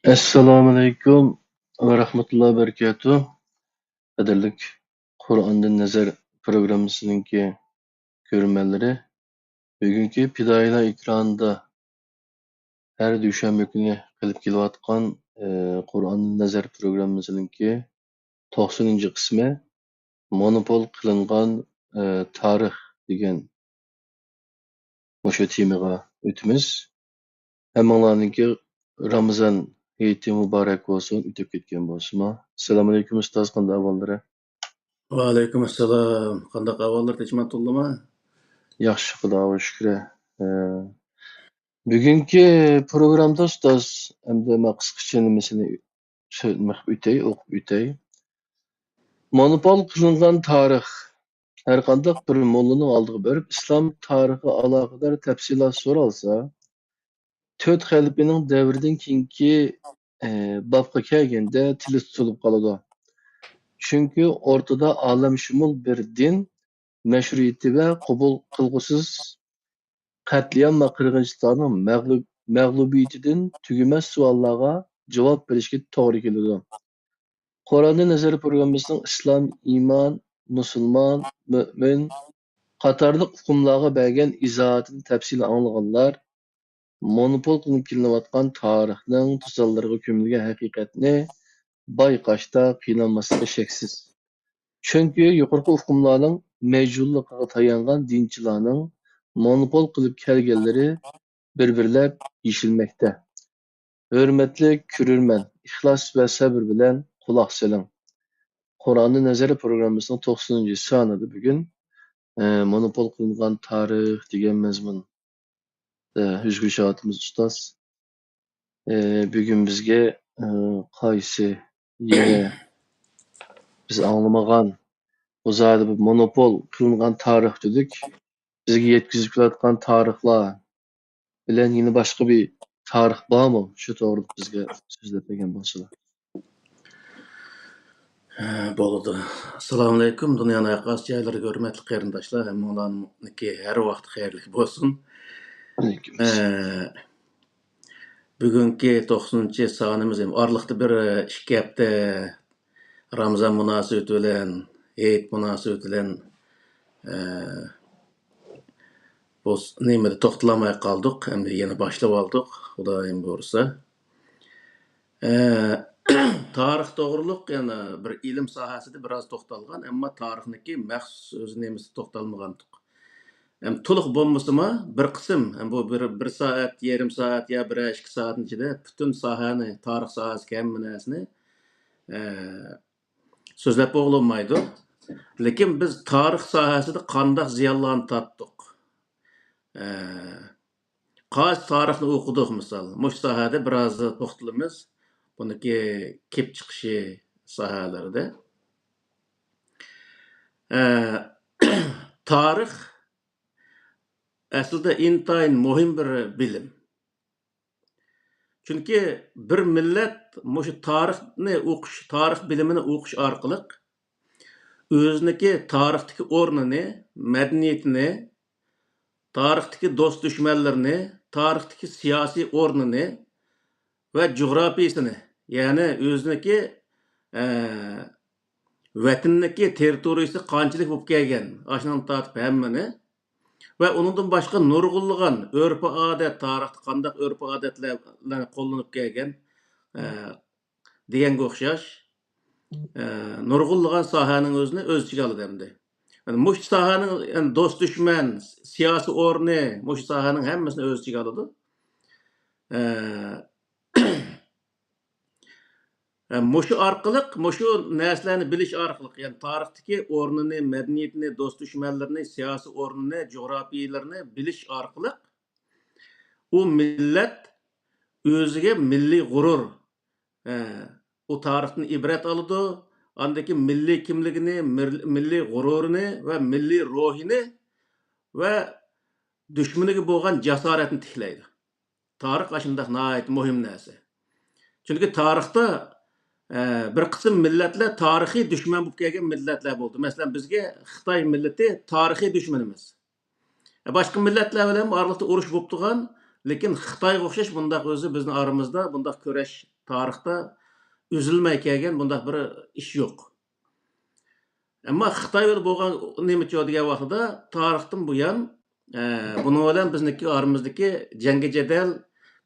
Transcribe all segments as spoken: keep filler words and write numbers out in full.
ئەسسالامۇئەلەيكۇم ۋە رەھمەتۇللاھى ۋە بەرىكاتۇھ. قەدىرلىك قۇرئاندىن نەزەر پروگراممىسىنىڭكى كۆرۈرمەنلىرى، بۈگۈنكى پىدائىيلار ئېكرانىدا ھەر دۈشەنبە كۈنى قىلىپ كېلىۋاتقان، ئى، قۇرئاندىن نەزەر پروگراممىسىنىڭكى توقسىنىنچى قىسمى، مونوپول قىلىنغان، ئى، تارىخ دېگەن مۇشۇ تېمىغا ئۆتىمىز. ھەممىڭلارنىڭكى رامىزان ھېيتى مۇبارەك بولسۇن، ئۆتۈپ كەتكەن بولسىمۇ. ئەسسالامۇئەلەيكۇم ئۇستاز، قانداق ئەھۋاللىرى؟ ۋەئەلەيكۇم ئەسسالام. قانداق ئەھۋاللار، تىنچمۇ، تولىمۇ؟ ياخشى، خۇداغا شۈكرى. ئە، بۈگۈنكى پروگرامدا ئۇستاز، ئەمدى مەن قىسقىچە نېمىسىنى سۆزلىمەك ئۆتەي، ئوقۇپ ئۆتەي. مونوپول قىلىنغان تارىخ. ھەرقانداق بىر موللىنىڭ ئالدىغا بېرىپ، ئىسلام تارىخىغا ئالاقىدار تەپسىلات سورالسا، تۆت خەلىپىنىڭ دەۋرىدىن كېيىنكى، ئى، بابقا كەلگەندە تىلى تۇتۇلۇپ قالىدۇ. چۈنكى ئورتىدا ئالەمشۇمۇل بىر دىن مەشرۇئىيىتى ۋە قوبۇل قىلغۇسىز قەتلىئام ۋە قىرغىنچىلىقلارنىڭ مەغلۇب-، مەغلۇبىيىتىدىن تۈگىمەس سوئاللارغا جاۋاب بېرىشكە توغرا كېلىدۇ. قۇرئاندىن نەزەر پروگراممىسىنىڭ ئىسلام، ئىمان، مۇسۇلمان، مۆمىن قاتارلىق ئۇقۇملارغا بەرگەن ئىزاھاتىنى تەپسىلىي ئاڭلىغانلار مونوپول قىلىنىپ كېلىنىۋاتقان تارىخنىڭ توزانلىرىغا كۆمۈلگەن ھەقىقەتنى بايقاشتا قىينالماسلىقى شەكسىز. چۈنكى يۇقىرىقى ئۇقۇملارنىڭ مەجھۇللۇقىغا تايانغان دىنچىلارنىڭ مونوپول قىلىپ كەلگەنلىرى بىر-بىرلەپ يېشىلمەكتە. ھۆرمەتلىك كۆرۈرمەن، ئىخلاس ۋە سەۋر بىلەن قۇلاق سېلىڭ. قۇرئاندىن نەزەر پروگراممىسىنىڭ توقسىنىنچى سانىدا بۈگۈن، ئە، مونوپول قىلىنغان تارىخ دېگەن مەزمۇن. ئە، ئۆزگىچە ئاتىمىز ئۇستاز. ئە، بۈگۈن بىزگە، ئە، قايسى يەنە بىز ئاڭلىمىغان، بۇ زادى بىر مونوپول قىلىنغان تارىخ دېدۇق. بىزگە يەتكۈزۈپ كېلىۋاتقان تارىخلار بىلەن يەنە باشقا بىر تارىخ بارمۇ؟ شۇ توغرىدا بىزگە سۆزلەپ بەرگەن بولسىلا. ھە، بولىدۇ. ئەسسالامۇئەلەيكۇم، دۇنيانىڭ ھەر قايسى جايلىرىغا ھۆرمەتلىك قېرىنداشلار، ھەممىڭلارنىڭكى ھەر ۋاقتى خەيرلىك بولسۇن. ئەلەيكۇم ئەسسالام. ئە، بۈگۈنكى توقسىنىنچى سانىمىز، ئارىلىقتا بىر، ئە، ئىككى ھەپتە رامىزان مۇناسىۋىتى بىلەن، ھېيت مۇناسىۋىتى بىلەن، ئە، بۇ س-، نېمىدە توختىلالماي قالدۇق، ئەمدى يەنە باشلىۋالدۇق، خۇدايىم بۇيرۇسا. ئە، تارىخ توغرۇلۇق يەنە بىر ئىلىم ساھەسىدە بىراز توختالغان، ئەمما تارىخنىكى مەخسۇس ئۆز نېمىسىدە توختالمىغانتۇق. ھەم تولۇق بولمىسىمۇ، بىر قىسىم، ھەم بۇ بىر، بىر سائەت، يېرىم سائەت يا بىرەر ئىككى سائەتنىڭ ئىچىدە پۈتۈن ساھەنى، تارىخ ساھەسىدىكى ھەممە نەرسىنى، ئە، سۆزلەپ بولغىلى بولمايدۇ. لېكىن بىز تارىخ ساھەسىدە قانداق زىيانلارنى تارتتۇق؟ ئە، قايسى تارىخنى ئوقۇدۇق، مىسال؟ مۇشۇ ساھەدە بىراز توختىلىمىز. بۇنىڭكى كېلىپ چىقىشى ساھەلىرىدە. ئە، تارىخ ئەسلىدە ئىنتايىن مۇھىم بىر بىلىم. چۈنكى بىر مىللەت مۇشۇ تارىخنى ئوقۇش، تارىخ بىلىمىنى ئوقۇش ئارقىلىق ئۆزىنىڭكى تارىختىكى ئورنىنى، مەدەنىيىتىنى، تارىختىكى دوست-دۈشمەنلىرىنى، تارىختىكى سىياسىي ئورنىنى ۋە جۇغراپىيىسىنى، يەنى ئۆزىنىڭكى، ئە، ۋەتىنىدىكى تېررىتورىيىسى قانچىلىك بولۇپ كەلگەن، ئاشۇنىڭدىن تارتىپ ھەممىنى ۋە ئۇنىڭدىن باشقا نۇرغۇنلىغان ئۆرپ-ئادەت، تارىختا قانداق ئۆرپ-ئادەتلەرنى قوللىنىپ كەلگەن، ئە، دېگەنگە ئوخشاش، ئە، نۇرغۇنلىغان ساھەنىڭ ئۆزىنى ئۆز ئىچىگە ئالىدۇ ئەمدى. يەنى مۇشۇ ساھەنىڭ، يەنى دوست-دۈشمەن، سىياسىي ئورنى، مۇشۇ ساھەنىڭ ھەممىسىنى ئۆز ئىچىگە ئالىدۇ. ئە، ئە، مۇشۇ ئارقىلىق، مۇشۇ نەرسىلەرنى بىلىش ئارقىلىق، يەنى تارىختىكى ئورنىنى، مەدەنىيىتىنى، دوست-دۈشمەنلىرىنى، سىياسىي ئورنىنى، جۇغراپىيىلىرىنى بىلىش ئارقىلىق، ئۇ مىللەت ئۆزىگە مىللىي غۇرۇر، ئە، ئۇ تارىختىن ئىبرەت ئالىدۇ، ئاندىن كېيىن مىللىي كىملىكىنى، مىر-، مىللىي غۇرۇرىنى ۋە مىللىي روھىنى ۋە دۈشمىنىگە بولغان جاسارەتنى تىكلەيدۇ. تارىخ ئاشۇنداق ناھايىتى مۇھىم نەرسە. چۈنكى تارىختا، ئە، بىر قىسىم مىللەتلەر تارىخىي دۈشمەن بولۇپ كەلگەن مىللەتلەر بولدى. مەسىلەن، بىزگە خىتاي مىللىتى تارىخىي دۈشمىنىمىز. باشقا مىللەتلەر بىلەن ئارىلىقتا ئۇرۇش بولۇپ تۇرغان، لېكىن خىتايغا ئوخشاش بۇنداق ئۆزى بىزنىڭ ئارىمىزدا بۇنداق كۈرەش تارىختا ئۈزۈلمەي كەلگەن بۇنداق بىر ئىش يوق. ئەمما خىتاي بىلەن بولغان نېمىچۇ دېگەن ۋاقتىدا، تارىختىن بۇيان، ئە، بۇنىڭ بىلەن بىزنىڭكى ئارىمىزدىكى جەڭگى جېدەل،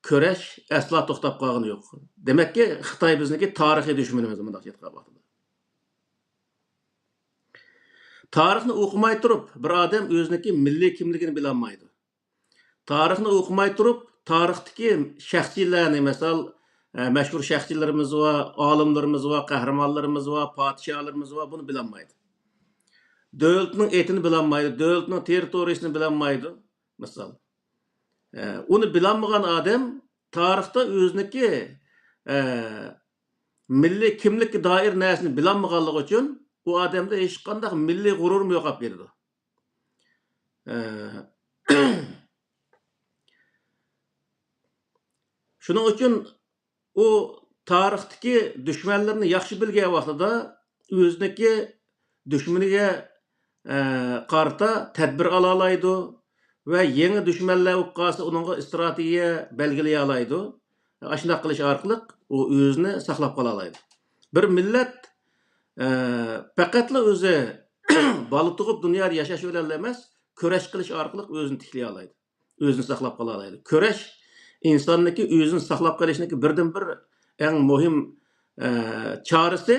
كۈرەش ئەسلا توختاپ قالغىنى يوق. دېمەككى، خىتاي بىزنىڭكى تارىخىي دۈشمىنىمىز، مۇنداق ئېيتقان ۋاقتىدا. تارىخنى ئوقۇماي تۇرۇپ، بىر ئادەم ئۆزىنىڭكى مىللىي كىملىكىنى بىلەلمەيدۇ. تارىخنى ئوقۇماي تۇرۇپ، تارىختىكى شەخسىيلەرنى، مىسال، ئە، مەشھۇر شەخسىيلىرىمىز بار، ئالىملىرىمىز بار، قەھرىمانلىرىمىز بار، پادىشاھلىرىمىز بار، بۇنى بىلەلمەيدۇ. دۆلىتىنىڭ ئېتىنى بىلەلمەيدۇ، دۆلىتىنىڭ تېررىتورىيىسىنى بىلەلمەيدۇ، مىسال. ئە، ئۇنى بىلەلمىگەن ئادەم تارىختا ئۆزىنىڭكى، ئە، مىللىي كىملىككە دائىر نەرسىنى بىلەلمىگەنلىكى ئۈچۈن، ئۇ ئادەمدە ھېچقانداق مىللىي غۇرۇرمۇ يوقاپ كېتىدۇ. ئە، شۇنىڭ ئۈچۈن ئۇ تارىختىكى دۈشمەنلىرىنى ياخشى بىلگەن ۋاقتىدا ئۆزىنىڭكى دۈشمىنىگە، ئە، قارىتا تەدبىر ئالالايدۇ ۋە يېڭى دۈشمەنلەر بولۇپ قالسا، ئۇنىڭغا ئىستراتېگىيە بەلگىلىيەلەيدۇ. ئاشۇنداق قىلىش ئارقىلىق ئۇ ئۆزىنى ساقلاپ قالالايدۇ. بىر مىللەت، ئە، پەقەتلا ئۆزى بالا تۇغۇپ دۇنيادا ياشاش بىلەنلا ئەمەس، كۈرەش قىلىش ئارقىلىق ئۆزىنى تىكلىيەلەيدۇ. ئۆزىنى ساقلاپ قالالايدۇ. كۈرەش ئىنساننىڭكى ئۆزىنى ساقلاپ قېلىشنىڭكى بىردىنبىر ئەڭ مۇھىم، ئە، چارىسى.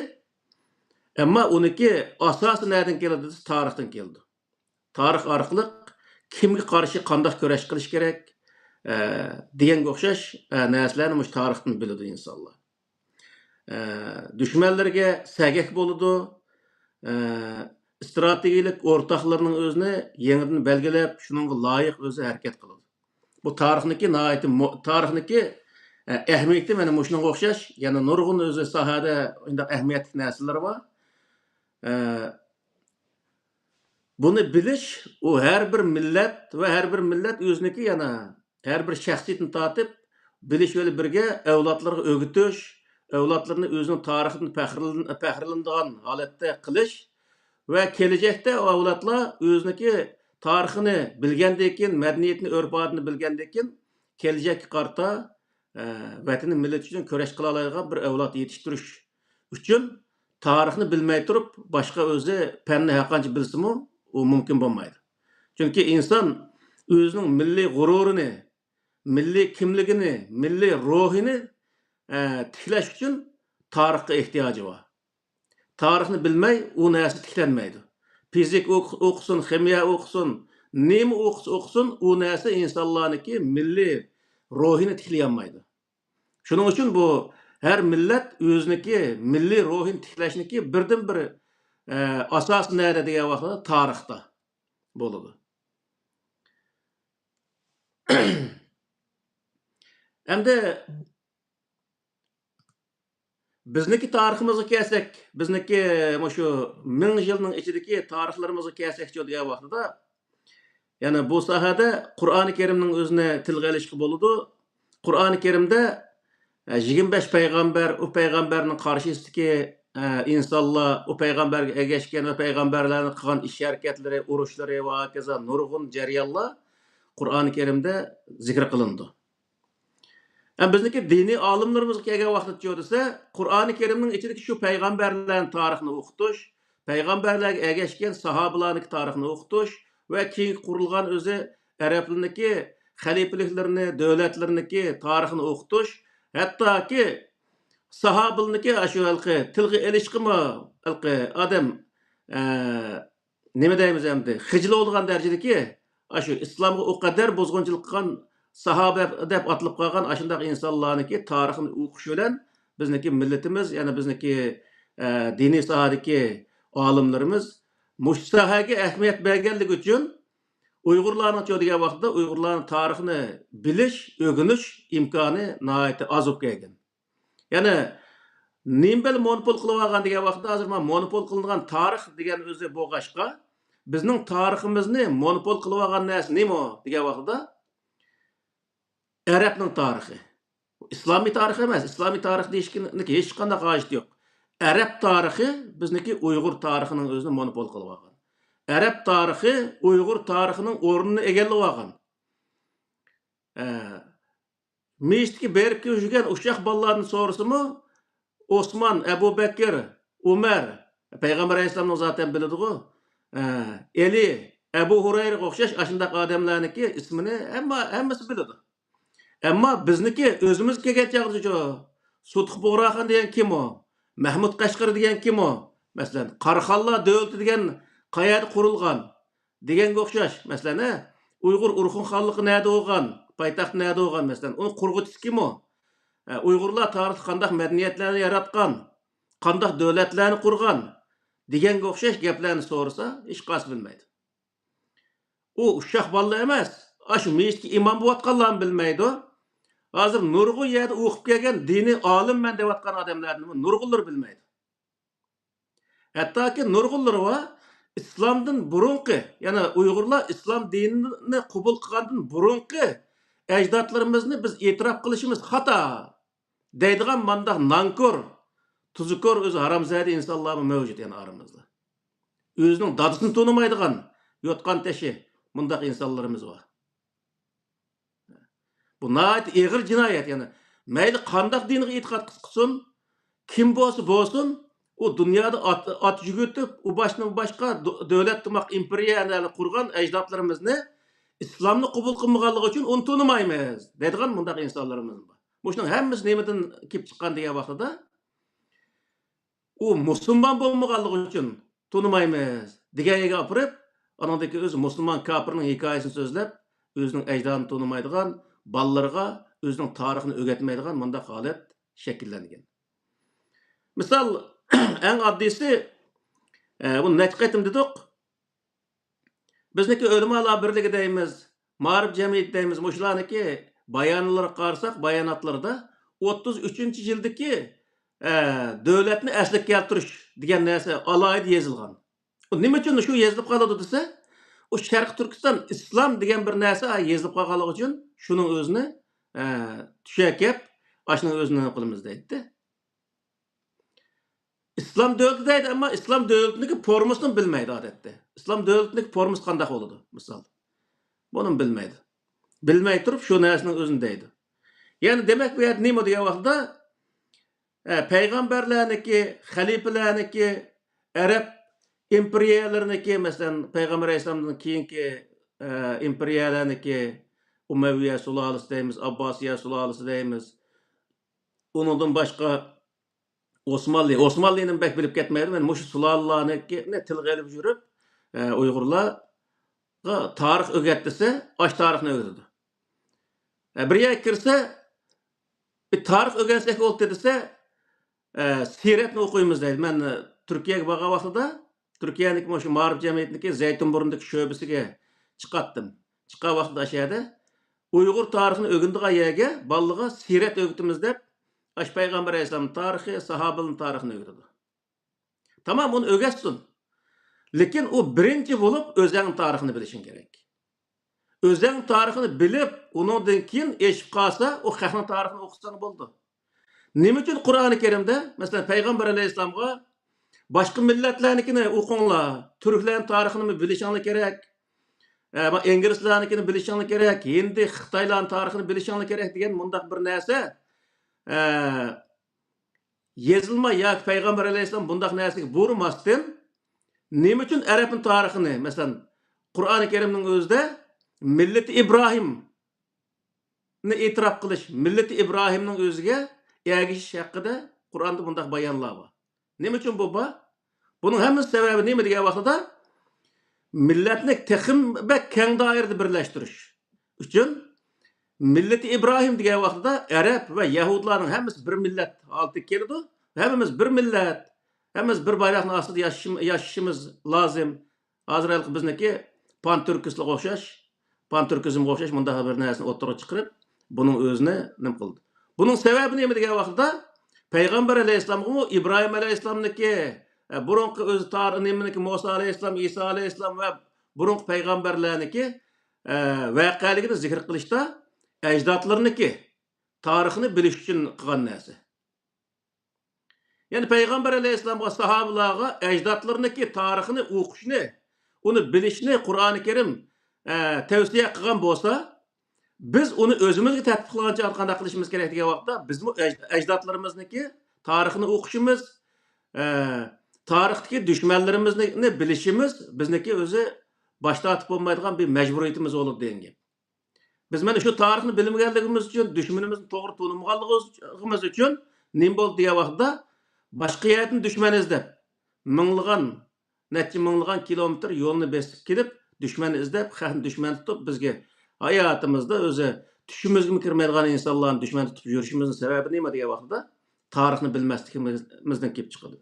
ئەمما ئۇنىڭكى ئاساسى نەدىن كېلىدۇ دېسە، تارىختىن كېلىدۇ. تارىخ ئارقىلىق كىمگە قارشى قانداق كۈرەش قىلىش كېرەك، ئە، دېگەنگە ئوخشاش، ئە، نەرسىلەرنى مۇشۇ تارىختىن بىلىدۇ ئىنسانلار. ئە، دۈشمەنلىرىگە سەگەك بولىدۇ. ئە، ئىستراتېگىيەلىك ئورتاقلىرىنىڭ ئۆزىنى يېڭىدىن بەلگىلەپ، شۇنىڭغا لايىق ئۆزى ھەرىكەت قىلىدۇ. بۇ تارىخنىڭكى ناھايىتى مۇ-، تارىخنىڭكى، ئە، ئەھمىيىتى مانا مۇشۇنىڭغا ئوخشاش، يەنە نۇرغۇن ئۆزى ساھەدە شۇنداق ئەھمىيەتلىك نەرسىلەر بار. ئە، بۇنى بىلىش، ئۇ ھەر بىر مىللەت ۋە ھەر بىر مىللەت ئۆزىنىڭكى يەنە ھەر بىر شەخسىيىتىنى تارتىپ، بىلىش بىلەن بىرگە ئەۋلادلىرىغا ئۆگىتىش، ئەۋلادلىرىنى ئۆزىنىڭ تارىخىدىن پەخىرلىن-، پەخىرلىنىدىغان ھالەتتە قىلىش ۋە كېلىچەكتە ئۇ ئەۋلادلار ئۆزىنىڭكى تارىخىنى بىلگەندىن كېيىن، مەدەنىيىتىنى، ئۆرپ-ئادىتىنى بىلگەندىن كېيىن، كېلىچەككە قارىتا، ئە، ۋەتىنى، مىللىتى ئۈچۈن كۈرەش قىلالايدىغان بىر ئەۋلاد يېتىشتۈرۈش ئۈچۈن تارىخنى بىلمەي تۇرۇپ، باشقا ئۆزى پەننى ھەرقانچە بىلسىمۇ، ئۇ مۇمكىن بولمايدۇ. چۈنكى ئىنسان ئۆزىنىڭ مىللىي غۇرۇرىنى، مىللىي كىملىكىنى، مىللىي روھىنى، ئە، تىكلەش ئۈچۈن تارىخقا ئېھتىياجى بار. تارىخنى بىلمەي ئۇ نەرسە تىكلەنمەيدۇ. فىزىك ئوق-، ئوقۇسۇن، خىمىيە ئوقۇسۇن، نېمە ئوقۇسا ئوقۇسۇن، ئۇ نەرسە ئىنسانلارنىڭكى مىللىي روھىنى تىكلىيەلمەيدۇ. شۇنىڭ ئۈچۈن بۇ ھەر مىللەت ئۆزىنىڭكى مىللىي روھىنى تىكلەشنىڭكى بىردىنبىر، ئە، ئاساسى نەدە دېگەن ۋاقىتتا تارىختا بولىدۇ. ئەمدى بىزنىڭكى تارىخىمىزغا كەلسەك، بىزنىڭكى مۇشۇ مىڭ يىلنىڭ ئىچىدىكى تارىخلىرىمىزغا كەلسەكچۇ دېگەن ۋاقتىدا، يەنە بۇ ساھەدە قۇرئانى كەرىمنىڭ ئۆزىنى تىلغا ئېلىشقا بولىدۇ. قۇرئانى كەرىمدە، ئە، يىگىرمە بەش پەيغەمبەر، ئۇ پەيغەمبەرنىڭ قارشىسىدىكى، ئە، ئىنسانلار، ئۇ پەيغەمبەرگە ئەگەشكەن ۋە پەيغەمبەرلەرنىڭ قىلغان ئىش-ھەرىكەتلىرى، ئۇرۇشلىرى ۋە ھاكازا نۇرغۇن جەريانلار قۇرئانى كەرىمدە زىكىر قىلىنىدۇ. ئەمما بىزنىڭكى دىنىي ئالىملىرىمىزغا كەلگەن ۋاقتىچۇ دېسە، قۇرئانى كەرىمنىڭ ئىچىدىكى شۇ پەيغەمبەرلەرنىڭ تارىخىنى ئوقۇتۇش، پەيغەمبەرلەرگە ئەگەشكەن ساھابىلارنىڭكى تارىخىنى ئوقۇتۇش ۋە كېيىنكى قۇرۇلغان ئۆزى ئەرەبلەرنىڭكى خەلىپىلىكلىرىنى، دۆلەتلىرىنىڭكى تارىخىنى ئوقۇتۇش، ھەتتاكى ساھابىلارنىڭكى ئاشۇ ھېلىقى تىلغا ئېلىشقىمۇ ھېلىقى ئادەم، ئە، نېمە دەيمىز ئەمدى، خىجىل بولىدىغان دەرىجىدىكى، ئاشۇ ئىسلامغا ئۇ قەدەر بۇزغۇنچىلىق قىلغان ساھابە دەپ ئاتىلىپ قالغان ئاشۇنداق ئىنسانلارنىڭكى تارىخىنى ئوقۇش بىلەن بىزنىڭكى مىللىتىمىز، يەنى بىزنىڭكى، ئە، دىنىي ساھەدىكى ئالىملىرىمىز مۇشۇ ساھەگە ئەھمىيەت بەرگەنلىكى ئۈچۈن ئۇيغۇرلارنىڭچۇ دېگەن ۋاقىتتا ئۇيغۇرلارنىڭ تارىخىنى بىلىش، ئۆگىنىش ئىمكانى ناھايىتى ئاز بولۇپ كەلگەن. يەنى نېمە بىلەن مونوپول قىلىۋالغان دېگەن ۋاقىتتا، ھازىر مانا مونوپول قىلىنغان تارىخ دېگەن ئۆزى بولغاچقا، بىزنىڭ تارىخىمىزنى مونوپول قىلىۋالغان نەرسە نېمە دېگەن ۋاقىتتا، ئەرەبنىڭ تارىخى. ئىسلامىي تارىخ ئەمەس، ئىسلامىي تارىخ دېيىشكە ھېچقانداق ھاجىتى يوق. ئەرەب تارىخى بىزنىڭكى ئۇيغۇر تارىخىنىڭ ئۆزىنى مونوپول قىلىۋالغان. ئەرەب تارىخى ئۇيغۇر تارىخىنىڭ ئورنىنى ئىگىلىۋالغان. ئە، مېيىشتىكى بېرىپ يۈرگەن ئۇششاق بالىلاردىن سورىسىمۇ، ئوسمان، ئەبۇ بەكىر، ئۇمەر، پەيغەمبەر ئەلەيھىسسالامنى زاتەن بىلىدىغۇ، ئە، ئەلى، ئەبۇ ھۇرەيرىگە ئوخشاش ئاشۇنداق ئادەملەرنىڭكى ئىسمىنى ھەممە، ھەممىسى بىلىدۇ. ئەمما بىزنىكى ئۆزىمىز كەلگەن چاغدىچۇ، سۇتۇق بۇغراخان دېگەن كىم ئۇ؟ مەھمۇد قەشقىرى دېگەن كىم ئۇ؟ مەسىلەن، قاراخانلار دۆلىتى دېگەن قەيەردە قۇرۇلغان؟ دېگەنگە ئوخشاش. مەسىلەن، ھە، ئۇيغۇر ئورخۇن خانلىقى نەدە بولغان؟ پايتەخت نەدە بولغان؟ مەسىلەن، ئۇنىڭ قۇرغۇچىسى كىم ئۇ؟ ھە، ئۇيغۇرلار تارىختا قانداق مەدەنىيەتلەرنى ياراتقان؟ قانداق دۆلەتلەرنى قۇرغان؟ دېگەنگە ئوخشاش گەپلەرنى سورىسا، ھېچقايسى بىلمەيدۇ. ئۇ ئۇششاق بالىلار ئەمەس، ئاشۇ مېيىتكە ئىمام بولۇۋاتقانلارمۇ بىلمەيدۇ. ھازىر نۇرغۇن يەردە ئوقۇپ كەلگەن دىنىي ئالىممەن دەۋاتقان ئادەملەرنىمۇ نۇرغۇنلىرى بىلمەيدۇ. ھەتتاكى نۇرغۇنلىرى بار، ئىسلامدىن بۇرۇنقى، يەنى ئۇيغۇرلار ئىسلام دىنىنى قوبۇل قىلغاندىن بۇرۇنقى ئەجدادلىرىمىزنى بىز ئېتىراپ قىلىشىمىز خاتا دەيدىغان مانداق نانكور، تۇزكور، ئۆزى ھارامزادە ئىنسانلارمۇ مەۋجۇت يەنە ئارىمىزدا. ئۆزىنىڭ دادىسىنى تونۇمايدىغان، يوتقان تېشى، مۇنداق ئىنسانلىرىمىز بار. بۇ ناھايىتى ئېغىر جىنايەت. يەنى مەيلى قانداق دىنغا ئېتىقاد قىلسۇن، كىم بولسا بولسۇن، ئۇ دۇنيادا ئات، ئات يۈگۈرتۈپ، ئۇ باشتىن بۇ باشقا دۆ-، دۆلەت تۇماق ئىمپېرىيەلەرنى قۇرغان ئەجدادلىرىمىزنى ئىسلامنى قوبۇل قىلمىغانلىقى ئۈچۈن ئۇنى تونۇمايمىز دەيدىغان مۇنداق ئىنسانلىرىمىز بار. مۇشۇنىڭ ھەممىسى نېمىدىن كېلىپ چىققان دېگەن ۋاقتىدا، ئۇ مۇسۇلمان بولمىغانلىقى ئۈچۈن تونۇمايمىز دېگەن يەرگە ئاپىرىپ، ئانىڭدىن كېيىن ئۆزى مۇسۇلمان كاپىرنىڭ ھېكايىسىنى سۆزلەپ، ئۆزىنىڭ ئەجدادىنى تونۇمايدىغان، بالىلىرىغا ئۆزىنىڭ تارىخىنى ئۆگەتمەيدىغان مۇنداق ھالەت شەكىللەنگەن. مىسال، ئەڭ ئاددىيسى، ئە، بۇنى نەچچە قېتىم دېدۇق. بىزنىڭكى ئۆلىمالار بىرلىكى دەيمىز، مائارىپ جەمئىيىتى دەيمىز، مۇشۇلارنىڭكى بايانلىرىغا قارىساق، باياناتلىرىدا ئوتتۇز ئۈچىنچى يىلدىكى، ئە، دۆلەتنى ئەسلىگە كەلتۈرۈش دېگەن نەرسە ئالاھىدە يېزىلغان. ئۇ نېمە ئۈچۈن شۇ يېزىلىپ قالىدۇ دېسە، ئۇ شەرقىي تۈركىستان ئىسلام دېگەن بىر نەرسە يېزىلىپ قالغانلىقى ئۈچۈن شۇنىڭ ئۆزىنى، ئە، چۈشەنكەپ، ئاشۇنىڭ ئۆزىنى نېمە قىلىمىز دەيتتى. ئىسلام دۆلىتى دەيدۇ، ئەمما ئىسلام دۆلىتىنىڭكى فورمىسىنى بىلمەيدۇ ئادەتتە. ئىسلام دۆلىتىنىڭكى فورمىسى قانداق بولىدۇ، مىسال؟ بۇنىمۇ بىلمەيدۇ. بىلمەي تۇرۇپ شۇ نەرسىنىڭ ئۆزىنى دەيدۇ. يەنى دېمەك، بۇ يەردە نېمە دېگەن ۋاقتىدا، ئە، پەيغەمبەرلەرنىڭكى، خەلىپىلەرنىڭكى، ئەرەب ئىمپېرىيەلىرىنىڭكى، مەسىلەن، پەيغەمبەر ئەلەيھىسسالامدىن كېيىنكى، ئە، ئىمپېرىيەلەرنىڭكى ئۇمەۋىيە سۇلالىسى دەيمىز، ئابباسىيە سۇلالىسى دەيمىز. ئۇنىڭدىن باشقا ئوسمانلى، ئوسمانلىنى بەك بىلىپ كەتمەيدۇ. مەن مۇشۇ سۇلالىلارنىڭكىنى تىلغا ئېلىپ يۈرۈپ، ئە، ئۇيغۇرلارغا تارىخ ئۆگەت دېسە، ئاش تارىخنى ئۆگىتىدۇ. ئە، بىر يەرگە كىرسە، بىر تارىخ ئۆگەنسەك بولدى دېسە، ئە، سىيرەتنى ئوقۇيمىز دەيدۇ. مەن، ئە، تۈركىيەگە بارغان ۋاقتىدا، تۈركىيەنىڭكى مۇشۇ مائارىپ جەمئىيىتىنىڭكى زەيتۇنبۇرنىدىكى شۆبىسىگە چىقاتتىم. چىققان ۋاقتىدا ئاشۇ يەردە ئۇيغۇر تارىخىنى ئۆگىنىدىغان يەرگە بالىلارغا سىيرەت ئۆگىتىمىز دەپ، ئاشۇ پەيغەمبەر ئەلەيھىسسالامنىڭ تارىخى، ساھابىلەرنىڭ تارىخىنى ئۆگىتىدۇ. تامام، ئۇنى ئۆگەتسۇن. لېكىن ئۇ بىرىنچى بولۇپ ئۆزەڭ تارىخىنى بىلىشىڭ كېرەك. ئۆزەڭ تارىخىنى بىلىپ، ئۇنىڭدىن كېيىن ئېشىپ قالسا، ئۇ خەقنىڭ تارىخىنى ئوقۇتساڭ بولىدۇ. نېمە ئۈچۈن قۇرئانى كەرىمدە، مەسىلەن، پەيغەمبەر ئەلەيھىسسالامغا باشقا مىللەتلەرنىڭكىنى ئوقۇڭلار، تۈركلەرنىڭ تارىخىنىمۇ بىلىشىڭلار كېرەك، ئە، ئىنگلىزلارنىڭكىنى بىلىشىڭلار كېرەك، ھىندى، خىتايلارنىڭ تارىخىنى بىلىشىڭلار كېرەك دېگەن مۇنداق بىر نەرسە، ئە، يېزىلما ياكى پەيغەمبەر ئەلەيھىسسالام بۇنداق نەرسىگە بۇيرۇماستىن، نېمە ئۈچۈن ئەرەبنىڭ تارىخىنى، مەسىلەن، قۇرئانى كەرىمنىڭ ئۆزىدە مىللىتى ئىبراھىمنى ئېتىراپ قىلىش، مىللىتى ئىبراھىمنىڭ ئۆزىگە ئەگىشىش ھەققىدە قۇرئاندا بۇنداق بايانلار بار. نېمە ئۈچۈن بۇ بار؟ بۇنىڭ ھەممىسى سەۋەبى نېمە دېگەن ۋاقتىدا، مىللەتنى تېخىمۇ بەك كەڭ دائىرىدە بىرلەشتۈرۈش ئۈچۈن، مىللىتى ئىبراھىم دېگەن ۋاقتىدا ئەرەب ۋە يەھۇدلارنىڭ ھەممىسى بىر مىللەت ھالىتىگە كېلىدۇ. ھەممىمىز بىر مىللەت، ھەممىمىز بىر بايراقنىڭ ئاستىدا ياشىشىم-، ياشىشىمىز لازىم. ھازىر ھېلىقى بىزنىڭكى پانتۈركىستلارغا ئوخشاش، پانتۈركىزمغا ئوخشاش مۇنداق بىر نەرسىنى ئوتتۇرىغا چىقىرىپ، بۇنىڭ ئۆزىنى نېمە قىلدى؟ بۇنىڭ سەۋەبى نېمە دېگەن ۋاقتىدا، پەيغەمبەر ئەلەيھىسسالامغىمۇ ئىبراھىم ئەلەيھىسسالامنىڭكى، ئە، بۇرۇنقى ئۆزى تارىخ نېمىنىڭكى، مۇسا ئەلەيھىسسالام، ئىسا ئەلەيھىسسالام ۋە بۇرۇنقى پەيغەمبەرلەرنىڭكى، ئە، ۋەقەلىكىنى زىكىر قىلىشتا ئەجدادلىرىنىڭكى تارىخىنى بىلىش ئۈچۈن قىلغان نەرسە. يەنى پەيغەمبەر ئەلەيھىسسالامغا، ساھابىلارغا ئەجدادلىرىنىڭكى تارىخىنى ئوقۇشنى، ئۇنى بىلىشنى قۇرئانى كەرىم، ئە، تەۋسىيە قىلغان بولسا، بىز ئۇنى ئۆزىمىزگە تەتبىق قىلغانچە قانداق قىلىشىمىز كېرەك دېگەن ۋاقىتتا، بىزمۇ ئەج-، ئەجدادلىرىمىزنىڭكى تارىخىنى ئوقۇشىمىز، ئە، تارىختىكى دۈشمەنلىرىمىزنى بىلىشىمىز بىزنىڭكى ئۆزى باش تارتىپ بولمايدىغان بىر مەجبۇرىيىتىمىز بولىدۇ دېگەن گەپ. بىز مانا شۇ تارىخنى بىلمىگەنلىكىمىز ئۈچۈن، دۈشمىنىمىزنى توغرا تونۇمىغانلىقىمىز ئۈچۈن نېمە بولدى دېگەن ۋاقىتتا، باشقا يەردىن دۈشمەن ئىزدەپ، مىڭلىغان، نەچچە مىڭلىغان كىلومېتىر يولنى بېسىپ كېلىپ، دۈشمەن ئىزدەپ، خەقنى دۈشمەن تۇتۇپ، بىزگە ھاياتىمىزدا ئۆزى چۈشىمىزگىمۇ كىرمەيدىغان ئىنسانلارنى دۈشمەن تۇتۇپ يۈرۈشىمىزنىڭ سەۋەبى نېمە دېگەن ۋاقتىدا، تارىخنى بىلمەسلىكىمىزدىن كېلىپ چىقىدۇ.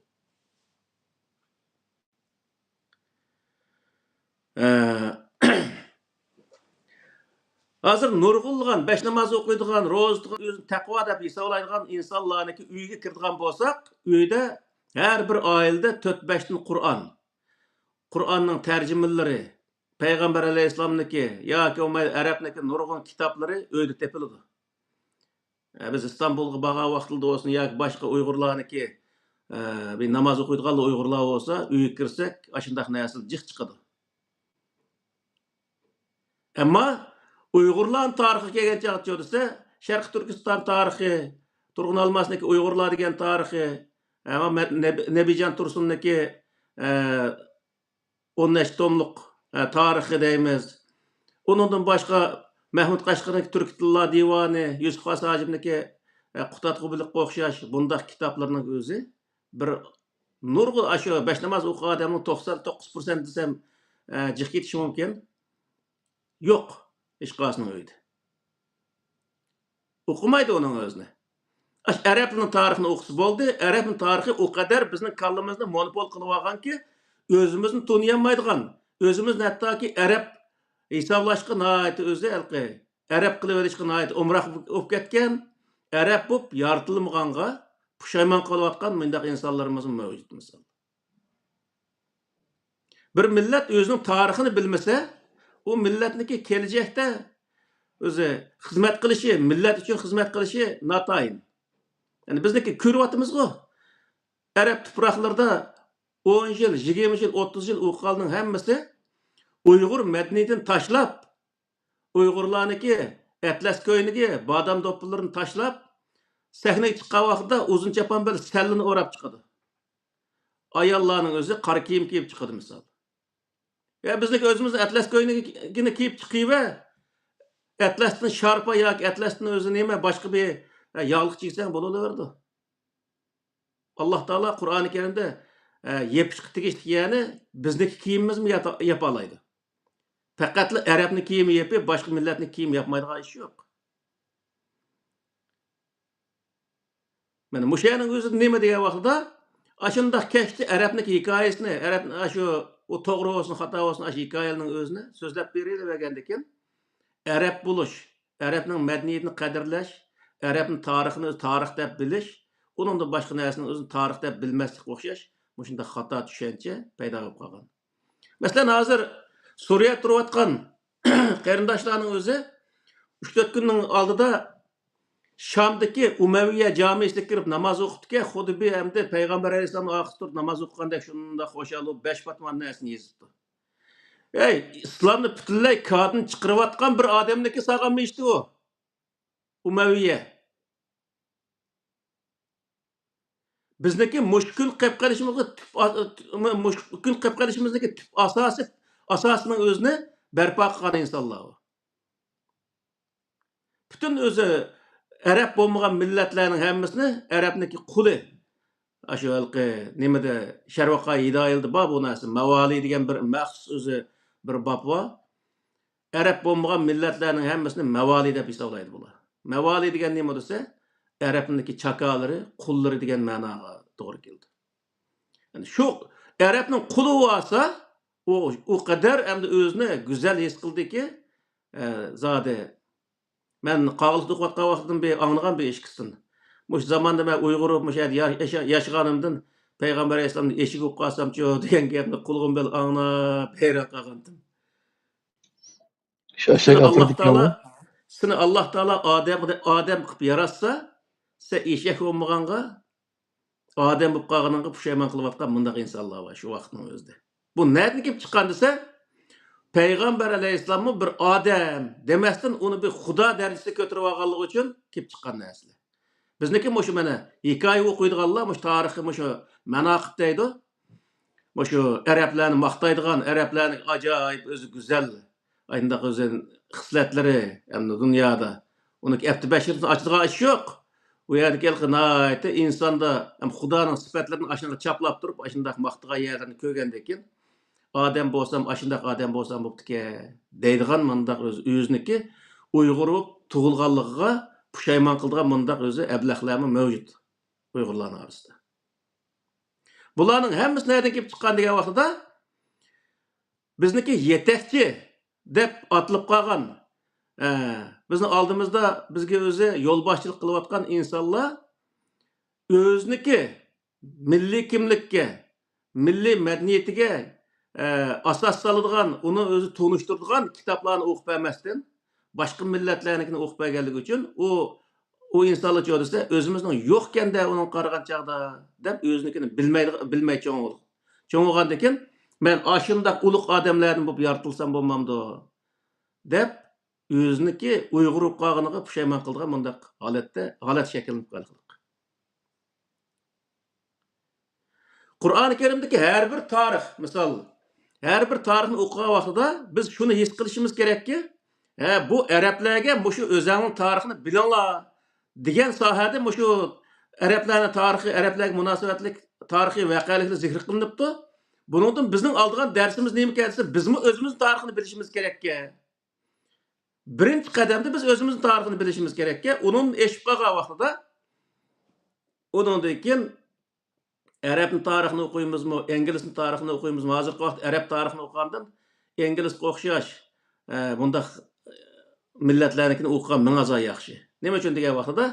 ئە، ھازىر نۇرغۇنلىغان بەش ناماز ئوقۇيدىغان، روزا تۇتىدىغان، ئۆزىنى تەقۋا دەپ ھېسابلايدىغان ئىنسانلارنىڭكى ئۆيىگە كىرىدىغان بولساق، ئۆيدە ھەر بىر ئائىلىدە تۆت بەشتىن قۇرئان، قۇرئاننىڭ تەرجىمىلىرى، پەيغەمبەر ئەلەيھىسسالامنىڭكى ياكى بولمايدۇ ئەرەبنىڭكى نۇرغۇن كىتابلىرى ئۆيدە تېپىلىدۇ. ئە، بىز ئىستانبۇلغا بارغان ۋاقتىدا بولسۇن ياكى باشقا ئۇيغۇرلارنىڭكى، ئە، بىر ناماز ئوقۇيدىغانلا ئۇيغۇرلار بولسا، ئۆيگە كىرسەك، ئاشۇنداق نەرسە جىق چىقىدۇ. ئەمما ئۇيغۇرلارنىڭ تارىخىغا كەلگەن چاغدا دېسە، شەرقىي تۈركىستان تارىخى، تۇرغۇن ئالماسنىڭكى ئۇيغۇرلار دېگەن تارىخى، ئەمما مە-، نەب-، نەبىجان تۇرسۇننىڭكى، ئە، ئون نەچچە توملۇق، ئە، تارىخى دەيمىز. ئۇنىڭدىن باشقا مەھمۇد قەشقىرىنىڭكى تۈركىي تىللار دىۋانى، يۈسۈپ خاس ھاجىپنىڭكى، ئە، قۇتادغۇ بىلىققە ئوخشاش بۇنداق كىتابلارنىڭ ئۆزى بىر نۇرغۇن ئاشۇ بەش ناماز ئوقۇغان ئادەمنىڭ توقسان توققۇز پىرسەنت دېسەم، ئە، جىق كېتىشى مۇمكىن. يوق، ھېچقايسىنىڭ ئۆيىدە. ئوقۇمايدۇ ئۇنىڭ ئۆزىنى. ئاشۇ ئەرەبنىڭ تارىخىنى ئوقۇسا بولدى. ئەرەبنىڭ تارىخى ئۇ قەدەر بىزنىڭ كاللىمىزنى مونوپول قىلىۋالغانكى، ئۆزىمىزنى تونۇيالمايدىغان، ئۆزىمىزنى ھەتتاكى ئەرەب ھېسابلاشقا ناھايىتى ئۆزى ھېلىقى ئەرەب قىلىۋېلىشقا ناھايىتى ئومراق بولۇپ كەتكەن، ئەرەب بولۇپ يارىتىلمىغانغا پۇشايمان قىلىۋاتقان مۇنداق ئىنسانلىرىمىزمۇ مەۋجۇت مىسال. بىر مىللەت ئۆزىنىڭ تارىخىنى بىلمىسە، ئۇ مىللەتنىڭكى كېلىچەكتە ئۆزى خىزمەت قىلىشى، مىللەت ئۈچۈن خىزمەت قىلىشى ناتايىن. يەنى بىزنىڭكى كۆرۈۋاتىمىزغۇ، ئەرەب تۇپراقلىرىدا ئون يىل، يىگىرمە يىل، ئوتتۇز يىل ئۇ ئەھالىنىڭ ھەممىسى ئۇيغۇر مەدەنىيىتىنى تاشلاپ، ئۇيغۇرلارنىڭكى ئەتلەس كۆينىكى، بادام دوپپىلىرىنى تاشلاپ، سەھنىگە چىققان ۋاقتىدا ئۇزۇن چاپان بىلەن سەللىنى ئوراپ چىقىدۇ. ئاياللارنىڭ ئۆزى قارا كىيىم كىيىپ چىقىدۇ، مىسال. يا بىزنىڭكى ئۆزىمىز ئەتلەس كۆينىكىنى كىيىپ چىقىۋەر، ئەتلەستىن شارپا ياكى ئەتلەستىن ئۆزى نېمە، باشقا بىر، ھە، ياغلىق چىگسەڭ بولۇۋېرىدۇ. ئاللا تائالا قۇرئانى كەرىمدە، ئە، يېپىشقا تېگىشلىك يەرنى بىزنىڭكى كىيىمىمىزمۇ ياتا-، ياپالايدۇ. پەقەتلا ئەرەبنىڭ كىيىمى يېپىپ، باشقا مىللەتنىڭ كىيىمى ياپمايدىغان ئىش يوق. مانا مۇشۇ يەرنىڭ ئۆزىدە نېمە دېگەن ۋاقتىدا، ئاشۇنداق كەچتە ئەرەبنىڭكى ھېكايىسىنى، ئەرەب، ئاشۇ، ئۇ توغرا بولسۇن، خاتا بولسۇن، ئاشۇ ھېكايىلەرنىڭ ئۆزىنى سۆزلەپ بېرىلىۋەرگەندىن كېيىن، ئەرەب بولۇش، ئەرەبنىڭ مەدەنىيىتىنى قەدىرلەش، ئەرەبنىڭ تارىخىنى تارىخ دەپ بىلىش، ئۇنىڭدىن باشقا نەرسىنىڭ ئۆزىنى تارىخ دەپ بىلمەسلىككە ئوخشاش مۇشۇنداق خاتا چۈشەنچە پەيدا بولۇپ قالغان. مەسىلەن، ھازىر سۈرىيەدە تۇرۇۋاتقان قېرىنداشلارنىڭ ئۆزى ئۈچ تۆت كۈننىڭ ئالدىدا شامدىكى ئۇمەۋىيە جامىسىغا كىرىپ ناماز ئوقۇپتىكەن، خۇددى بىر ئەمدى پەيغەمبەر ئەلەيھىسسالامنىڭ ئارقىسىدا تۇرۇپ ناماز ئوقۇغاندەك شۇنداق خۇشال بولۇپ، بەش پاتمان نەرسىنى يېزىپتۇ. ئەي، ئىسلامنى پۈتۈنلەي كادىن چىقىرىۋاتقان بىر ئادەمنىكى سالغان مىشتى ئۇ. ئۇمەۋىيە. بىزنىڭكى مۇشكۈل قېلىپ قېلىشىمىزغا تۈپ ئا-، مۇشكۈل قېلىپ قېلىشىمىزنىڭكى تۈپ ئاساسى، ئاساسىنىڭ ئۆزىنى بەرپا قىلغان ئىنسانلار ئۇ. پۈتۈن ئۆزى ئەرەب بولمىغان مىللەتلەرنىڭ ھەممىسىنى ئەرەبنىڭكى قۇلى. ئاشۇ ھېلىقى نېمىدە، شەرۋەقا ھىدايىلىدە بار بۇ نەرسە. مەۋالى دېگەن بىر مەخسۇس ئۆزى بىر باب بار. ئەرەب بولمىغان مىللەتلەرنىڭ ھەممىسىنى مەۋالى دەپ ھېسابلايدۇ بۇلار. مەۋالى دېگەن نېمە دېسە، ئەرەبنىڭكى چاكالىرى، قۇللىرى دېگەن مەناغا توغرا كېلىدۇ. يەنى شۇ ئەرەبنىڭ قۇلى بولسا، ئۇ، ئۇ قەدەر ئەمدى ئۆزىنى گۈزەل ھېس قىلدىكى، ئە، زادى. مەن قاغىلىقتا ئوقۇۋاتقان ۋاقتىدىن بېرى ئاڭلىغان بىر ئىككىسىدىن. مۇشۇ زاماندا مەن ئۇيغۇر بولۇپ مۇشۇ يەردە يا-، ياشا-، ياشىغانىمدىن پەيغەمبەر ئەلەيھىسسالامنىڭ ئېشىكىگە ئوقۇپ قالسامچۇ دېگەن گەپنى قۇلىقىم بىلەن ئاڭلاپ ھەيران قالغانتىم. شۇ ئەشەك سېنى ئاللا ئاپىرىدىكەن تائالا، سېنى ئاللا تائالا ئادەم، ئادەم قىلىپ ياراتسا، سەن ئېشەك بولمىغانغا، ئادەم بولۇپ قالغىنىڭغا پۇشايمان قىلىۋاتقان مۇنداق ئىنسانلار بار شۇ ۋاقىتنىڭ ئۆزىدە. بۇ نەدىن كېلىپ چىققان دېسە، پەيغەمبەر ئەلەيھىسسالاممۇ بىر ئادەم دېمەستىن، ئۇنى بىر خۇدا دەرىجىسىگە كۆتۈرۈۋالغانلىقى ئۈچۈن كېلىپ چىققان نەرسىلەر. بىزنىڭكى مۇشۇ، مانا، ھېكايە ئوقۇيدىغانلار مۇشۇ تارىخى، مۇشۇ ماناقىب دەيدۇ. مۇشۇ ئەرەبلەرنى ماختايدىغان، ئەرەبلەرنىڭ ئاجايىپ ئۆزى گۈزەل، ئاينداق ئۆزى خىسلەتلىرى ھەمدە دۇنيادا. ئۇنى ئەپتى بەشىرىدىن ئاچىدىغان ئىش يوق. ئۇ يەردىكى ھېلىقى ناھايىتى ئىنساندا ھەم خۇدانىڭ سىپەتلىرىنى ئاشۇنداق چاپلاپ تۇرۇپ، ئاشۇنداق ماختىغان يەرلەرنى كۆرگەندىن كېيىن، ئادەم بولسام، ئاشۇنداق ئادەم بولسام بوپتىكەن دەيدىغان مۇنداق ئۆزى، ئۆزىنىڭكى ئۇيغۇر بولۇپ تۇغۇلغانلىقىغا پۇشايمان قىلىدىغان مۇنداق ئۆزى ئەبلەخلەرمۇ مەۋجۇت ئۇيغۇرلارنىڭ ئارىسىدا. بۇلارنىڭ ھەممىسى نەدىن كېلىپ چىققان دېگەن ۋاقتىدا، بىزنىڭكى يېتەكچى دەپ ئاتىلىپ قالغان، ئە، بىزنىڭ ئالدىمىزدا بىزگە ئۆزى يولباشچىلىق قىلىۋاتقان ئىنسانلار ئۆزىنىڭكى مىللىي كىملىككە، مىللىي مەدەنىيىتىگە، ئە، ئاساس سالىدىغان، ئۇنى ئۆزى تونۇشتۇرىدىغان كىتابلارنى ئوقۇپ بەرمەستىن، باشقا مىللەتلەرنىڭكىنى ئوقۇپ بەرگەنلىكى ئۈچۈن، ئۇ، ئۇ ئىنسانلارچۇ دېسە، ئۆزىمىزنىڭ يوقكەن-دە ئۇنىڭغا قارىغان چاغدا، دەپ ئۆزىنىڭكىنى بىلمەيدىغان، بىلمەي چوڭ بولغان. چوڭ بولغاندىن كېيىن، مەن ئاشۇنداق ئۇلۇغ ئادەملەردىن بولۇپ يارىتىلسام بولمامدۇ؟ دەپ، ئۆزىنىڭكى ئۇيغۇر بولۇپ قالغىنىغا پۇشايمان قىلىدىغان مۇنداق ھالەتتە، ھالەت شەكىللىنىپ قالغانلىق. قۇرئانى كەرىمدىكى ھەر بىر تارىخ، مىسال، ھەر بىر تارىخنى ئوقۇغان ۋاقتىدا بىز شۇنى ھېس قىلىشىمىز كېرەككى، ھە، بۇ ئەرەبلەرگە مۇشۇ ئۆزەڭنىڭ تارىخىنى بىلىڭلار دېگەن ساھەدە مۇشۇ ئەرەبلەرنىڭ تارىخى، ئەرەبلەرگە مۇناسىۋەتلىك تارىخىي ۋەقەلىكلەر زىكىر قىلىنىپتۇ. بۇنىڭدىن بىزنىڭ ئالىدىغان دەرسىمىز نېمىكەن دېسە، بىزمۇ ئۆزىمىزنىڭ تارىخىنى بىلىشىمىز كېرەككەن. بىرىنچى قەدەمدە بىز ئۆزىمىزنىڭ تارىخىنى بىلىشىمىز كېرەككەن. ئۇنىڭدىن ئېشىپ قالغان ۋاقتىدا، ئۇنىڭدىن كېيىن ئەرەبنىڭ تارىخىنى ئوقۇيمىزمۇ، ئىنگلىزنىڭ تارىخىنى ئوقۇيمىزمۇ؟ ھازىرقى ۋاقىتتا ئەرەب تارىخىنى ئوقۇغاندىن، ئىنگلىزگە ئوخشاش، ئە، بۇنداق مىللەتلەرنىڭكىنى ئوقۇغان مىڭ ھازا ياخشى. نېمە ئۈچۈن دېگەن ۋاقتىدا،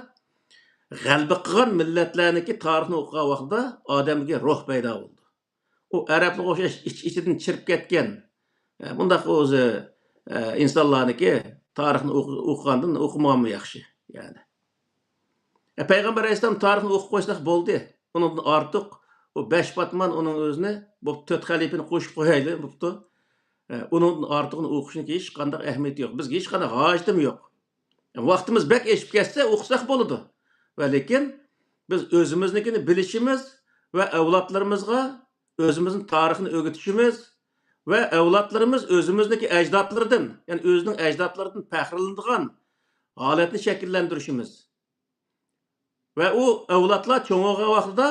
غەلىبە قىلغان مىللەتلەرنىڭكى تارىخىنى ئوقۇغان ۋاقتىدا ئادەمگە روھ پەيدا بولىدۇ. ئۇ ئەرەبلەرگە ئوخشاش ئىچ-ئىچىدىن چىرىپ كەتكەن، ئە، بۇنداق ئۆزى، ئە، ئىنسانلارنىڭكى تارىخنى ئوقۇ-، ئوقۇغاندىن ئوقۇمىغانمۇ ياخشى، يەنى. ئە، پەيغەمبەر ئەلەيھىسسالام تارىخىنى ئوقۇپ قويساق بولدى. ئۇنىڭدىن ئارتۇق، ئۇ بەش پاتمان ئۇنىڭ ئۆزىنى، بۇ تۆت خەلىپىنى قوشۇپ قويايلى، بوپتۇ. ئە، ئۇنىڭدىن ئارتۇقىنى ئوقۇشنىڭكى ھېچقانداق ئەھمىيىتى يوق. بىزگە ھېچقانداق ھاجىتىمۇ يوق. ۋاقتىمىز بەك ئېشىپ كەتسە ئوقۇساق بولىدۇ. ۋە لېكىن بىز ئۆزىمىزنىڭكىنى بىلىشىمىز ۋە ئەۋلادلىرىمىزغا ئۆزىمىزنىڭ تارىخىنى ئۆگىتىشىمىز ۋە ئەۋلادلىرىمىز ئۆزىمىزنىڭكى ئەجدادلىرىدىن، يەنى ئۆزىنىڭ ئەجدادلىرىدىن پەخىرلىنىدىغان ھالەتنى شەكىللەندۈرۈشىمىز. ۋە ئۇ ئەۋلادلار چوڭ بولغان ۋاقتىدا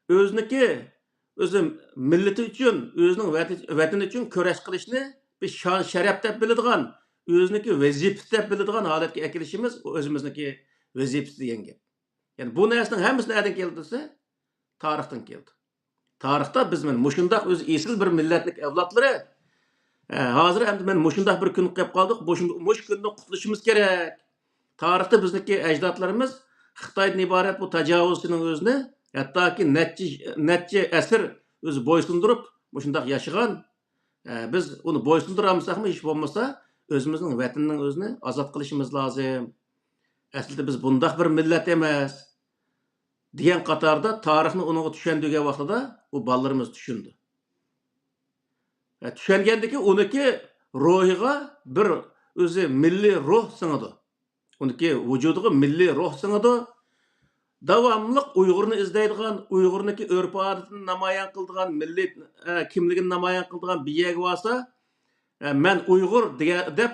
ئۆزىنىڭكى، ئۆزى مىللىتى ئۈچۈن، ئۆزىنىڭ ۋەتى-، ۋەتىنى ئۈچۈن كۈرەش قىلىشنى بىر شان-شەرەپ دەپ بىلىدىغان، ئۆزىنىڭكى ۋەزىپىسى دەپ بىلىدىغان ھالەتكە ئەكېلىشىمىز، ئۇ ئۆزىمىزنىڭكى ۋەزىپىسى دېگەن گەپ. يەنى بۇ نەرسىنىڭ ھەممىسى نەدىن كەلدى دېسە، تارىختىن كەلدى. تارىختا بىز مانا مۇشۇنداق ئۆزى ئېسىل بىر مىللەتنىڭ ئەۋلادلىرى. ھە، ھازىر ئەمدى مانا مۇشۇنداق بىر كۈنگە كېلىپ قالدۇق. مۇشۇ، مۇشۇ كۈندىن قۇتۇلۇشىمىز كېرەك. تارىختا بىزنىڭكى ئەجدادلىرىمىز خىتايدىن ئىبارەت بۇ تاجاۋۇزچىنىڭ ئۆزىنى ھەتتاكى نەچچە، نەچچە ئەسىر ئۆزى بويسۇندۇرۇپ، مۇشۇنداق ياشىغان. ھە، بىز ئۇنى بويسۇندۇرالمىساقمۇ، ھېچ بولمىسا ئۆزىمىزنىڭ ۋەتىنىنىڭ ئۆزىنى ئازاد قىلىشىمىز لازىم. ئەسلىدە بىز بۇنداق بىر مىللەت ئەمەس. دېگەن قاتاردا تارىخنى ئۇنىڭغا چۈشەندۈرگەن ۋاقتىدا ئۇ بالىلىرىمىز چۈشىنىدۇ. ھە، چۈشەنگەندىكى ئۇنىڭكى روھىغا بىر ئۆزى مىللىي روھ سىڭىدۇ. ئۇنىڭكى ۋۇجۇدىغا مىللىي روھ سىڭىدۇ. داۋاملىق ئۇيغۇرنى ئىزدەيدىغان، ئۇيغۇرنىڭكى ئۆرپ-ئادىتىنى نامايان قىلىدىغان، مىللىي، ئە، كىملىكىنى نامايان قىلىدىغان بىر يەرگە بارسا، ئە، مەن ئۇيغۇر دېگەن، دەپ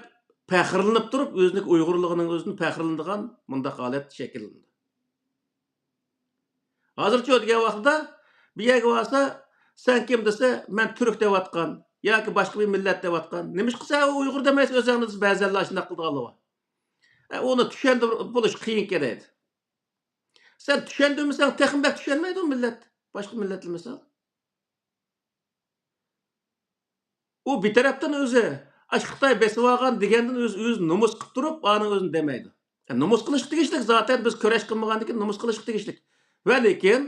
پەخىرلىنىپ تۇرۇپ، ئۆزىنىڭكى ئۇيغۇرلۇقىنىڭ ئۆزىنى پەخىرلىنىدىغان مۇنداق ھالەت شەكىللىنىدۇ. ھازىرچۇ دېگەن ۋاقتىدا بىر يەرگە بارسا، سەن كىم دېسە، مەن تۈرك دەۋاتقان ياكى باشقا بىر مىللەت دەۋاتقان. نېمىشقا سەن ئۇيغۇر دەمەيسەن ئۆزۈڭنى دېسە، بەزىلەر ئاشۇنداق قىلىدىغانلار بار. ئە، ئۇنى چۈشەندۈرۈپ بولۇش قىيىن كېلەيدۇ. سەن چۈشەندۈرمىسەڭ، تېخىمۇ بەك چۈشەنمەيدۇ مىللەت. باشقا مىللەتلەر مىسال. ئۇ بىر تەرەپتىن ئۆزى، ئاشۇ خىتاي بېسىۋالغان دېگەندىن ئۆزى، ئۆزى نومۇس قىلىپ تۇرۇپ، ئانى ئۆزىنى دېمەيدۇ. يەنى نومۇس قىلىشقا تېگىشلىك، زاتەن بىز كۈرەش قىلمىغاندىن كېيىن نومۇس قىلىشقا تېگىشلىك. ۋە لېكىن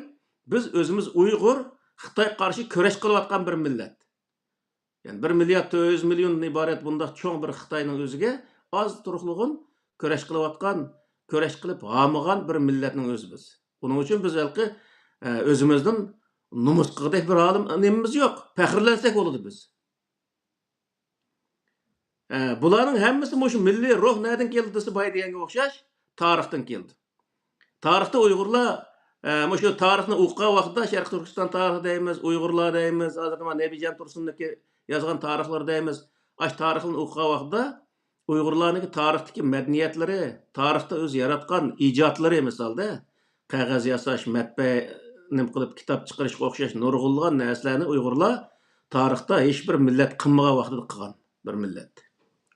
بىز ئۆزىمىز ئۇيغۇر، خىتايغا قارشى كۈرەش قىلىۋاتقان بىر مىللەت. يەنى بىر مىليارد تۆت يۈز مىليوندىن ئىبارەت بۇنداق چوڭ بىر خىتاينىڭ ئۆزىگە ئاز تۇرۇقلىغۇن كۈرەش قىلىۋاتقان، كۈرەش قىلىپ ھارمىغان بىر مىللەتنىڭ ئۆزى بىز. ئۇنىڭ ئۈچۈن بىز ھېلىقى، ئە، ئۆزىمىزدىن نومۇس قىلغۇدەك بىر ھالىم-، نېمىمىز يوق. پەخىرلەنسەك بولىدۇ بىز. ئە، بۇلارنىڭ ھەممىسى مۇشۇ مىللىي روھ نەدىن كەلدى دېسە، بايا دېگەنگە ئوخشاش، تارىختىن كەلدى. تارىختا ئۇيغۇرلار، ئە، مۇشۇ تارىخنى ئوقۇغان ۋاقتىدا شەرقىي تۈركىستان تارىخى دەيمىز، ئۇيغۇرلار دەيمىز، ھازىر مانا نەبىجان تۇرسۇننىڭكى يازغان تارىخلىرى دەيمىز. ئاشۇ تارىخلارنى ئوقۇغان ۋاقتىدا ئۇيغۇرلارنىڭكى تارىختىكى مەدەنىيەتلىرى، تارىختا ئۆزى ياراتقان ئىجادلىرى، مىسالدا، قەغەز ياساش، مەتبە نېمە قىلىپ كىتاب چىقىرىشقا ئوخشاش نۇرغۇنلىغان نەرسىلەرنى ئۇيغۇرلار تارىختا ھېچبىر مىللەت قىلمىغان ۋاقتىدا قىلغان بىر مىللەت.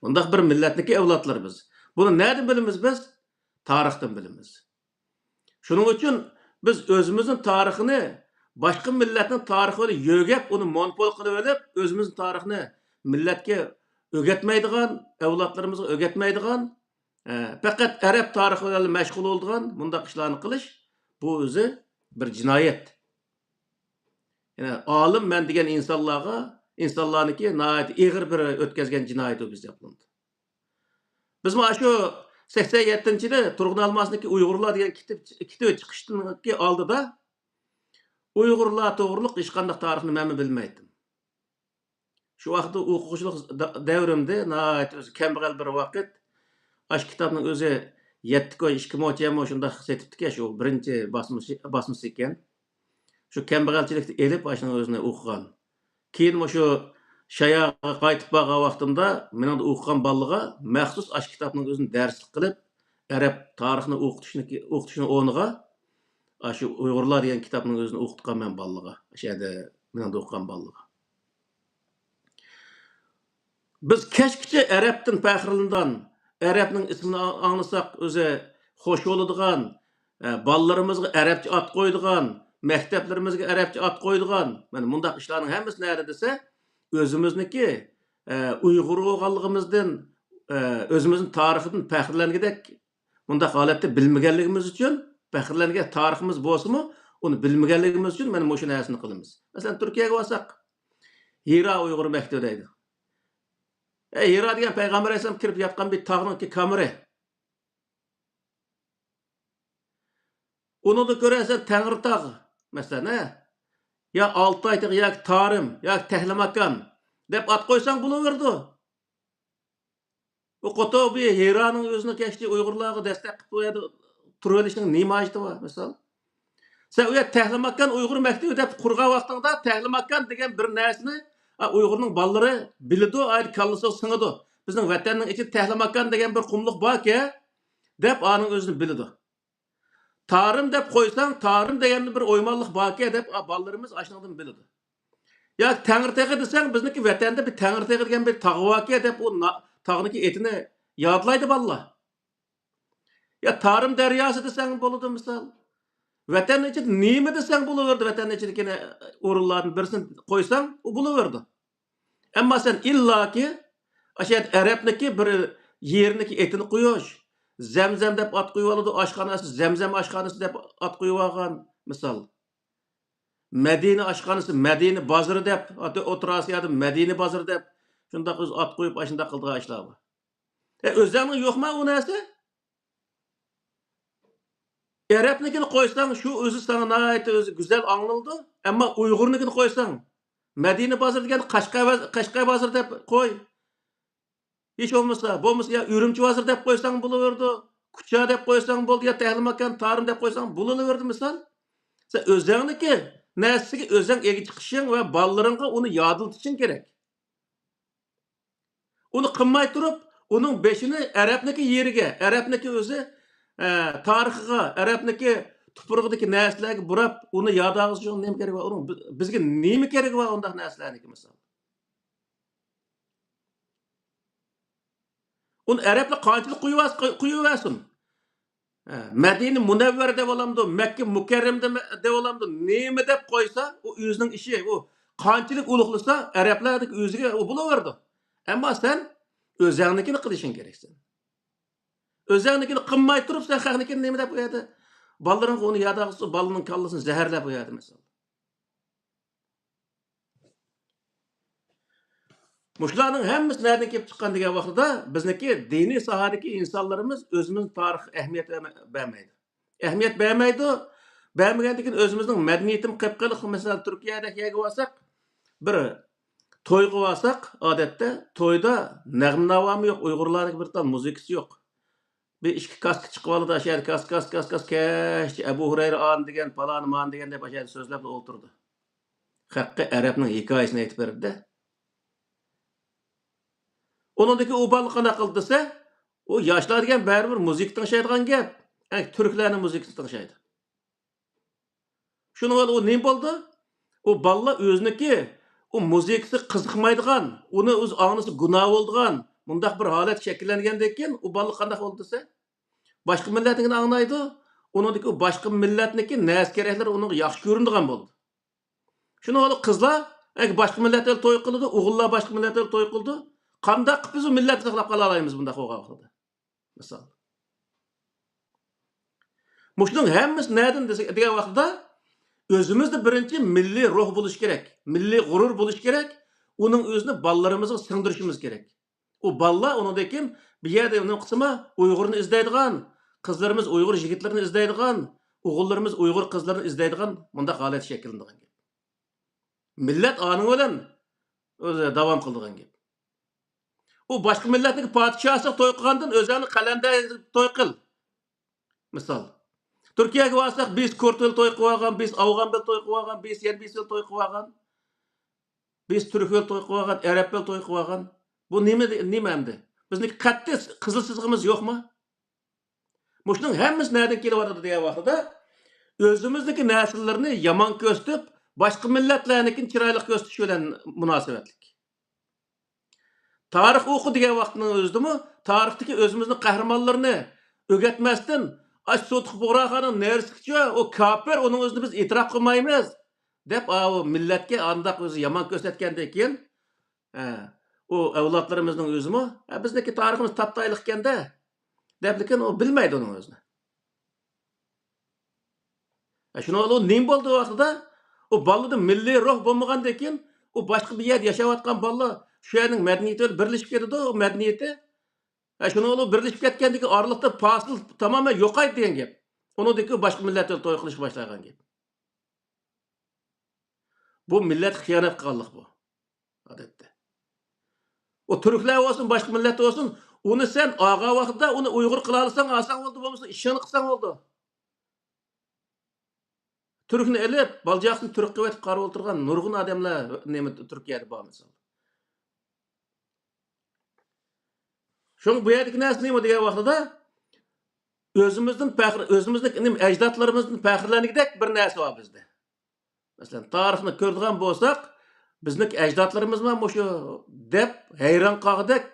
ئۇنداق بىر مىللەتنىڭكى ئەۋلادلىرى بىز. بۇنى نەدىن بىلىمىز بىز؟ تارىختىن بىلىمىز. شۇنىڭ ئۈچۈن بىز ئۆزىمىزنىڭ تارىخىنى باشقا مىللەتنىڭ تارىخى بىلەن يۆگەپ، ئۇنى مونوپول قىلىۋېلىپ، ئۆزىمىزنىڭ تارىخىنى مىللەتكە ئۆگەتمەيدىغان، ئەۋلادلىرىمىزغا ئۆگەتمەيدىغان، ئە، پەقەت ئەرەب تارىخى بىلەن مەشغۇل بولىدىغان مۇنداق ئىشلارنى قىلىش، بۇ ئۆزى بىر جىنايەت. يەنى ئالىم مەن دېگەن ئىنسانلارغا، ئىنسانلارنىڭكى ناھايىتى ئېغىر بىر ئۆتكەزگەن جىنايىتى بىز ھېسابلىنىدۇ. بىزمۇ ئاشۇ سەكسەن يەتتىنچى يىلى تۇرغۇن ئالماسنىڭكى ئۇيغۇرلار دېگەن كىتاب، كىتابى چىقىشتىن ئالدىدا ئۇيغۇرلار توغرۇلۇق ھېچقانداق تارىخنى مەنمۇ بىلمەيتتىم. شۇ ۋاقىتتا ئوقۇغۇچىلىق دا-، دەۋرىمدە ناھايىتى ئۆزى كەمبەغەل بىر ۋاقىت. ئاشۇ كىتابنىڭ ئۆزى يەتتە كوي، ئىككى موچەنمۇ شۇنداق سېتىپتىكەن، شۇ بىرىنچى باسمىسى، باسمىسى ئىكەن. شۇ كەمبەغەلچىلىكتە ئېلىپ، ئاشۇنىڭ ئۆزىنى ئوقۇغان. كېيىن مۇشۇ شاياغا قايتىپ بارغان ۋاقتىمدا، مېنىڭ ئوقۇغان بالىلىرىغا مەخسۇس ئاشۇ كىتابنىڭ ئۆزىنى دەرسلىك قىلىپ، ئەرەب تارىخىنى ئوقۇتۇشنى، ئوقۇتۇشنىڭ ئورنىغا، ئاشۇ ئۇيغۇرلار دېگەن كىتابنىڭ ئۆزىنى ئوقۇتقان مەن بالىلىرىغا. ئاشۇ يەردە مېنىڭ ئوقۇغان بالىلىرىغا. بىز كەچكىچە ئەرەبتىن پەخىرلىنىدىغان، ئەرەبنىڭ ئىسمىنى ئاڭلىساق ئۆزى خوش بولىدىغان، ئە، بالىلىرىمىزغا ئەرەبچە ئات قويىدىغان، مەكتەپلىرىمىزگە ئەرەبچە ئات قويىدىغان، مانا مۇنداق ئىشلارنىڭ ھەممىسى نەدە دېسە، ئۆزىمىزنىڭكى، ئە، ئۇيغۇر بولغانلىقىمىزدىن، ئە، ئۆزىمىزنىڭ تارىخىدىن پەخىرلەنگۈدەك مۇنداق ھالەتتە بىلمىگەنلىكىمىز ئۈچۈن، پەخىرلەنگۈدەك تارىخىمىز بولسىمۇ، ئۇنى بىلمىگەنلىكىمىز ئۈچۈن مانا مۇشۇ نەرسىنى قىلىمىز. مەسىلەن، تۈركىيەگە بارساق، ھىرا ئۇيغۇر مەكتىۋى دەيدۇ. ئە، ھىرا دېگەن پەيغەمبەر ئەلەيھىسسالام كىرىپ ياتقان بىر تاغنىڭكى كامىرى. ئۇنىڭدا كۆرەرسەن تەڭرىتاغ، مەسىلەن، ھە؟ يا ئالتاي تېغى ياكى تارىم ياكى تەھلىماكان دەپ ئات قويساڭ بولۇۋېرىدۇ. بۇ قۇتۇبى ھىرانىڭ ئۆزىنىڭ كەشتى ئۇيغۇرلارغا دەستەك قىلىپ بۇ يەردە تۇرۇۋېلىشنىڭ نېمە ھاجىتى بار، مىسال؟ سەن ئۇ يەردە تەھلىماكان ئۇيغۇر مەكتىۋى دەپ قۇرغان ۋاقتىڭدا، تەھلىماكان دېگەن بىر نەرسىنى، ئا، ئۇيغۇرنىڭ بالىلىرى بىلىدۇ، ئايدا كاللىسىغا سىڭىدۇ. بىزنىڭ ۋەتەننىڭ ئىچىدە تەھلىماكان دېگەن بىر قۇملۇق باركەن، دەپ ئانىڭ ئۆزىنى بىلىدۇ. تارىم دەپ قويساڭ، تارىم دېگەندە بىر ئويمانلىق باركەن، دەپ، ئا، بالىلىرىمىز ئاشۇنىڭدىن بىلىدۇ. ياكى تەڭرىتېغى دېسەڭ، بىزنىڭكى ۋەتەندە بىر تەڭرىتېغى دېگەن بىر تاغ باركەن، دەپ ئۇ نا-، تاغنىڭكى ئېتىنى يادلايدۇ بالىلار. يا تارىم دەرياسى دېسەڭ بولىدۇ مىسال. ۋەتەننىڭ ئىچىدە نېمە دېسەڭ بولۇۋېرىدۇ، ۋەتەننىڭ ئىچىدىكى نە-، ئورۇنلاردىن بىرسىنى قويساڭ، ئۇ بولۇۋېرىدۇ. ئەمما سەن ئىللاكى ئاشۇ يەردە ئەرەبنىكى بىر يېرىنىكى ئېتىنى قويۇش، زەمزەم دەپ ئات قويۇۋالىدۇ، ئاشخانىسى زەمزەم ئاشخانىسى دەپ ئات قويۇۋالغان مىسال. مەدىنە ئاشخانىسى، مەدىنە بازىرى دەپ، ئوتتۇرا ئاسىيادا مەدىنە بازىرى دەپ شۇنداق ئۆزى ئات قويۇپ، ئاشۇنداق قىلىدىغان ئىشلار بار. ئە، ئۆزەڭنىڭ يوقما ئۇ نەرسە؟ ئەرەبنىكىنى قويساڭ، شۇ ئۆزى ساڭا ناھايىتى ئۆزى گۈزەل ئاڭلىنىدۇ. ئەمما ئۇيغۇرنىكىنى قويساڭ، مەدىنە بازىرى دېگەن قەشقەر باز-، قەشقەر بازىرى دەپ قوي. ھېچ بولمىسا، بولمىسا يا ئۈرۈمچى بازىرى دەپ قويساڭ بولۇۋېرىدۇ. كۇچا دەپ قويساڭ بولدى، يا تەھلىماكان، تارىم دەپ قويساڭ بولۇۋېرىدۇ مىسال. سەن ئۆزەڭنىكى نەرسىگە ئۆزەڭ ئىگە چىقىشىڭ ۋە بالىلىرىڭغا ئۇنى يادلىتىشىڭ كېرەك. ئۇنى قىلماي تۇرۇپ، ئۇنىڭ بېشىنى ئەرەبنىكى يېرىگە، ئەرەبنىكى ئۆزى، ئە، تارىخىغا، ئەرەبنىكى تۇپرىقىدىكى نەرسىلەرگە بۇراپ، ئۇنى ياد ئالغۇزۇشنىڭ نېمە كېرىكى بار؟ ئۇنىڭ بىز-، بىزگە نېمە كېرىكى بار ئۇنداق نەرسىلەرنىڭكى مىسال؟ ئۇنى ئەرەبلەر قانچىلىك قويۇۋالسا، قوي-، قويۇۋەرسۇن. ھە، مەدىنە مۇنەۋۋەر دەۋالامدۇ، مەككە مۇكەررەم دەۋالامدۇ، نېمە دەپ قويسا، ئۇ ئۆزىنىڭ ئىشى، ئۇ قانچىلىك ئۇلۇغلىسا، ئەرەبلەردىكى ئۆزىگە ئۇ بولۇۋېرىدۇ. ئەمما سەن ئۆزەڭنىكىنى قىلىشىڭ كېرەكسەن. ئۆزەڭنىكىنى قىلماي تۇرۇپ، سەن خەقنىڭكىنى نېمە دەپ قويادا؟ بالىلىرىڭغا ئۇنى ياد ئالغۇزۇپ، بالىنىڭ كاللىسىنى زەھەرلەپ قويادا، مەسىلەن. مۇشۇلارنىڭ ھەممىسى نەدىن كېلىپ چىققان دېگەن ۋاقتىدا، بىزنىڭكى دىنىي ساھەدىكى ئىنسانلىرىمىز ئۆزىمىزنىڭ تارىخقا ئەھمىيەت بەرمە-، بەرمەيدۇ. ئەھمىيەت بەرمەيدۇ. بەرمىگەندىكىن ئۆزىمىزنىڭ مەدەنىيىتىمۇ قېپقېلىق. مەسىلەن، تۈركىيەدەك يەرگە بارساق، بىر تويغا بارساق، ئادەتتە تويدا نەغمە ناۋامۇ يوق، ئۇيغۇرلارنىڭ بىر تال مۇزىكىسى يوق. بىر ئىككى كاسكا چىقىپ ئالىدۇ، شۇ يەردە كاس، كاس، كاس، كاس، كەچتە ئەبۇ ھۇرەيرە ئان دېگەن، پالانى مان دېگەن دەپ ئاشۇ يەردە سۆزلەپلا ئولتۇرىدۇ. خەققە ئەرەبنىڭ ھېكايىسىنى ئېيتىپ بېرىدۇ-دە. ئۇنىڭدىكى ئۇ بالا قانداق قىلدى دېسە، ئۇ ياشلار دېگەن بەرىبىر مۇزىكا تىڭشايدىغان گەپ. ئەي، تۈركلەرنىڭ مۇزىكىسىنى تىڭشايدۇ. شۇنىڭ بىلەن ئۇ نېمە بولدى؟ ئۇ بالىلار ئۆزىنىڭكى ئۇ مۇزىكىسىغا قىزىقمايدىغان، ئۇنى ئۆزى ئاڭلىسا گۇناھ بولىدىغان مۇنداق بىر ھالەت شەكىللەنگەندىن كېيىن، ئۇ بالا قانداق بولدى دېسە، باشقا مىللەتنىڭكىنى ئاڭلايدۇ، ئۇنىڭدىكى ئۇ باشقا مىللەتنىڭكى نەرسە-كېرەكلىرى ئۇنىڭغا ياخشى كۆرۈنىدىغان بولدى. شۇنىڭ بىلەن قىزلار، ئەگەر باشقا مىللەتلەر توي قىلىدۇ، ئوغۇللار باشقا مىللەتلەر توي قىلىدۇ، قانداق قىلىپ بىز ئۇ مىللەتنى ساقلاپ قالالايمىز بۇنداق بولغان ۋاقىتتا؟ مىسال. مۇشۇنىڭ ھەممىسى نەدىن دېسە، دېگەن ۋاقتىدا، ئۆزىمىزدە بىرىنچى مىللىي روھ بولۇش كېرەك، مىللىي غۇرۇر بولۇش كېرەك، ئۇنىڭ ئۆزىنى بالىلىرىمىزغا سىڭدۈرۈشىمىز كېرەك. ئۇ بالىلار ئۇنىڭدىن كېيىن بۇ يەردە ئۇنىڭ قىسمى ئۇيغۇرنى ئىزدەيدىغان، قىزلىرىمىز ئۇيغۇر يىگىتلىرىنى ئىزدەيدىغان، ئوغۇللىرىمىز ئۇيغۇر قىزلىرىنى ئىزدەيدىغان مۇنداق ھالەت شەكىللىنىدىغان گەپ. مىللەت ئانىڭ بىلەن ئۆزى داۋام قىلىدىغان گەپ. ئۇ باشقا مىللەتنىڭ پادىشاھىغا توي قىلغاندىن ئۆزۈڭنى قەلەندەر توي قىل. مىسال. تۈركىيەگە بارساق، بىز كۇرد بىلەن توي قىلىۋالغان، بىز ئافغان بىلەن توي قىلىۋالغان، بىز يەنە بىرسى بىلەن توي قىلىۋالغان، بىز تۈرك بىلەن توي قىلىۋالغان، ئەرەب بىلەن توي قىلىۋالغان. بۇ نېمە، نېمە ئەمدى؟ بىزنىڭ قەتئىي قىزىل سىزىقىمىز يوقمۇ؟ مۇشۇنىڭ ھەممىسى نەدىن كېلىۋاتىدۇ دېگەن ۋاقتىدا، ئۆزىمىزنىڭكى نەرسىلىرىنى يامان كۆرسىتىپ، باشقا مىللەتلەرنىڭكىنى چىرايلىق كۆرسىتىش بىلەن مۇناسىۋەتلىك. تارىخ ئوقۇ دېگەن ۋاقىتنىڭ ئۆزىدىمۇ، تارىختىكى ئۆزىمىزنىڭ قەھرىمانلىرىنى ئۆگەتمەستىن، ئاشۇ سۇتۇق بۇغراخاننىڭ نېرىسىگىچە، ئۇ كاپىر، ئۇنىڭ ئۆزىنى بىز ئېتىراپ قىلمايمىز، دەپ، ئاۋۇ مىللەتكە ئانداق ئۆزى يامان كۆرسەتكەندىن كېيىن، ھە، ئۇ ئەۋلادلىرىمىزنىڭ ئۆزىمۇ، ھە، بىزنىڭكى تارىخىمىز تاپتايلىقكەن-دە، دەپ، لېكىن ئۇ بىلمەيدۇ ئۇنىڭ ئۆزىنى. ھە، شۇنىڭ بىلەن ئۇ نېمە بولدى ۋاقتىدا؟ ئۇ بالىدا مىللىي روھ بولمىغاندىن كېيىن، ئۇ باشقا بىر يەردە ياشاۋاتقان بالىلار شۇ يەرنىڭ مەدەنىيىتى بىلەن بىرلىشىپ كېتىدۇ، ئۇ مەدەنىيىتى. ھە، شۇنىڭ بىلەن ئۇ بىرلىشىپ كەتكەندىكى ئارىلىقتا پاسىل تامامەن يوقايدۇ دېگەن گەپ. ئۇنىڭدىن كېيىن باشقا مىللەت بىلەن توي قىلىشقا باشلىغان گەپ. بۇ مىللەتكە خىيانەت قىلغانلىق بۇ، ئادەتتە. ئۇ تۈركلەر بولسۇن، باشقا مىللەت بولسۇن، ئۇنى سەن ئالغان ۋاقىتتا ئۇنى ئۇيغۇر قىلالىساڭ ئالساڭ بولدى، بولمىسا ئىشىڭنى قىلساڭ بولدى. تۈركنى ئېلىپ، بالىچاقىسىنى تۈرك قىلىۋېتىپ قاراپ ئولتۇرغان نۇرغۇن ئادەملەر نېمە تۈركىيەدە بار مىسال. شۇڭا بۇ يەردىكى نەرسە نېمە دېگەن ۋاقتىدا، ئۆزىمىزدىن پەخىر، ئۆزىمىزنىڭ نېمە ئەجدادلىرىمىزدىن پەخىرلەنگۈدەك بىر نەرسە بار بىزدە. مەسىلەن، تارىخنى كۆرىدىغان بولساق، بىزنىڭ ئەجدادلىرىمىزمۇ مۇشۇ دەپ ھەيران قالغۇدەك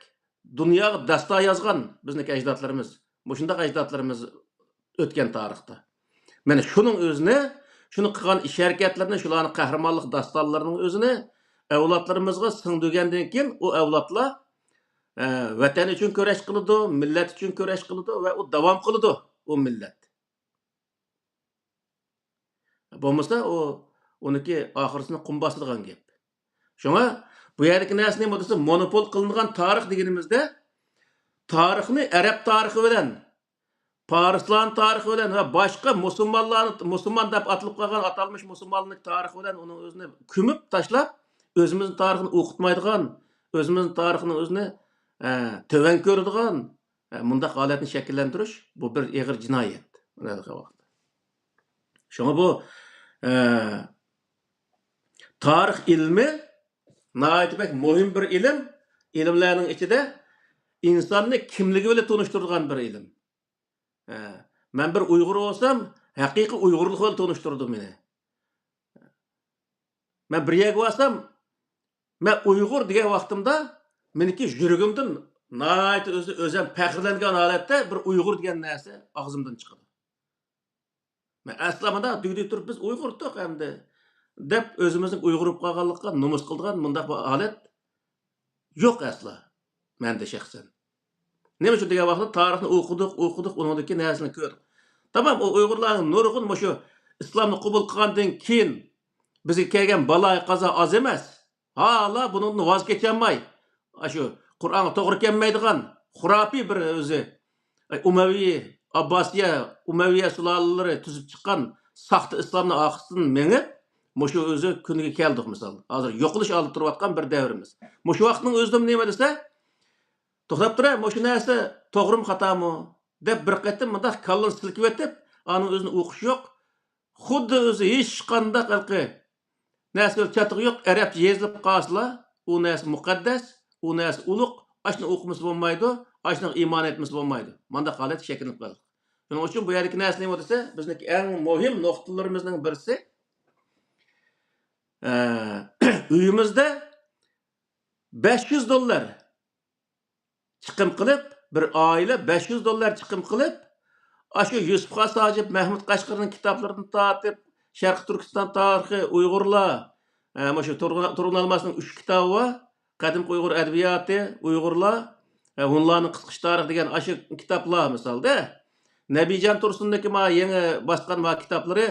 دۇنياغا داستان يازغان بىزنىڭ ئەجدادلىرىمىز. مۇشۇنداق ئەجدادلىرىمىز ئۆتكەن تارىختا. مانا شۇنىڭ ئۆزىنى، شۇنى قىلغان ئىش ھەرىكەتلىرىنى، شۇلارنىڭ قەھرىمانلىق داستانلىرىنىڭ ئۆزىنى ئەۋلادلىرىمىزغا سىڭدۈرگەندىن كېيىن، ئۇ ئەۋلادلار، ئە، ۋەتەن ئۈچۈن كۈرەش قىلىدۇ، مىللەت ئۈچۈن كۈرەش قىلىدۇ ۋە ئۇ داۋام قىلىدۇ، ئۇ مىللەت. بولمىسا ئۇ، ئۇنىڭكى ئاخىرىسىنى قۇم باسىدىغان گەپ. شۇڭا بۇ يەردىكى نەرسە نېمە دېسە، مونوپول قىلىنغان تارىخ دېگىنىمىزدە، تارىخنى ئەرەب تارىخى بىلەن، پارسلارنىڭ تارىخى بىلەن ۋە باشقا مۇسۇلمانلارنى، مۇسۇلمان دەپ ئاتىلىپ قالغان ئاتالمىش مۇسۇلمانلىق تارىخى بىلەن ئۇنىڭ ئۆزىنى كۆمۈپ تاشلاپ، ئۆزىمىزنىڭ تارىخىنى ئوقۇتمايدىغان، ئۆزىمىزنىڭ تارىخىنى ئۆزىنى، ئە، تۆۋەن كۆرىدىغان، ئە، مۇنداق ھالەتنى شەكىللەندۈرۈش، بۇ بىر ئېغىر جىنايەت. شۇڭا بۇ، ئە، تارىخ ئىلمى ناھايىتى بەك مۇھىم بىر ئىلىم. ئىلىملەرنىڭ ئىچىدە ئىنساننى كىملىكى بىلەن تونۇشتۇرىدىغان بىر ئىلىم. ھە، مەن بىر ئۇيغۇر بولسام، ھەقىقىي ئۇيغۇرلۇق بىلەن تونۇشتۇرىدۇ مېنى. مەن بىر يەرگە بارسام، مەن ئۇيغۇر دېگەن ۋاقتىمدا، مېنىڭكى يۈرىكىمدىن ناھايىتى ئۆزى، ئۆزۈم پەخىرلەنگەن ھالەتتە بىر ئۇيغۇر دېگەن نەرسە ئاغزىمدىن چىقىدۇ. مەن ئەسلا مۇنداق دۈگدۈك تۇرۇپ، بىز ئۇيغۇر ئۇتۇق ئەمدى، دەپ ئۆزىمىزنىڭ ئۇيغۇر بولۇپ قالغانلىقىغا نومۇس قىلىدىغان مۇنداق بىر ھالەت يوق ئەسلا مەندە شەخسەن. نېمە ئۈچۈن دېگەن ۋاقىتتا تارىخنى ئوقۇدۇق، ئوقۇدۇق، ئۇنىڭدىكى نەرسىنى كۆردۇق. تامام، ئۇ ئۇيغۇرلارنىڭ نۇرغۇن مۇشۇ ئىسلامنى قوبۇل قىلغاندىن كېيىن بىزگە كەلگەن بالا قازا ئاز ئەمەس. ھالا بۇنىڭدىن ۋاز كېچەلمەي، ئاشۇ قۇرئانغا توغرا كەلمەيدىغان خۇراپىي بىر ئۆزى، ئەي، ئۇمەۋىي، ئابباسىيە، ئۇمەۋىيە سۇلالىلىرى تۈزۈپ چىققان ساختا ئىسلامنىڭ ئارقىسىدىن مېڭىپ، مۇشۇ ئۆزى كۈنگە كەلدۇق، مىسال. ھازىر يوقىلىش ئالدىدا تۇرۇۋاتقان بىر دەۋرىمىز. مۇشۇ ۋاقىتنىڭ ئۆزىدىمۇ نېمە دېسە، توختاپ تۇرە، مۇشۇ نەرسە توغرىمۇ، خاتامۇ دەپ بىر قېتىم مۇنداق كاللىنى سىلكىۋېتىپ، ئانىڭ ئۆزىنى ئوقۇش يوق. خۇددى ئۆزى ھېچقانداق ھېلىقى نەرسە بىلەن چاتىقى يوق، ئەرەبچە يېزىلىپ قالسىلا، ئۇ نەرسە مۇقەددەس، ئۇ نەرسە ئۇلۇغ، ئاشۇنى ئوقۇمىسا بولمايدۇ، ئاشۇنىڭغا ئىمان ئېيتمىسا بولمايدۇ. مانداق ھالەت شەكىللىنىپ قالدى. شۇنىڭ ئۈچۈن بۇ يەردىكى نەرسە نېمە دېسە، بىزنىڭكى ئەڭ مۇھىم نۇقتىلىرىمىزنىڭ بىرسى، ئە، ئۆيىمىزدە بەش يۈز دوللار چىقىم قىلىپ، بىر ئائىلە بەش يۈز دوللار چىقىم قىلىپ، ئاشۇ يۈسۈپ خاس ھاجىپ، مەھمۇد قەشقىرىنىڭ كىتابلىرىدىن تارتىپ، شەرقىي تۈركىستان تارىخى، ئۇيغۇرلار، ئە، مۇشۇ تۇرغۇن، تۇرغۇن ئەلماسنىڭ ئۈچ كىتابى بار، قەدىمكى ئۇيغۇر ئەدەبىياتى، ئۇيغۇرلار، ئە، ھونلارنىڭ قىسقىچە تارىخى دېگەن ئاشۇ كىتابلار مىسالدا. نەبىجان تۇرسۇننىڭكى ما يېڭى باسقان ما كىتابلىرى،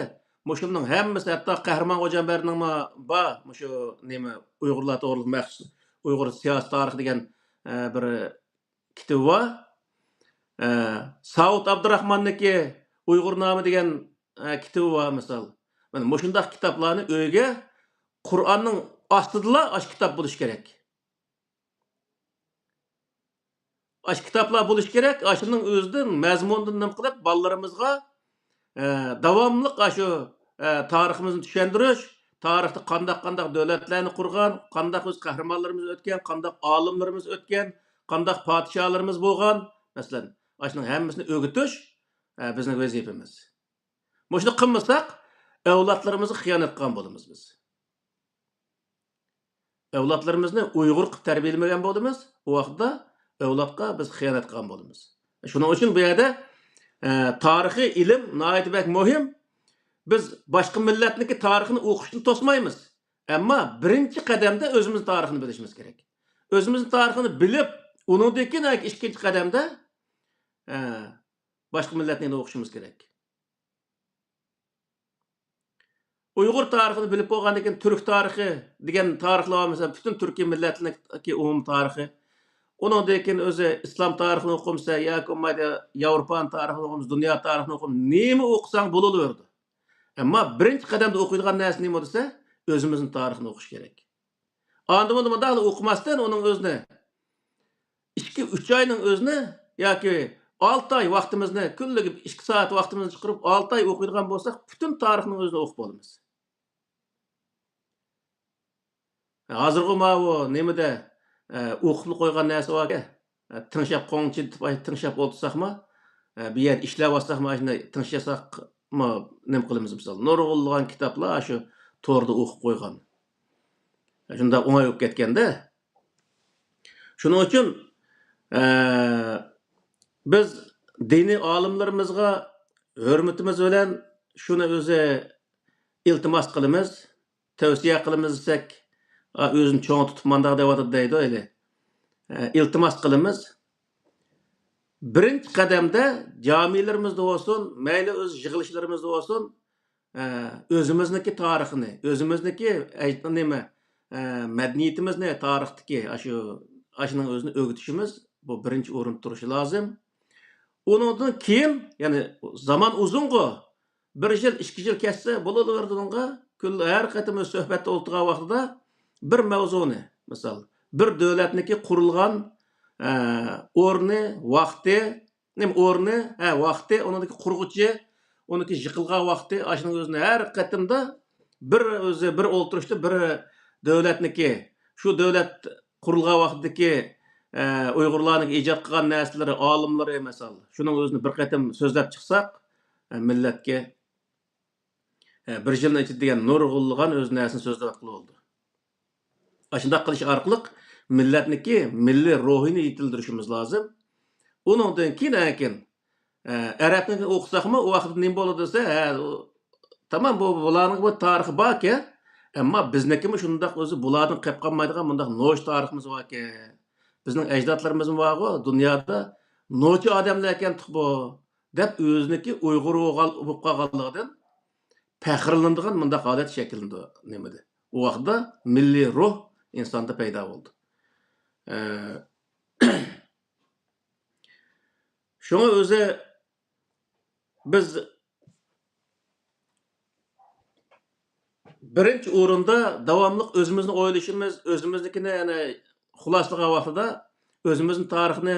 مۇشۇنىڭ ھەممىسى، ھەتتا قەھرىمان غوجامبەردىنىڭمۇ بار، مۇشۇ نېمە، ئۇيغۇرلار توغرىلىق مەخسۇس ئۇيغۇر سىياسىي تارىخى دېگەن، ئە، بىر كىتابى بار. ئە، ساۋۇت ئابدۇراخماننىڭكى ئۇيغۇرنامە دېگەن، ئە، كىتابى بار، مىسال. مانا مۇشۇنداق كىتابلارنى ئۆيگە قۇرئاننىڭ ئاستىدىلا ئاشۇ كىتاب بولۇشى كېرەك. ئاشۇ كىتابلار بولۇشى كېرەك. ئاشۇنىڭ ئۆزىدىن، مەزمۇنىدىن نېمە قىلىپ، بالىلىرىمىزغا، ئە، داۋاملىق ئاشۇ، ئە، تارىخىمىزنى چۈشەندۈرۈش، تارىختا قانداق، قانداق دۆلەتلەرنى قۇرغان، قانداق بىز قەھرىمانلىرىمىز ئۆتكەن، قانداق ئالىملىرىمىز ئۆتكەن، قانداق پادىشاھلىرىمىز بولغان، مەسىلەن، ئاشۇنىڭ ھەممىسىنى ئۆگىتىش، ئە، بىزنىڭ ۋەزىپىمىز. مۇشۇنى قىلمىساق، ئەۋلادلىرىمىزغا خىيانەت قىلغان بولىمىز بىز. ئەۋلادلىرىمىزنى ئۇيغۇر قىلىپ تەربىيەلىمىگەن بولىمىز، ئۇ ۋاقىتتا ئەۋلادقا بىز خىيانەت قىلغان بولىمىز. شۇنىڭ ئۈچۈن بۇ يەردە، ئە، تارىخىي ئىلىم ناھايىتى بەك مۇھىم. بىز باشقا مىللەتنىڭكى تارىخىنى ئوقۇشنى توسمايمىز. ئەمما بىرىنچى قەدەمدە ئۆزىمىزنىڭ تارىخىنى بىلىشىمىز كېرەك. ئۆزىمىزنىڭ تارىخىنى بىلىپ، ئۇنىڭدىن كېيىن ئىككىنچى قەدەمدە، ئە، باشقا مىللەتنى ئوقۇشىمىز كېرەك. ئۇيغۇر تارىخىنى بىلىپ بولغاندىن كېيىن، تۈرك تارىخى دېگەن تارىخلار بار، مەسىلەن، پۈتۈن تۈركىي مىللەتلەرنىڭكى ئومۇمىي تارىخى. ئۇنىڭدىن كېيىن ئۆزى ئىسلام تارىخىنى ئوقۇمسا ياكى بولمايدۇ، ياۋروپانىڭ تارىخىنى ئوقۇمسا، دۇنيا تارىخىنى ئوقۇمسا، نېمە ئوقۇساڭ بولۇۋېرىدۇ. ئەمما بىرىنچى قەدەمدە ئوقۇيدىغان نەرسە نېمە دېسە، ئۆزىمىزنىڭ تارىخىنى ئوقۇش كېرەك. ئاندىن بۇنى مۇنداق ئوقۇماستىن، ئۇنىڭ ئۆزىنى ئىككى، ئۈچ ئاينىڭ ئۆزىنى ياكى ئالتە ئاي ۋاقتىمىزنى، كۈنلۈكى ئىككى سائەت ۋاقتىمىزنى چىقىرىپ، ئالتە ئاي ئوقۇيدىغان بولساق، پۈتۈن تارىخنىڭ ئۆزىنى ئوقۇپ بولىمىز. ھازىرغۇ ماۋۇ نېمىدە، ئە، ئوقۇپلا قويغان نەرسە باركەن. ئە، تىڭشاپ قوڭچىلىتىپ، ئاي، تىڭشاپ ئولتۇرساقمۇ، ئە، بىر يەردە ئىشلەۋاتساقمۇ، ئاشۇنداق تىڭشىساقمۇ، نېمە قىلىمىز مىسال. نۇرغۇنلىغان كىتابلار شۇ توردا ئوقۇپ قويغان. شۇنداق ئوڭاي بولۇپ كەتكەندە. شۇنىڭ ئۈچۈن، ئە، بىز دىنىي ئالىملىرىمىزغا ھۆرمىتىمىز بىلەن شۇنى ئۆزى ئىلتىماس قىلىمىز، تەۋسىيە قىلىمىز دېسەك، ئا، ئۆزىنى چوڭ تۇتۇپ مانداق دەۋاتىدۇ دەيدۇ ھېلى. ئە، ئىلتىماس قىلىمىز. بىرىنچى قەدەمدە جامىلىرىمىزدە بولسۇن، مەيلى ئۆز يىغىلىشلىرىمىزدا بولسۇن، ئە، ئۆزىمىزنىڭكى تارىخىنى، ئۆزىمىزنىڭكى ئەج-، نېمە، ئە، مەدەنىيىتىمىزنى، تارىختىكى ئاشۇ، ئاشۇنىڭ ئۆزىنى ئۆگىتىشىمىز، بۇ بىرىنچى ئورۇندا تۇرۇشى لازىم. ئۇنىڭدىن كېيىن، يەنى زامان ئۇزۇنغۇ، بىر يىل، ئىككى يىل كەتسە بولۇۋېرىدىغانغا، كۈن-، ھەر قېتىم سۆھبەتتە ئولتۇرغان ۋاقتىدا بىر مەۋزۇنى، مىسال، بىر دۆلەتنىڭكى قۇرۇلغان، ئە، ئورنى، ۋاقتى، نېمە ئورنى، ھە، ۋاقتى، ئۇنىڭدىكى قۇرغۇچى، ئۇنىڭكى يىقىلغان ۋاقتى، ئاشۇنىڭ ئۆزىنى ھەر قېتىمدا بىر ئۆزى، بىر ئولتۇرۇشتا بىر دۆلەتنىكى، شۇ دۆلەت قۇرۇلغان ۋاقتىدىكى، ئە، ئۇيغۇرلارنىڭ ئىجاد قىلغان نەرسىلىرى، ئالىملىرى، مەسىلەن، شۇنىڭ ئۆزىنى بىر قېتىم سۆزلەپ چىقساق، ئە، مىللەتكە، ئە، بىر يىلنىڭ ئىچىدە دېگەن نۇرغۇنلىغان ئۆز نەرسىنى سۆزلەپ بولىدۇ. ئاشۇنداق قىلىش ئارقىلىق مىللەتنىڭكى مىللىي روھىنى يېتىلدۈرۈشىمىز لازىم. ئۇنىڭدىن كېيىن، ئەركىن، ئە، ئەرەبنىڭكىنى ئوقۇساقمۇ، ئۇ ۋاقىتتا نېمە بولىدۇ دېسە، ھە، ئۇ، تامام، بۇ، بۇلارنىڭ بۇ تارىخى باركەن، ئەمما بىزنىڭكىمۇ شۇنداق ئۆزى بۇلاردىن قېلىپ قالمايدىغان مۇنداق نوچى تارىخىمىز باركەن. بىزنىڭ ئەجدادلىرىمىزمۇ بارغۇ، دۇنيادا نوچى ئادەملەر ئىكەنتۇق بۇ، دەپ ئۆزىنىڭكى ئۇيغۇر بولغان، بولۇپ قالغانلىقىدىن پەخىرلىنىدىغان مۇنداق ھالەت شەكىللىنىدۇ نېمىدە. ئۇ ۋاقىتتا مىللىي روھ ئىنساندا پەيدا بولىدۇ. ئە، شۇڭا ئۆزى بىز بىرىنچى ئورۇندا داۋاملىق ئۆزىمىزنى ئويلىشىمىز، ئۆزىمىزنىڭكىنى، يەنى خۇلاسىلىغان ۋاقتىدا ئۆزىمىزنى، تارىخنى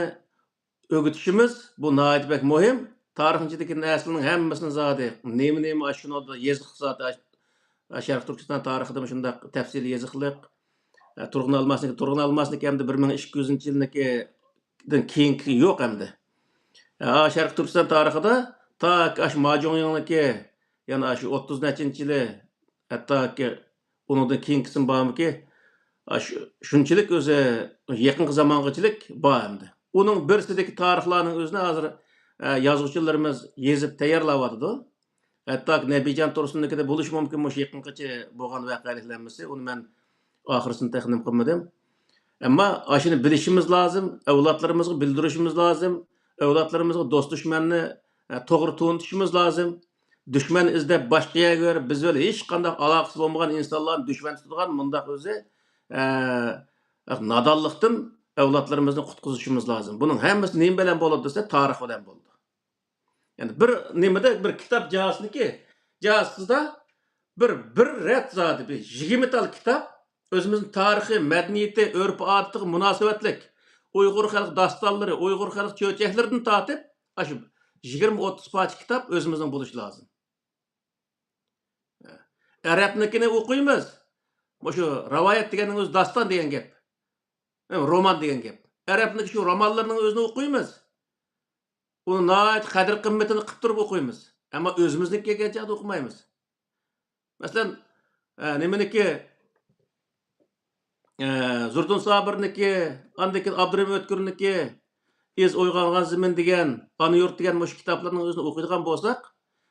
ئۆگىتىشىمىز، بۇ ناھايىتى بەك مۇھىم. تارىخنىڭ ئىچىدىكى نەرسىلەرنىڭ ھەممىسىنى زادى نېمە-نېمە ئاشۇنىڭدا يېزىقلىق زادى، ئاش-، شەرقىي تۈركىستان تارىخىدا شۇنداق تەپسىلىي يېزىقلىق. ئە، تۇرغۇن ئالماسنىڭكى، تۇرغۇن ئالماسنىڭكى ئەمدى بىر مىڭ ئىككى يۈزىنچى يىلنىڭكىدىن كېيىنكى يوق ئەمدى. ئە، شەرقىي تۈركىستان تارىخىدا تاكى ئاشۇ ماجۇڭيىڭنىڭكى، يەنە ئاشۇ ئوتتۇز نەچچىنچى يىلى، ھەتتاكى ئۇنىڭدىن كېيىنكىسىمۇ بارمىكى؟ ئاشۇ، شۇنچىلىك ئۆزى يېقىنقى زامانغىچىلىك بار ئەمدى. ئۇنىڭ بىرسىدىكى تارىخلارنىڭ ئۆزىنى ھازىر، ئە، يازغۇچىلىرىمىز يېزىپ تەييارلاۋاتىدۇ. ھەتتا نەبىجان تۇرسۇننىڭكىدە بولۇشى مۇمكىن، مۇشۇ يېقىنقىچە بولغان ۋەقەلىكلەر ھەممىسى. ئۇنى مەن ئاخىرسىنى تېخى نېمە قىلمىدىم. ئەمما ئاشۇنى بىلىشىمىز لازىم، ئەۋلادلىرىمىزغا بىلدۈرۈشىمىز لازىم، ئەۋلادلىرىمىزغا دوست دۈشمەننى، ئە، توغرا تونۇتۇشىمىز لازىم. دۈشمەن ئىزدەپ باشقا يەرگە بېرىپ، بىز بىلەن ھېچقانداق ئالاقىسى بولمىغان ئىنسانلارنى دۈشمەن تۇتىدىغان مۇنداق ئۆزى، ئە، نادانلىقتىن ئەۋلادلىرىمىزنى قۇتقۇزۇشىمىز لازىم. بۇنىڭ ھەممىسى نېمە بىلەن بولىدۇ دېسە، تارىخ بىلەن بولىدۇ. يەنى بىر نېمىدە، بىر كىتاب جاھازنىكى، جاھازىدا بىر، بىر رەت زادى، بىر يىگىرمە تال كىتاب ئۆزىمىزنىڭ تارىخى، مەدەنىيىتى، ئۆرپ-ئادىتىغا مۇناسىۋەتلىك، ئۇيغۇر خەلق داستانلىرى، ئۇيغۇر خەلق چۆچەكلىرىدىن تارتىپ، ئاشۇ يىگىرمە ئوتتۇز پارچە كىتاب ئۆزىمىزنىڭ بولۇشى لازىم. ئەرەبنىڭكىنى ئوقۇيمىز. مۇشۇ رىۋايەت دېگەننىڭ ئۆزى داستان دېگەن گەپ. ئە، رومان دېگەن گەپ. ئەرەبنىڭكى شۇ رومانلىرىنىڭ ئۆزىنى ئوقۇيمىز. ئۇنىڭ ناھايىتى قەدىر-قىممىتىنى قىلىپ تۇرۇپ ئوقۇيمىز. ئەمما ئۆزىمىزنىڭكى كەلگەن چاغدا ئوقۇمايمىز. مەسىلەن، ئە، نېمىنىكى، ئە، زوردۇن سابىرنىكى، ئاندىن كېيىن ئابدۇرېھىم ئۆتكۈرنىكى، ئىز ئويغانغان زېمىن دېگەن، ئانا يۇرت دېگەن مۇشۇ كىتابلارنىڭ ئۆزىنى ئوقۇيدىغان بولساق،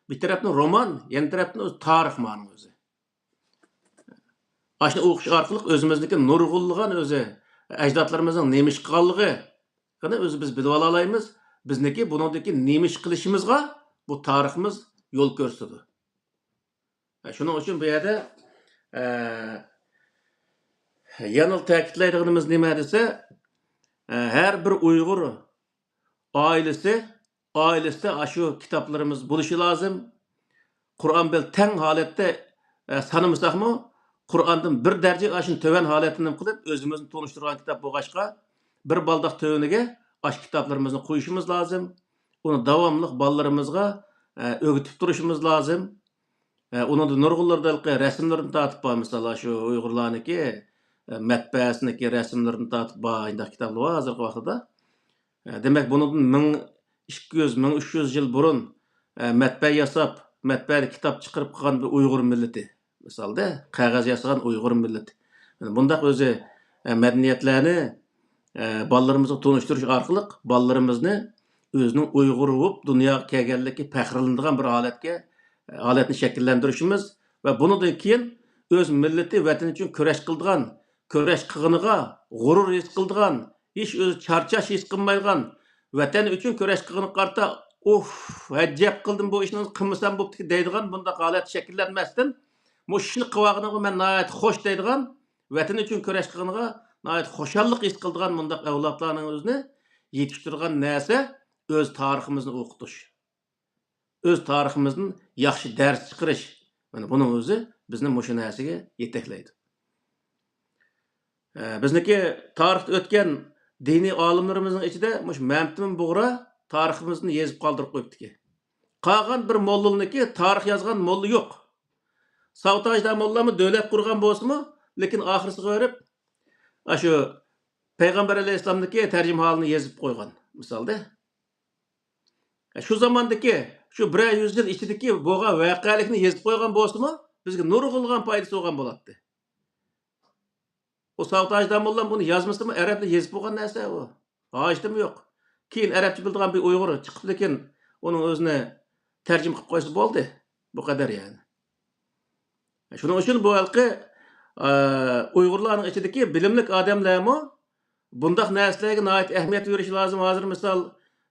بىر تەرەپتىن رومان، يەنە تەرەپتىن ئۆزى تارىخ مانىڭ ئۆزى. ئاشۇنى ئوقۇش ئارقىلىق ئۆزىمىزنىڭكى نۇرغۇنلىغان ئۆزى ئەجدادلىرىمىزنىڭ نېمە ئىش قىلغانلىقىنى ئۆزى بىز بىلىۋالالايمىز. بىزنىڭكى بۇنىڭدىكى نېمە ئىش قىلىشىمىزغا بۇ تارىخىمىز يول كۆرسىتىدۇ. شۇنىڭ ئۈچۈن بۇ يەردە، ئە، يەنىلا تەكىتلەيدىغىنىمىز نېمە دېسە، ئە، ھەر بىر ئۇيغۇر ئائىلىسى، ئائىلىسىدە ئاشۇ كىتابلىرىمىز بولۇشى لازىم. قۇرئان بىلەن تەڭ ھالەتتە، ئە، سانىمىساقمۇ، قۇرئاندىن بىر دەرىجە ئاشۇنى تۆۋەن ھالەتتە نېمە قىلىپ، ئۆزىمىزنى تونۇشتۇرغان كىتاب بولغاچقا، بىر بالداق تۆۋىنىگە ئاشۇ كىتابلىرىمىزنى قويۇشىمىز لازىم. ئۇنى داۋاملىق بالىلىرىمىزغا، ئە، ئۆگىتىپ تۇرۇشىمىز لازىم. ئە، ئۇنىڭدا نۇرغۇنلىرىدا ھېلىقى رەسىملىرىنى تارتىپ بار، مىسال، شۇ ئۇيغۇرلارنىڭكى، ئە، مەتبەئەسىنىڭكى رەسىملىرىنى تارتىپ بار، شۇنداق كىتابلار بار ھازىرقى ۋاقتىدا. ئە، دېمەك، بۇنىڭدىن مىڭ ئىككى يۈز، مىڭ ئۈچ يۈز يىل بۇرۇن، ئە، مەتبەئە ياساپ، مەتبەئەدە كىتاب چىقىرىپ قىلغان بىر ئۇيغۇر مىللىتى. مىسالدا، قەغەز ياسىغان ئۇيغۇر مىللىتى. بۇنداق ئۆزى، ئە، مەدەنىيەتلەرنى، ئە، بالىلىرىمىزغا تونۇشتۇرۇش ئارقىلىق بالىلىرىمىزنى ئۆزىنىڭ ئۇيغۇر بولۇپ دۇنياغا كەلگەنلىكى پەخىرلىنىدىغان بىر ھالەتكە، ھالەتنى شەكىللەندۈرۈشىمىز ۋە بۇنىڭدىن كېيىن ئۆز مىللىتى ۋەتىنى ئۈچۈن كۈرەش قىلىدىغان، كۈرەش قىلغىنىغا غۇرۇر ھېس قىلىدىغان، ھېچ ئۆزى چارچاش ھېس قىلمايدىغان، ۋەتەن ئۈچۈن كۈرەش قىلغىنىغا قارىتا، ئۇھ، ئەجەب قىلدىم، بۇ ئىشنى قىلمىسام بوپتىكەن دەيدىغان بۇنداق ھالەت شەكىللەنمەستىن، مۇشۇ ئىشنى قىلىۋالغىنىغا مەن ناھايىتى خوش دەيدىغان، ۋەتىنى ئۈچۈن كۈرەش قىلغىنىغا ناھايىتى خۇشاللىق ھېس قىلىدىغان مۇنداق ئەۋلادلارنىڭ ئۆزىنى يېتىشتۈرىدىغان نەرسە ئۆز تارىخىمىزنى ئوقۇتۇش. ئۆز تارىخىمىزدىن ياخشى دەرس چىقىرىش. مانا بۇنىڭ ئۆزى بىزنى مۇشۇ نەرسىگە يېتەكلەيدۇ. ئە، بىزنىڭكى تارىختا ئۆتكەن دىنىي ئالىملىرىمىزنىڭ ئىچىدە مۇشۇ مەمتىمىن بۇغرا تارىخىمىزنى يېزىپ قالدۇرۇپ قويۇپتىكەن. قالغان بىر موللىنىڭكى تارىخ يازغان موللا يوق. ساۋۇت ھاجى داموللامۇ دۆلەت قۇرغان بولسىمۇ، لېكىن ئاخىرسىغا بېرىپ، ئاشۇ پەيغەمبەر ئەلەيھىسسالامنىڭكى تەرجىمىھالىنى يېزىپ قويغان، مىسالدا. شۇ زاماندىكى، شۇ بىرەر يۈز يىل ئىچىدىكى بولغان ۋەقەلىكنى يېزىپ قويغان بولسىمۇ، بىزگە نۇرغۇنلىغان پايدىسى بولغان بولاتتى. ئۇ ساۋۇت ھاجى داموللام بۇنى يازمىسىمۇ، ئەرەبلەر يېزىپ بولغان نەرسە ئۇ. ھاجىتىمۇ يوق. كېيىن ئەرەبچە بىلىدىغان بىر ئۇيغۇر چىقىپتىكىن، ئۇنىڭ ئۆزىنى تەرجىمە قىلىپ قويسا بولدى. بۇ قەدەر يەنى. شۇنىڭ ئۈچۈن بۇ ھېلىقى، ئە، ئۇيغۇرلارنىڭ ئىچىدىكى بىلىملىك ئادەملەرمۇ بۇنداق نەرسىلەرگە ناھايىتى ئەھمىيەت بېرىشى لازىم. ھازىر مىسال،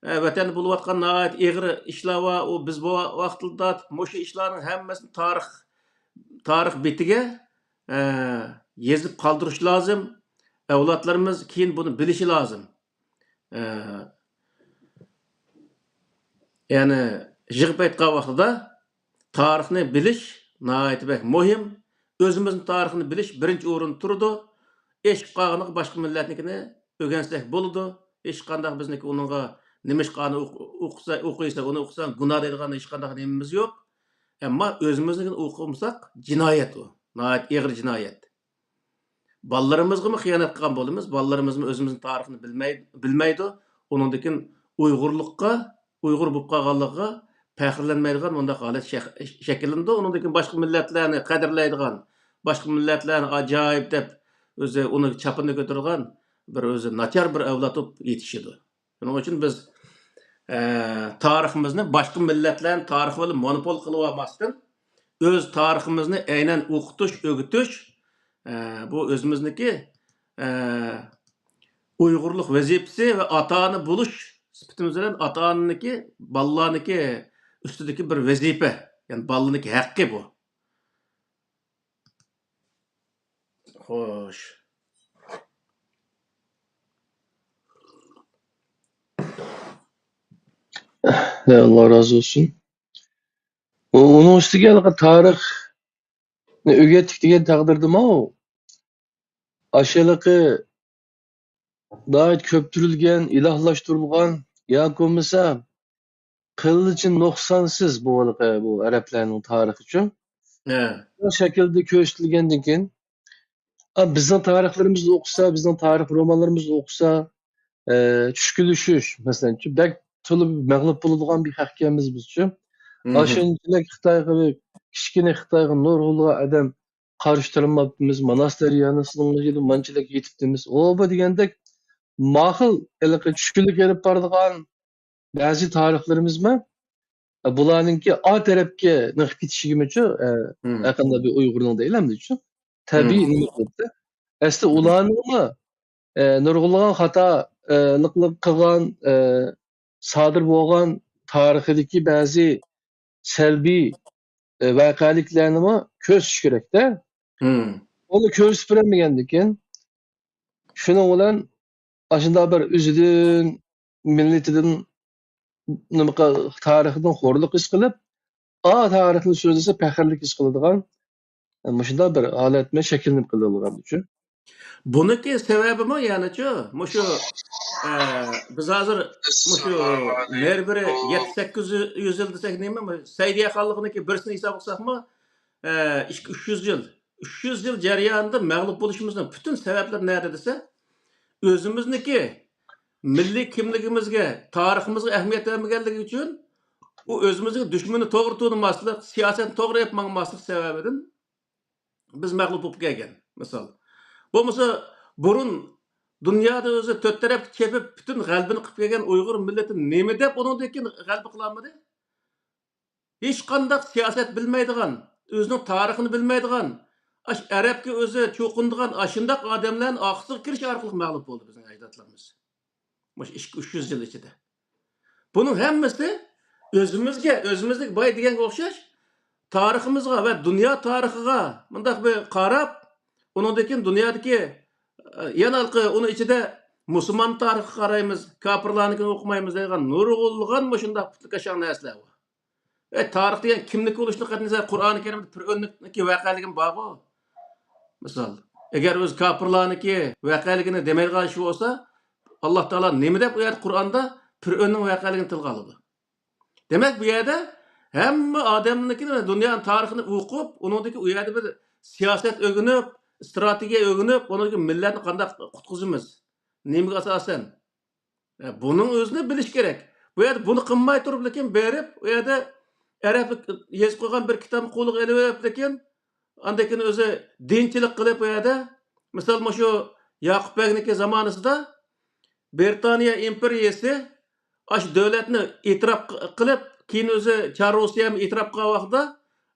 ئە، ۋەتەندە بولۇۋاتقان ناھايىتى ئېغىر ئىشلار بار. ئۇ بىز بۇ ۋاقىتتا مۇشۇ ئىشلارنىڭ ھەممىسىنى تارىخ، تارىخ بېتىگە، ئە، يېزىپ قالدۇرۇش لازىم. ئەۋلادلىرىمىز كېيىن بۇنى بىلىشى لازىم. ئە، يەنى يىغىپ ئېيتقان ۋاقتىدا تارىخنى بىلىش ناھايىتى بەك مۇھىم. ئۆزىمىزنىڭ تارىخىنى بىلىش بىرىنچى ئورۇندا تۇرىدۇ. ئېشىپ قالغىنىغا باشقا مىللەتنىڭكىنى ئۆگەنسەك بولىدۇ. ھېچقانداق بىزنىڭكى ئۇنىڭغا نېمىشقا ئۇنى ئوق-، ئوقۇسا، ئوقۇيسا، ئۇنى ئوقۇساڭ گۇناھ دەيدىغان ھېچقانداق نېمىمىز يوق. ئەمما ئۆزىمىزنىڭكىنى ئوقۇمىساق جىنايەت ئۇ. ناھايىتى ئېغىر جىنايەت. بالىلىرىمىزغىمۇ خىيانەت قىلغان بولىمىز. بالىلىرىمىزمۇ ئۆزىمىزنىڭ تارىخىنى بىلمەي-، بىلمەيدۇ. ئۇنىڭدىن كېيىن ئۇيغۇرلۇققا، ئۇيغۇر بولۇپ قالغانلىقىغا پەخىرلەنمەيدىغان مۇنداق ھالەت شەك-، شەكىللىنىدۇ. ئۇنىڭدىن كېيىن باشقا مىللەتلەرنى قەدىرلەيدىغان، باشقا مىللەتلەرنى ئاجايىپ دەپ، ئۆزى ئۇنى چاپىنىنى كۆتۈرىدىغان بىر ئۆزى ناچار بىر ئەۋلاد بولۇپ يېتىشىدۇ. شۇنىڭ ئۈچۈن بىز، ئە، تارىخىمىزنى باشقا مىللەتلەرنىڭ تارىخى بىلەن مونوپول قىلىۋالماستىن، ئۆز تارىخىمىزنى ئەينەن ئوقۇتۇش، ئۆگىتىش، ئە، بۇ ئۆزىمىزنىڭكى، ئە، ئۇيغۇرلۇق ۋەزىپىسى ۋە ئاتا-ئانا بولۇش سۈپىتىمىز بىلەن ئاتا-ئانىنىڭكى، بالىلارنىڭكى ئۈستىدىكى بىر ۋەزىپە، يەنى بالىنىڭكى ھەققى بۇ. خوش. ئاللا رازى بولسۇن. ئۇ-، ئۇنىڭ ئۈستىگە ھېلىقى تارىخنى ئۆگەتتۇق دېگەن تەقدىردىمۇ، ئاشۇ ھېلىقى ناھايىتى كۆپتۈرۈلگەن، ئىلاھلاشتۇرۇلغان ياكى بولمىسا قىلچە نۇقسانسىز بۇ ھېلىقى بۇ ئەرەبلەرنىڭ تارىخىچۇ. ھە. شۇ شەكىلدە كۆرسىتىلگەندىن كېيىن، ئا، بىزنىڭ تارىخلىرىمىزنى ئوقۇسا، بىزنىڭ تارىخ رومانلىرىمىزنى ئوقۇسا، ئە، چۈشكۈنلىشىش، مەسىلەنچۇ، بەك تولا مەغلۇپ بولىدىغان بىر خەقكەنمىز بىزچۇ. مھم. ئاشۇنچىلىك خىتايغا، كىچىككىنە خىتايغا نۇرغۇنلىغان ئادەم قارشى تۇرماپتىمىز، ماناس دەريانىڭ سۇلىڭىدا مانچىلىك يېتىپتىمىز. ئوبا دېگەندەك ماخىل ھېلىقى چۈشكۈنلۈك ئېلىپ بارىدىغان بەزى تارىخلىرىمىزمۇ، ئە، بۇلارنىڭكى ئا تەرەپكە نېقىپ كېتىشىگىمۇچۇ، ئە، مم. ھەرقانداق بىر ئۇيغۇرنىڭ دەيلى ئەمدىچۇ. تەبىئىي مم. نېمە قىلدى؟ ئەسلى مم. ئۇلارنىڭمۇ، ئە، نۇرغۇنلىغان خاتا، ئە، لىقلىق قىلغان، ئە، سادىر بولغان تارىخىدىكى بەزى سەلبىي، ئە، ۋەقەلىكلەرنىمۇ كۆرسىتىش كېرەكتە. مم. ئۇنى كۆرسىتىپ بېرەلمىگەندىكىن، شۇنىڭ بىلەن ئاشۇنداق بىر ئۆزىدىن، مىللىتىدىن، نېمە قىل-، تارىخىدىن خورلۇق ھېس قىلىپ، ئا تارىخنى سۆزلىسە پەخىرلىك ھېس قىلىدىغان، مۇشۇنداق بىر ھالەتمۇ شەكىللىنىپ قېلىۋالغان ئۈچۈن. بۇنىڭكى سەۋەبىمۇ يەنىچۇ، مۇشۇ، ئە، بىز ھازىر مۇشۇ نېرى بىرى يەتتە سەككىز يۈز يىل دېسەك نېمە، سەئىدىيە خانلىقىنىڭكى بىرسىنى ھېساب قىلساقمۇ، ئە، ئىككى، ئۈچ يۈز يىل، ئۈچ يۈز يىل جەريانىدا مەغلۇپ بولۇشىمىزنىڭ پۈتۈن سەۋەبلىرى نەدە دېسە، ئۆزىمىزنىڭكى مىللىي كىملىكىمىزگە، تارىخىمىزغا ئەھمىيەت بەرمىگەنلىكى ئۈچۈن، ئۇ ئۆزىمىزنىڭ دۈشمىنىنى توغرا تونۇماسلىق، سىياسەتنى توغرا ئېلىپ ماڭماسلىق سەۋەبىدىن بىز مەغلۇپ بولۇپ كەلگەن، مىسال. بولمىسا، بۇرۇن دۇنيادا ئۆزى تۆت تەرەپكە چېپىپ، پۈتۈن غەلىبىنى قىلىپ كەلگەن ئۇيغۇر مىللىتى نېمە دەپ ئۇنىڭدىن كېيىن غەلىبە قىلالمىدى؟ ھېچقانداق سىياسەت بىلمەيدىغان، ئۆزىنىڭ تارىخىنى بىلمەيدىغان، ئاشۇ ئەرەبكە ئۆزى چوقۇنىدىغان ئاشۇنداق ئادەملەرنىڭ ئارقىسىغا كىرىش ئارقىلىق مەغلۇپ بولدى بىزنىڭ ئەجدادلىرىمىز. مۇشۇ ئىككى، ئۈچ يۈز يىل ئىچىدە. بۇنىڭ ھەممىسى ئۆزىمىزگە، ئۆزىمىزنىڭ باي دېگەنگە ئوخشاش، تارىخىمىزغا ۋە دۇنيا تارىخىغا مۇنداق بىر قاراپ، ئۇنىڭدىن كېيىن دۇنيادىكى، ئە، يەنە ھېلىقى ئۇنىڭ ئىچىدە مۇسۇلمان تارىخىغا قارايمىز، كاپىرلارنىڭكىنى ئوقۇمايمىز دەيدىغان نۇرغۇنلىغان مۇشۇنداق پۇتلىكاشاڭ نەرسىلەر بار. ئەي، تارىخ دېگەن كىمنىڭكى بولۇشىدىن قەتئىينەزەر، قۇرئانى كەرىمدە پىرئۆننىڭكى ۋەقەلىكىمۇ بارغۇ. مىسال، ئەگەر ئۆزى كاپىرلارنىڭكى ۋەقەلىكىنى دېمەيدىغان ئىش بولسا، ئاللا تائالا نېمە دەپ ئۇ يەردە قۇرئاندا پىرئۆننىڭ ۋەقەلىكىنى تىلغا ئالىدۇ؟ دېمەك، بۇ يەردە ھەممە ئادەمنىڭكىنى، دۇنيانىڭ تارىخىنى ئوقۇپ، ئۇنىڭدىكى ئۇ يەردە بىر سىياسەت ئۆگىنىپ، ئىستراتېگىيە ئۆگىنىپ، ئۇنىڭدىكى مىللەتنى قانداق قۇتقۇزىمىز؟ نېمىگە ئاساسەن؟ ئە، بۇنىڭ ئۆزىنى بىلىش كېرەك. بۇ يەردە بۇنى قىلماي تۇرۇپ، لېكىن بېرىپ، ئۇ يەردە ئەرەبلىك يېزىپ قويغان بىر كىتابنى قولىغا ئېلىۋېلىپ، لېكىن ئاندىن كېيىن ئۆزى دىنچىلىق قىلىپ، ئۇ يەردە، مىسال، مۇشۇ ياقۇپ بەگنىڭكى زامانىسىدا بىرىتانىيە ئىمپېرىيىسى ئاشۇ دۆلەتنى ئېتىراپ ق-، قىلىپ، كېيىن ئۆزى چار روسىيەمۇ ئېتىراپ قىلغان ۋاقتىدا،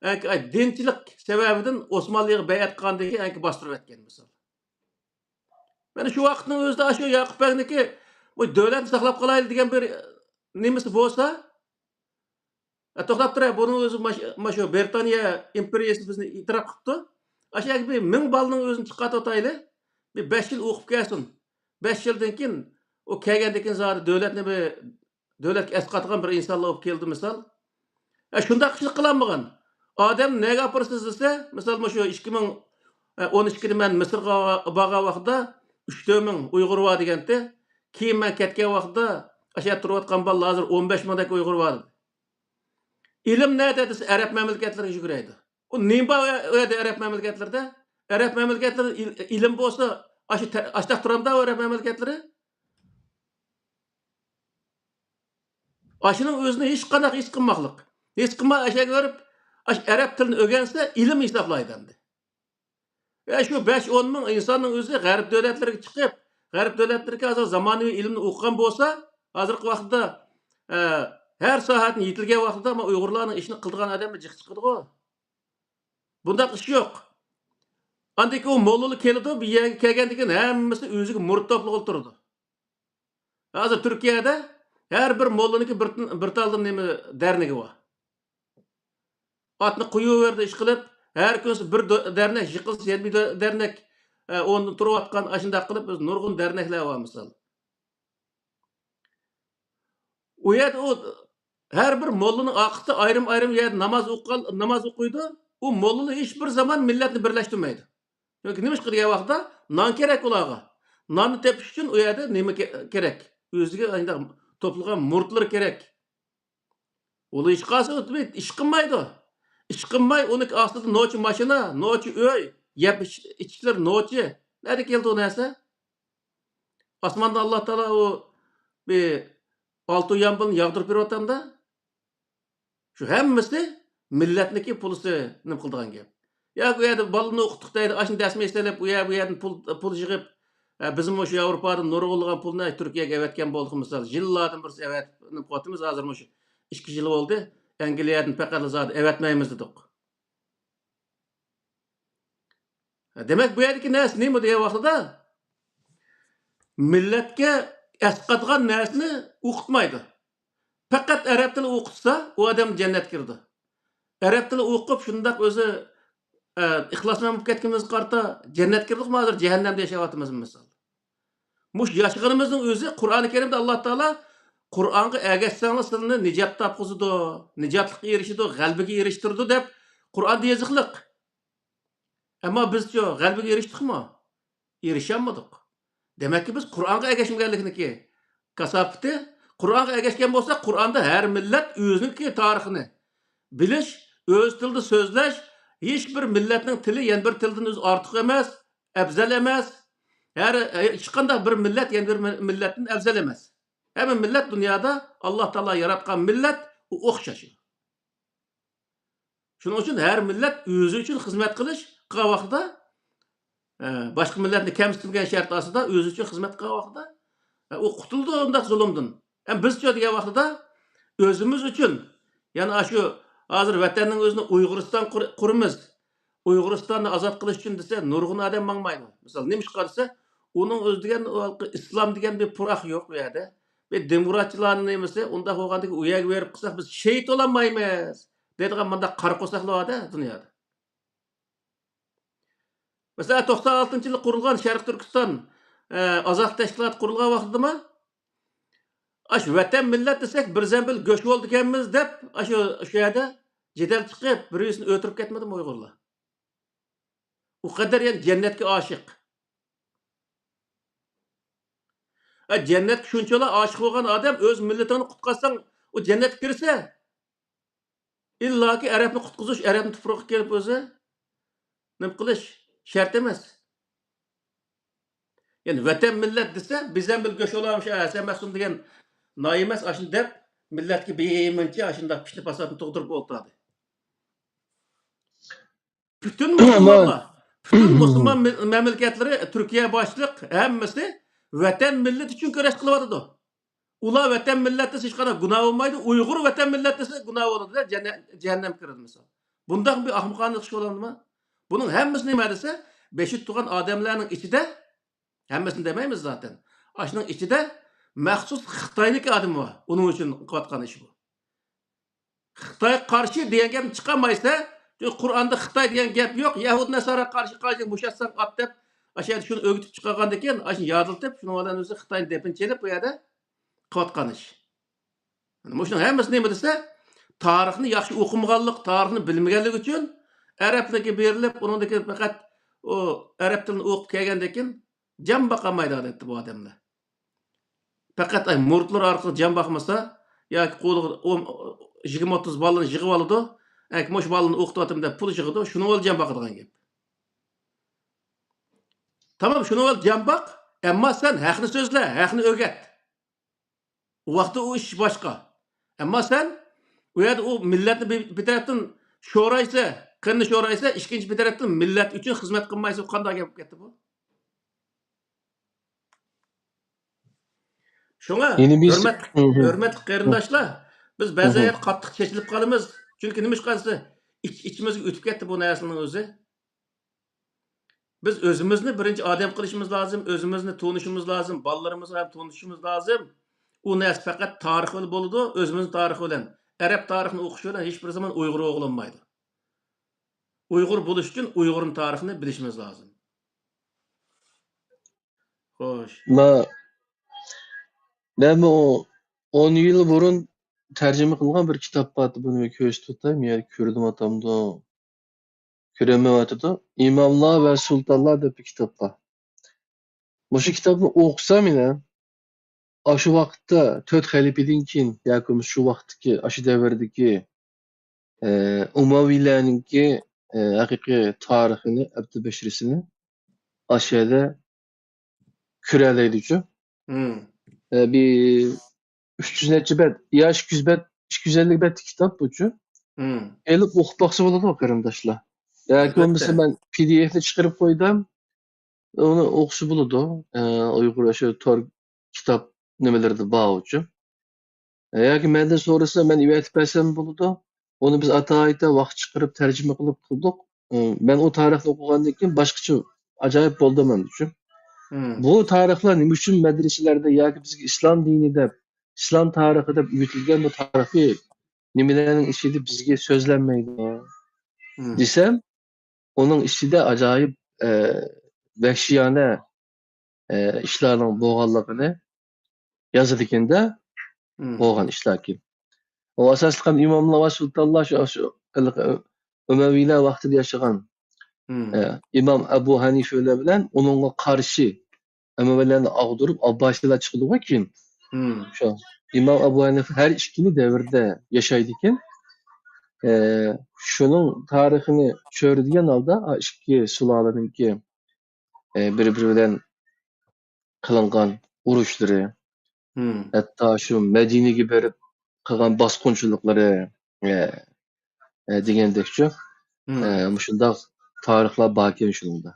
ئە، دىنچىلىق سەۋەبىدىن ئوسمانلىغا بەيئەت قىلغاندىن كېيىن ئەنكى باستۇرۇۋەتكەن، مىسال. مانا شۇ ۋاقىتنىڭ ئۆزىدە ئاشۇ ياقۇپ بەگنىڭكى بۇ دۆلەتنى ساقلاپ قالايلى دېگەن بىر نېمىسى بولسا، ئە، توختاپ تۇرە، بۇنىڭ ئۆزى ماش-، ماشۇ بىرىتانىيە ئىمپېرىيىسى بىزنى ئېتىراپ قىپتۇ. ئاشۇ يەرگە بىر مىڭ بالىنىڭ ئۆزىنى چىقارتىۋاتايلى. بىر بەش يىل ئوقۇپ كەلسۇن. بەش يىلدىن كېيىن، ئۇ كەلگەندىن كېيىن زادى دۆلەتنى بىر، دۆلەتكە ئەسقاتىدىغان بىر ئىنسانلار بولۇپ كەلدى، مىسال. ئە، شۇنداق ئىشنى قىلالمىغان. ئادەم نەگە ئاپىرىسىز دېسە، مىسال، مۇشۇ ئىككى مىڭ ئون ئىككىدە مەن مىسىرغا بارغان ۋاقىتتا ئۈچ تۆت مىڭ ئۇيغۇر بار دېگەنتى. كېيىن مەن كەتكەن ۋاقىتتا، ئاشۇ يەردە تۇرۇۋاتقان بالىلار ھازىر ئون بەش مىڭدەك ئۇيغۇر بار دېدى. ئىلىم نەدە دېسە، ئەرەب مەملىكەتلىرىگە يۈگۈرەيدۇ. ئۇ نېمە بار ئۇ يەردە، ئەرەب مەملىكەتلىرىدە؟ ئەرەب مەملىكەتلىرىدە ئىل-، ئىلىم بولسا، ئاشۇ تە-، ئاشۇنداق تۇرامدا ئەرەب مەملىكەتلىرى؟ ئاشۇنىڭ ئۆزىنى ھېچقانداق ھېس قىلماقلىق. ھېس قىلماي ئاشۇ يەرگە بېرىپ، ئاشۇ ئەرەب تىلىنى ئۆگەنسە، ئىلىم ھېسابلايدۇ ئەمدى. ئە، شۇ بەش ئون مىڭ ئىنساننىڭ ئۆزى غەرب دۆلەتلىرىگە چىقىپ، غەرب دۆلەتلىرىدىكى ھازىر زامانىۋى ئىلىمنى ئوقۇغان بولسا، ھازىرقى ۋاقىتتا، ئە، ھەر ساھەدىن يېتىلگەن ۋاقتىدا، ما، ئۇيغۇرلارنىڭ ئىشىنى قىلىدىغان ئادەممۇ جىق چىقىدىغۇ. بۇنداق ئىش يوق. ئاندىن كېيىن ئۇ موللىلار كېلىدۇ، بۇ يەرگە كەلگەندىن كېيىن ھەممىسى ئۆزىگە مۇرىت توپلىغىلى تۇرىدۇ. ھازىر تۈركىيەدە ھەر بىر موللىنىڭكى بىر، بىر تالدىن نېمە دەرنىكى بار. ئاتنى قويۇۋەردى ئىشقىلىپ، ھەر كۈنسى بىر دو-، دەرنەك، يىقىلسا يەنە بىر دەرنەك، ئە، ئورنىدا تۇرۇۋاتقان، ئاشۇنداق قىلىپ، ئۆزى نۇرغۇن دەرنەكلەر بار، مىسال. ئۇ يەردە ئۇ ھەر بىر موللىنىڭ ئارقىسىدا ئايرىم-ئايرىم يەردە ناماز ئوقۇغان، ناماز ئوقۇيدۇ. ئۇ موللىلار ھېچ بىر زامان مىللەتنى بىرلەشتۈرمەيدۇ. چۈنكى نېمىشقا دېگەن ۋاقىتتا، نان كېرەك ئۇلارغا. ناننى تېپىش ئۈچۈن ئۇ يەردە نېمە كە-، كېرەك؟ ئۆزىگە ئانداق توپلىغان مۇرىتلىرى كېرەك. ئۇلار ئىشقا ئاشسا ئىش قىلمايدۇ. ئىش قىلماي، ئۇنىڭ ئاستىدا نوچە ماشىنا، نوچە ئۆي، يەپ ئىچ-، ئىچىشلىرى نوچە. نەدە كەلدى ئۇ نەرسە؟ ئاسماندا ئاللا تائالا ئۇ بىر ئالتۇن يامغۇرنى ياغدۇرۇپ بېرىۋاتامدا؟ شۇ ھەممىسى مىللەتنىكى پۇلىسى نېمە قىلىدىغان گەپ. ياكى ئۇ يەردە بالىنى ئوقۇتتۇق دەيدۇ، ئاشۇنى دەسمايە سېلىپ، ئۇ يەر، بۇ يەردىن پۇل، پۇل يىغىپ، ھە، بىزمۇ شۇ ياۋروپادىن نۇرغۇنلىغان پۇلنى تۈركىيەگە ئەۋەتكەن بولدۇق، مىسال، يىللاردىن بىرسى ئەۋەتىپ قېلىۋاتىمىز، ھازىرمۇ شۇ ئىككى يىل بولدى، ئەنگلىيەدىن پەقەتلا زادى ئەۋەتمەيمىز دېدۇق. دېمەك، بۇ يەردىكى نەرسە نېمە دېگەن ۋاقتىدا، مىللەتكە ئەسقاتىدىغان نەرسىنى ئوقۇتمايدۇ. پەقەت ئەرەب تىلى ئوقۇتسا، ئۇ ئادەم جەننەتكە كىرىدۇ. ئەرەب تىلى ئوقۇپ، شۇنداق ئۆزى، ئە، ئىخلاسمەن بولۇپ كەتكىنىمىزگە قارىتا، جەننەتكە كىردۇقمۇ ھازىر، جەھەننەمدە ياشاۋاتىمىزمۇ، مىسال؟ مۇشۇ ياشىغىنىمىزنىڭ ئۆزى قۇرئانى كەرىمدە ئاللا تائالا، «قۇرئانغا ئەگەشسەڭلار سىلىنى نىجات تاپقۇزىدۇ، نىجاتلىققا ئېرىشىدۇ، غەلىبىگە ئېرىشتۈرىدۇ» دەپ قۇرئاندا يېزىقلىق. ئەمما بىزچۇ، غەلىبىگە ئېرىشتۇقمۇ؟ ئېرىشەلمىدۇق. دېمەككى، بىز قۇرئانغا ئەگەشمىگەنلىكنىڭكى كاساپىتى، قۇرئانغا ئەگەشكەن بولساق، قۇرئاندا ھەر مىللەت ئۆزىنىڭكى تارىخىنى بىلىش، ئۆز تىلىدا سۆزلەش، ھېچ بىر مىللەتنىڭ تىلى يەنە بىر تىلدىن ئۆزى ئارتۇق ئەمەس، ئەۋزەل ئەمەس. ھەر، ھېچقانداق بىر مىللەت يەنە بىر مىل-، مىللەتتىن ئەۋزەل ئەمەس. ھەممە مىللەت دۇنيادا ئاللا تائالا ياراتقان مىللەت، ئۇ ئوخشاش. شۇنىڭ ئۈچۈن ھەر مىللەت ئۆزى ئۈچۈن خىزمەت قىلىش قىلغان ۋاقتىدا، ئە، باشقا مىللەتنى كەمسىتمىگەن شەرت ئاستىدا ئۆزى ئۈچۈن خىزمەت قىلغان ۋاقتىدا، ئە، ئۇ قۇتۇلىدۇ ئۇنداق زۇلۇمدىن. ئەمما بىزچۇ دېگەن ۋاقتىدا ئۆزىمىز ئۈچۈن، يەنى ئاشۇ ھازىر ۋەتەننىڭ ئۆزىنى ئۇيغۇرىستان قۇر-، قۇرىمىز، ئۇيغۇرىستاننى ئازاد قىلىش ئۈچۈن دېسە، نۇرغۇن ئادەم ماڭمايدۇ. مىسال، نېمىشقا دېسە، ئۇنىڭ ئۆزى دېگەن، ئۇ ھېلىقى ئىسلام دېگەن بىر پۇراق يوق ئۇ يەردە. بىر دېموكراتچىلارنىڭ نېمىسى، ئۇنداق بولغاندىكىن ئۇ يەرگە بېرىپ قىلساق، بىز شېھىت بولالمايمىز دەيدىغان مۇنداق قارا قورساقلار بار-دە دۇنيادا. مەسىلەن، توقسان ئالتىنچى يىلى قۇرۇلغان شەرقىي تۈركىستان، ئە، ئازادلىق تەشكىلاتى قۇرۇلغان ۋاقتىدىمۇ، ئاشۇ ۋەتەن مىللەت دېسەك، بىر زەمبىل گۆش بولىدىكەنمىز دەپ، ئاشۇ، شۇ يەردە جېدەل چىقىپ، بىر-بىرسىنى ئۆلتۈرۈپ كەتمىدىمۇ ئۇيغۇرلار؟ ئۇ قەدەر يەنى جەننەتكە ئاشىق. ئە، جەننەتكە شۇنچىلا ئاشىق بولغان ئادەم ئۆز مىللىتىڭنى قۇتقازساڭ، ئۇ جەننەتكە كىرسە، ئىللاكى ئەرەبنى قۇتقۇزۇش، ئەرەبنى تۇپرىقىغا كېلىپ ئۆزى نېمە قىلىش شەرت ئەمەس. يەنى ۋەتەن مىللەت دېسە، بىزەم بىر گۆش ئۇلارمۇ شۇ ھەسەن مەخسۇم دېگەن نائەمەس ئاشۇنى دەپ، مىللەتكە بىمۇنچە ئاشۇنداق پىتنە پاساتنى تۇغدۇرۇپ ئولتۇردى. پۈتۈن مۇسۇلمانلار، پۈتۈن مۇسۇلمان مىل-، مەملىكەتلىرى تۈركىيە باشلىق ھەممىسى ۋەتەن مىللىتى ئۈچۈن كۈرەش قىلىۋاتىدۇ. ئۇلار ۋەتەن مىللەت دېسە ھېچقانداق گۇناھ بولمايدۇ، ئۇيغۇر ۋەتەن مىللەت دېسە گۇناھ بولىدۇ-دە، جەننە-، جەھەننەمگە كىرىدۇ مىسال. بۇنداق بىر ئاخمىقانە ئىش بولامدۇ؟ بۇنىڭ ھەممىسى نېمە دېسە، بېشى تۇغان ئادەملەرنىڭ ئىچىدە، ھەممىسىنى دېمەيمىز زاتەن، ئاشۇنىڭ ئىچىدە مەخسۇس خىتاينىڭكى ئادىمى بار، ئۇنىڭ ئۈچۈن قىلىۋاتقان ئىشى بۇ. خىتايغا قارشى دېگەن گەپنى چىقارمايسىلەر. چۈنكى قۇرئاندا خىتاي دېگەن گەپ يوق. يەھۇدىي نەسارا قارشى قارشى مۇشەسسەڭ ئات دەپ، ئاشۇ يەردە شۇنى ئۆگىتىپ چىقارغاندىن كېيىن، ئاشۇنى يادلىتىپ، شۇنىڭ بىلەن ئۆزى خىتاينى دەپنى چېلىپ، بۇ يەردە قىلىۋاتقان ئىش. مۇشۇنىڭ ھەممىسى نېمە دېسە، تارىخنى ياخشى ئوقۇمىغانلىق، تارىخنى بىلمىگەنلىكى ئۈچۈن ئەرەبلەرگە بېرىلىپ، ئۇنىڭدىكى پەقەت ئۇ ئەرەب تىلىنى ئوقۇپ كەلگەندىن كېيىن جان باقالمايدىغان ئەتتى بۇ ئادەملەر. پەقەت ئاي مۇرىتلىرى ئارقىلىق جان باقمىسا، ياكى قولىغا ئون، يىگىرمە ئوتتۇز بالىنى يىغىۋالىدۇ، ئەي، مۇشۇ بالىنى ئوقۇتۇۋاتىمەن دەپ پۇل يىغىدۇ، شۇنىڭ بىلەن جان باقىدىغان گەپ. تامام، شۇنىڭ بىلەن جان باق، ئەمما سەن ھەقنى سۆزلە، ھەقنى ئۆگەت. ئۇ ۋاقىتتا ئۇ ئىش باشقا. ئەمما سەن ئۇ يەردە ئۇ مىللەتنى بىر، بىر تەرەپتىن شورايسە، قېنىنى شورايسە، ئىككىنچى بىر تەرەپتىن مىللەت ئۈچۈن خىزمەت قىلمايسەن، قانداق گەپ بولۇپ كەتتى بۇ؟ شۇڭا يەنە بىر ھۆرمەتلىك، ھۆرمەتلىك قېرىنداشلار، بىز بەزى يەردە قاتتىق چېچىلىپ قالىمىز. چۈنكى نېمىشقا دېسە، ئىچ-، ئىچىمىزگە ئۆتۈپ كەتتى بۇ نەرسىنىڭ ئۆزى. بىز ئۆزىمىزنى بىرىنچى ئادەم قىلىشىمىز لازىم، ئۆزىمىزنى تونۇشىمىز لازىم، بالىلىرىمىزغا ھەم تونۇشۇشىمىز لازىم. ئۇ نەرسە پەقەت تارىخ بىلەن بولىدۇ، ئۆزىمىزنىڭ تارىخى بىلەن. ئەرەب تارىخىنى ئوقۇش بىلەن ھېچبىر زامان ئۇيغۇر بولالمايدۇ. ئۇيغۇر بولۇش ئۈچۈن ئۇيغۇرنىڭ تارىخىنى بىلىشىمىز لازىم. خوش. ما-، مەنمۇ ئون يىل بۇرۇن تەرجىمە قىلغان بىر كىتاب بار، بۇنى كۆرسىتىپ ئۆتەي، يەنە كۆرۈنۈۋاتامدۇ؟ كۆرۈنمەيۋاتىدۇ. ئىماملار ۋە سۇلتانلار دەپ بىر كىتاب بار. مۇشۇ كىتابنى ئوقۇسام يەنە، ئاشۇ ۋاقىتتا تۆت خەلىپىدىن كېيىن ياكى شۇ ۋاقىتتىكى، ئاشۇ دەۋردىكى، ئە، ئۇمەۋىيلەرنىڭكى، ئە، ھەقىقىي تارىخىنى، ئەبدۇلبەشىرىسىنى ئاشۇ يەردە كۆرەلەيدىچۇ. مم. ئە، بىر ئۈچ يۈز نەچچە بەت، يا ئىككى يۈز بەت، ئىككى يۈز ئەللىك بەتلىك كىتاب بۇچۇ. مم. ئېلىپ ئوقۇپ باقسا بولىدۇ، قېرىنداشلار. ياكى بولمىسا ئەلبەتتە. مەن پى دى ئېفنى چىقىرىپ قويدۇم. ئۇنى ئوقۇسا بولىدۇ. ئە، ئۇيغۇر ئاشۇ تور كىتاب نېمىلىرىدە بارغۇچۇ. ياكى مەندىن سورىسا، مەن ئەۋەتىپ بەرسەم بولىدۇ. ئۇنى بىز ئاتا-ئايتا ۋاقىت چىقىرىپ تەرجىمە قىلىپ قىلدۇق. مەن ئۇ تارىخنى ئوقۇغاندىن كېيىن باشقىچە ئاجايىپ بولدۇم مەن ئۈچۈن. مم. بۇ تارىخلار نېمە ئۈچۈن مەدرىسىلەردە ياكى بىزگە ئىسلام دىنى دەپ، ئىسلام تارىخى دەپ ئۆگىتىلگەن بۇ تارىخىي نېمىلەرنىڭ ئىچىدە بىزگە سۆزلەنمەيدۇ مم. دېسەم، ئۇنىڭ ئىچىدە ئاجايىپ، ئە، ۋەھشىيانە، ئە، ئىشلارنىڭ بولغانلىقىنى يازىدىكەن-دە، مم. بولغان ئىشلاركەن. ئۇ ئاساسلىقى ئىماملار ۋە سۇلتانلار شۇ، شۇ ئۇمەۋىيلەر ۋاقتىدا ياشىغان، مم. ئە، ئىمام ئەبۇ ھەنىفىلەر بىلەن ئۇنىڭغا قارشى ئەمەۋىلەرنى ئاغدۇرۇپ، ئابباسىيلار چىقىدىغۇ كېيىن. مم. شۇ ئىمام ئەبۇ ھەنىفە ھەر ئىككىلا دەۋردە ياشايدىكەن. ئە، شۇنىڭ تارىخىنى چۆرىدىگەن ھالدا، ئا، ئىككى سۇلالىنىڭكى، ئە، بىر-بىرى بىلەن قىلىنغان ئۇرۇشلىرى، مم. ھەتتا شۇ مەدىنىگە بېرىپ قىلغان باسقۇنچىلىقلىرى، ئە، ئە، دېگەندەكچۇ، مم. ئە، مۇشۇنداق تارىخلار باركەن شۇنىڭدا.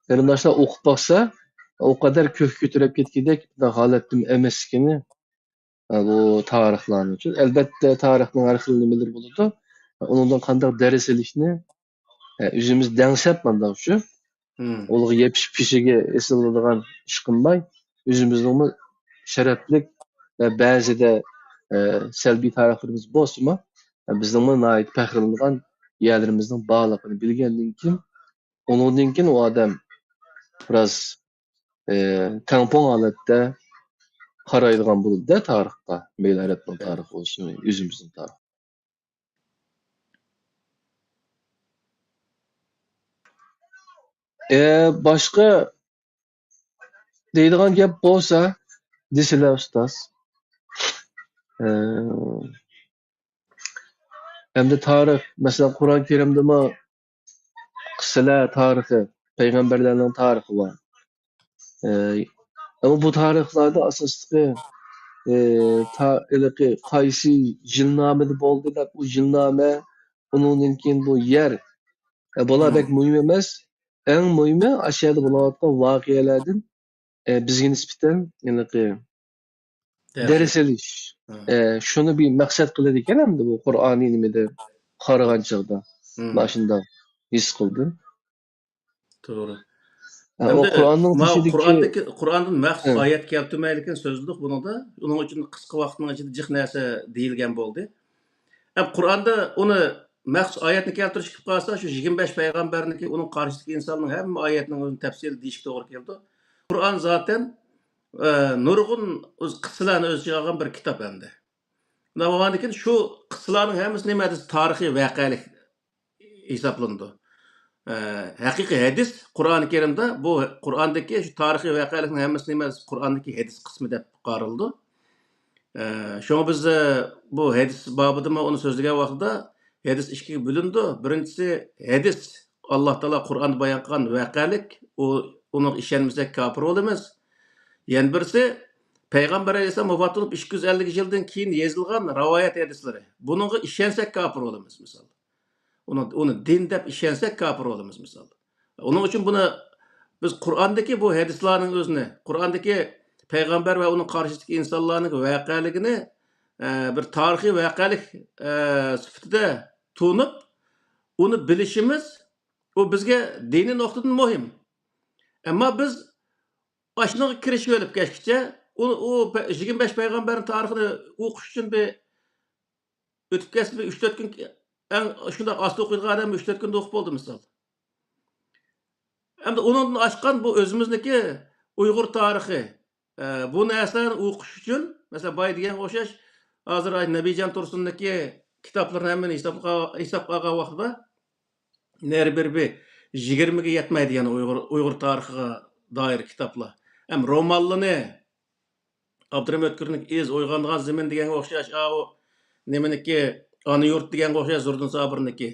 قېرىنداشلار ئوقۇپ باقسا، ئۇ قەدەر كۆككە كۆتۈرۈپ كەتكۈدەك بۇنداق ھالەتتىمۇ ئەمەسلىكىنى، ئە، بۇ تارىخلارنى. ئەلبەتتە، تارىخنىڭ ھەر خىل نېمىلىرى بولىدۇ. ئۇنىڭدىن قانداق دەرس ئېلىشنى، ئە، ئۆزىمىز دەڭسەپ مانداقچۇ. مم. ئۇلارغا يېپىشىپ پېشىگە ئېسىلىدىغان ئىش قىلماي، ئۆزىمىزنىڭمۇ شەرەپلىك ۋە بەزىدە، ئە، سەلبىي تەرەپلىرىمىز بولسىمۇ، بىزنىڭمۇ ناھايىتى پەخىرلىنىدىغان يەرلىرىمىزنىڭ بارلىقىنى بىلگەندىن كېيىن، ئۇنىڭدىن كېيىن ئۇ ئادەم بىراز، ئە، تەڭپۇڭ ھالەتتە قارايدىغان بولىدۇ-دە تارىخقا. مەيلى ئەرەبنىڭ تارىخى بولسۇن، ئۆزىمىزنىڭ تارىخى. ئە، باشقا دەيدىغان گەپ بولسا دېسىلە، ئۇستاز. ئە، ئەمدى تارىخ، مەسىلەن، قۇرئان كەرىمدىمۇ قىسسىلەر تارىخى، پەيغەمبەرلەرنىڭ تارىخى بار. ئە، ئەمما بۇ تارىخلاردا ئاساسلىقى، ئە، تا-، ھېلىقى قايسى يىلنامىدە بولدى دەپ، ئۇ يىلنامە، ئۇنىڭدىن كېيىن بۇ يەر، ئە، بۇلار مم. بەك مۇھىم ئەمەس. ئەڭ مۇھىمى، ئاشۇ يەردە بولۇۋاتقان ۋەقەلەردىن، ئە، بىزگە نىسبەتەن ھېلىقى دەرس دەرس ئېلىش. ھە. ئە، شۇنى بىر مەقسەت قىلىدىكەن ئەمدى بۇ قۇرئانىي نېمىدە قارىغان چاغدا. مم. مانا شۇنداق ھېس قىلدىم. توغرا. ھە، ئۇ ئەمدى قۇرئاننىڭ ماۋۇ تېشىدىكى قۇرئاندىكى، قۇرئاندىن مەخسۇس ھە. ئايەت كەلتۈرمەيلىكىن سۆزلىدۇق بۇنىڭدا. ئۇنىڭ ئۈچۈن قىسقا ۋاقىتنىڭ ئىچىدە جىق نەرسە دېيىلگەن بولدى. ئەم، قۇرئاندا ئۇنى مەخسۇس ئايەتنى كەلتۈرۈش كېلىپ قالسا، شۇ يىگىرمە بەش پەيغەمبەرنىڭكى، ئۇنىڭ قارشىدىكى ئىنساننىڭ ھەممە ئايەتنىڭ ئۆزىنى تەپسىلىي دېيىشكە توغرا كېلىدۇ. قۇرئان زاتەن، ئە، نۇرغۇن ئۆز قىسسىلەرنى ئۆز ئىچىگە ئالغان بىر كىتاب ئەمدى. شۇنداق بولغاندىكىن شۇ قىسسىلارنىڭ ھەممىسى نېمە دېسە تارىخىي ۋەقەلىك ھېسابلىنىدۇ. ئە، ھەقىقىي ھەدىس قۇرئان كەرىمدە بۇ قۇرئاندىكى شۇ تارىخىي ۋەقەلىكنىڭ ھەممىسى نېمە دېسە قۇرئاندىكى ھەدىس قىسمى دەپ قارىلىدۇ. ئە، شۇڭا بىز، ئە، بۇ ھەدىس بابىدىمۇ ئۇنى سۆزلىگەن ۋاقتىدا ھەدىس ئىككىگە بۆلۈنىدۇ. بىرىنچىسى ھەدىس، ئاللا تائالا قۇرئاندا بايان قىلغان ۋەقەلىك، ئۇ، ئۇنىڭغا ئىشەنمىسەك كاپىر بولىمىز. يەنە بىرسى، پەيغەمبەر ئەلەيھىسسالام ۋاپات بولۇپ ئىككى يۈز ئەللىك يىلدىن كېيىن يېزىلغان رىۋايەت ھەدىسلىرى. بۇنىڭغا ئىشەنسەك كاپىر بولىمىز، مىسال. ئۇنى، ئۇنى دىن دەپ ئىشەنسەك كاپىر بولىمىز، مىسال. ئۇنىڭ ئۈچۈن بۇنى بىز قۇرئاندىكى بۇ ھەدىسلارنىڭ ئۆزىنى، قۇرئاندىكى پەيغەمبەر ۋە ئۇنىڭ قارشىسىدىكى ئىنسانلارنىڭ ۋەقەلىكىنى، ئە، بىر تارىخىي ۋەقەلىك، ئە، سۈپىتىدە تونۇپ، ئۇنى بىلىشىمىز، ئۇ بىزگە دىنىي نۇقتىدىن مۇھىم. ئەمما بىز ئاشۇنىڭغا كىرىشىۋېلىپ كەچكىچە، ئۇ، ئۇ پە-، يىگىرمە بەش پەيغەمبەرنىڭ تارىخىنى ئوقۇش ئۈچۈن بىر ئۆتۈپ كەتسە، بىر ئۈچ تۆت كۈن، ئەڭ شۇنداق ئاستا ئوقۇيدىغان ئادەم ئۈچ تۆت كۈندە ئوقۇپ بولدى، مىسال. ئەمدى ئۇنىڭدىن ئاشقان بۇ ئۆزىمىزنىڭكى ئۇيغۇر تارىخى، ئە، بۇ نەرسىلەرنى ئوقۇش ئۈچۈن، مەسىلەن، بايا دېگەنگە ئوخشاش، ھازىر ئاي نەبىجان تۇرسۇننىڭكى كىتابلىرىنى ھەممىنى ھېسابقا، ھېسابقا ئالغان ۋاقتىدا، نەرى بىر بىر يىگىرمىگە يەتمەيدىغان ئۇيغۇر، ئۇيغۇر تارىخىغا دائىر كىتابلار. ھەم رومانلىرىنى، ئابدۇرېھىم ئۆتكۈرنىڭ ئىز، ئويغانغان زېمىن دېگەنگە ئوخشاش، ئاۋۇ نېمىنىڭكى، ئانا يۇرت دېگەنگە ئوخشاش زوردۇن سابىرنىڭكى.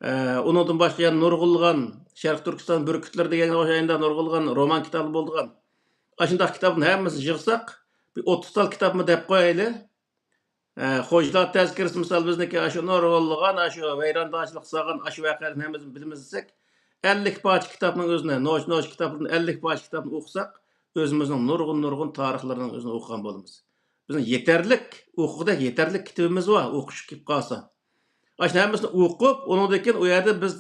ئە، ئۇنىڭدىن باشقا يەنە نۇرغۇنلىغان شەرقىي تۈركىستان بۈركۈتلىرى دېگەنگە ئوخشاش يەنە نۇرغۇنلىغان رومان كىتابى بولىدىغان. ئاشۇنداق كىتابنىڭ ھەممىسىنى يىغساق، بىر ئوتتۇز تال كىتابمۇ دەپ قويايلى. ئە، خوجىلار تەزكىرىسى مىسال بىزنىڭكى ئاشۇ نۇرغۇنلىغان ئاشۇ ۋەيرانچىلىق سالغان ئاشۇ ۋەقەلەرنى ھەممىسىنى بىلىمىز دېسەك، ئەللىك پارچە كىتابنىڭ ئۆزىنى، نوچ، نوچ كىتابلىرىنى ئەللىك پارچە كىتابنى ئوقۇساق، ئۆزىمىزنىڭ نۇرغۇن، نۇرغۇن تارىخلىرىنىڭ ئۆزىنى ئوقۇغان بولىمىز. بىزنىڭ يېتەرلىك، ئوقۇغۇدەك يېتەرلىك كىتابىمىز بار، ئوقۇش كېلىپ قالسا. ئاشۇنى ھەممىسىنى ئوقۇپ، ئۇنىڭدىن كېيىن ئۇ يەردە بىز،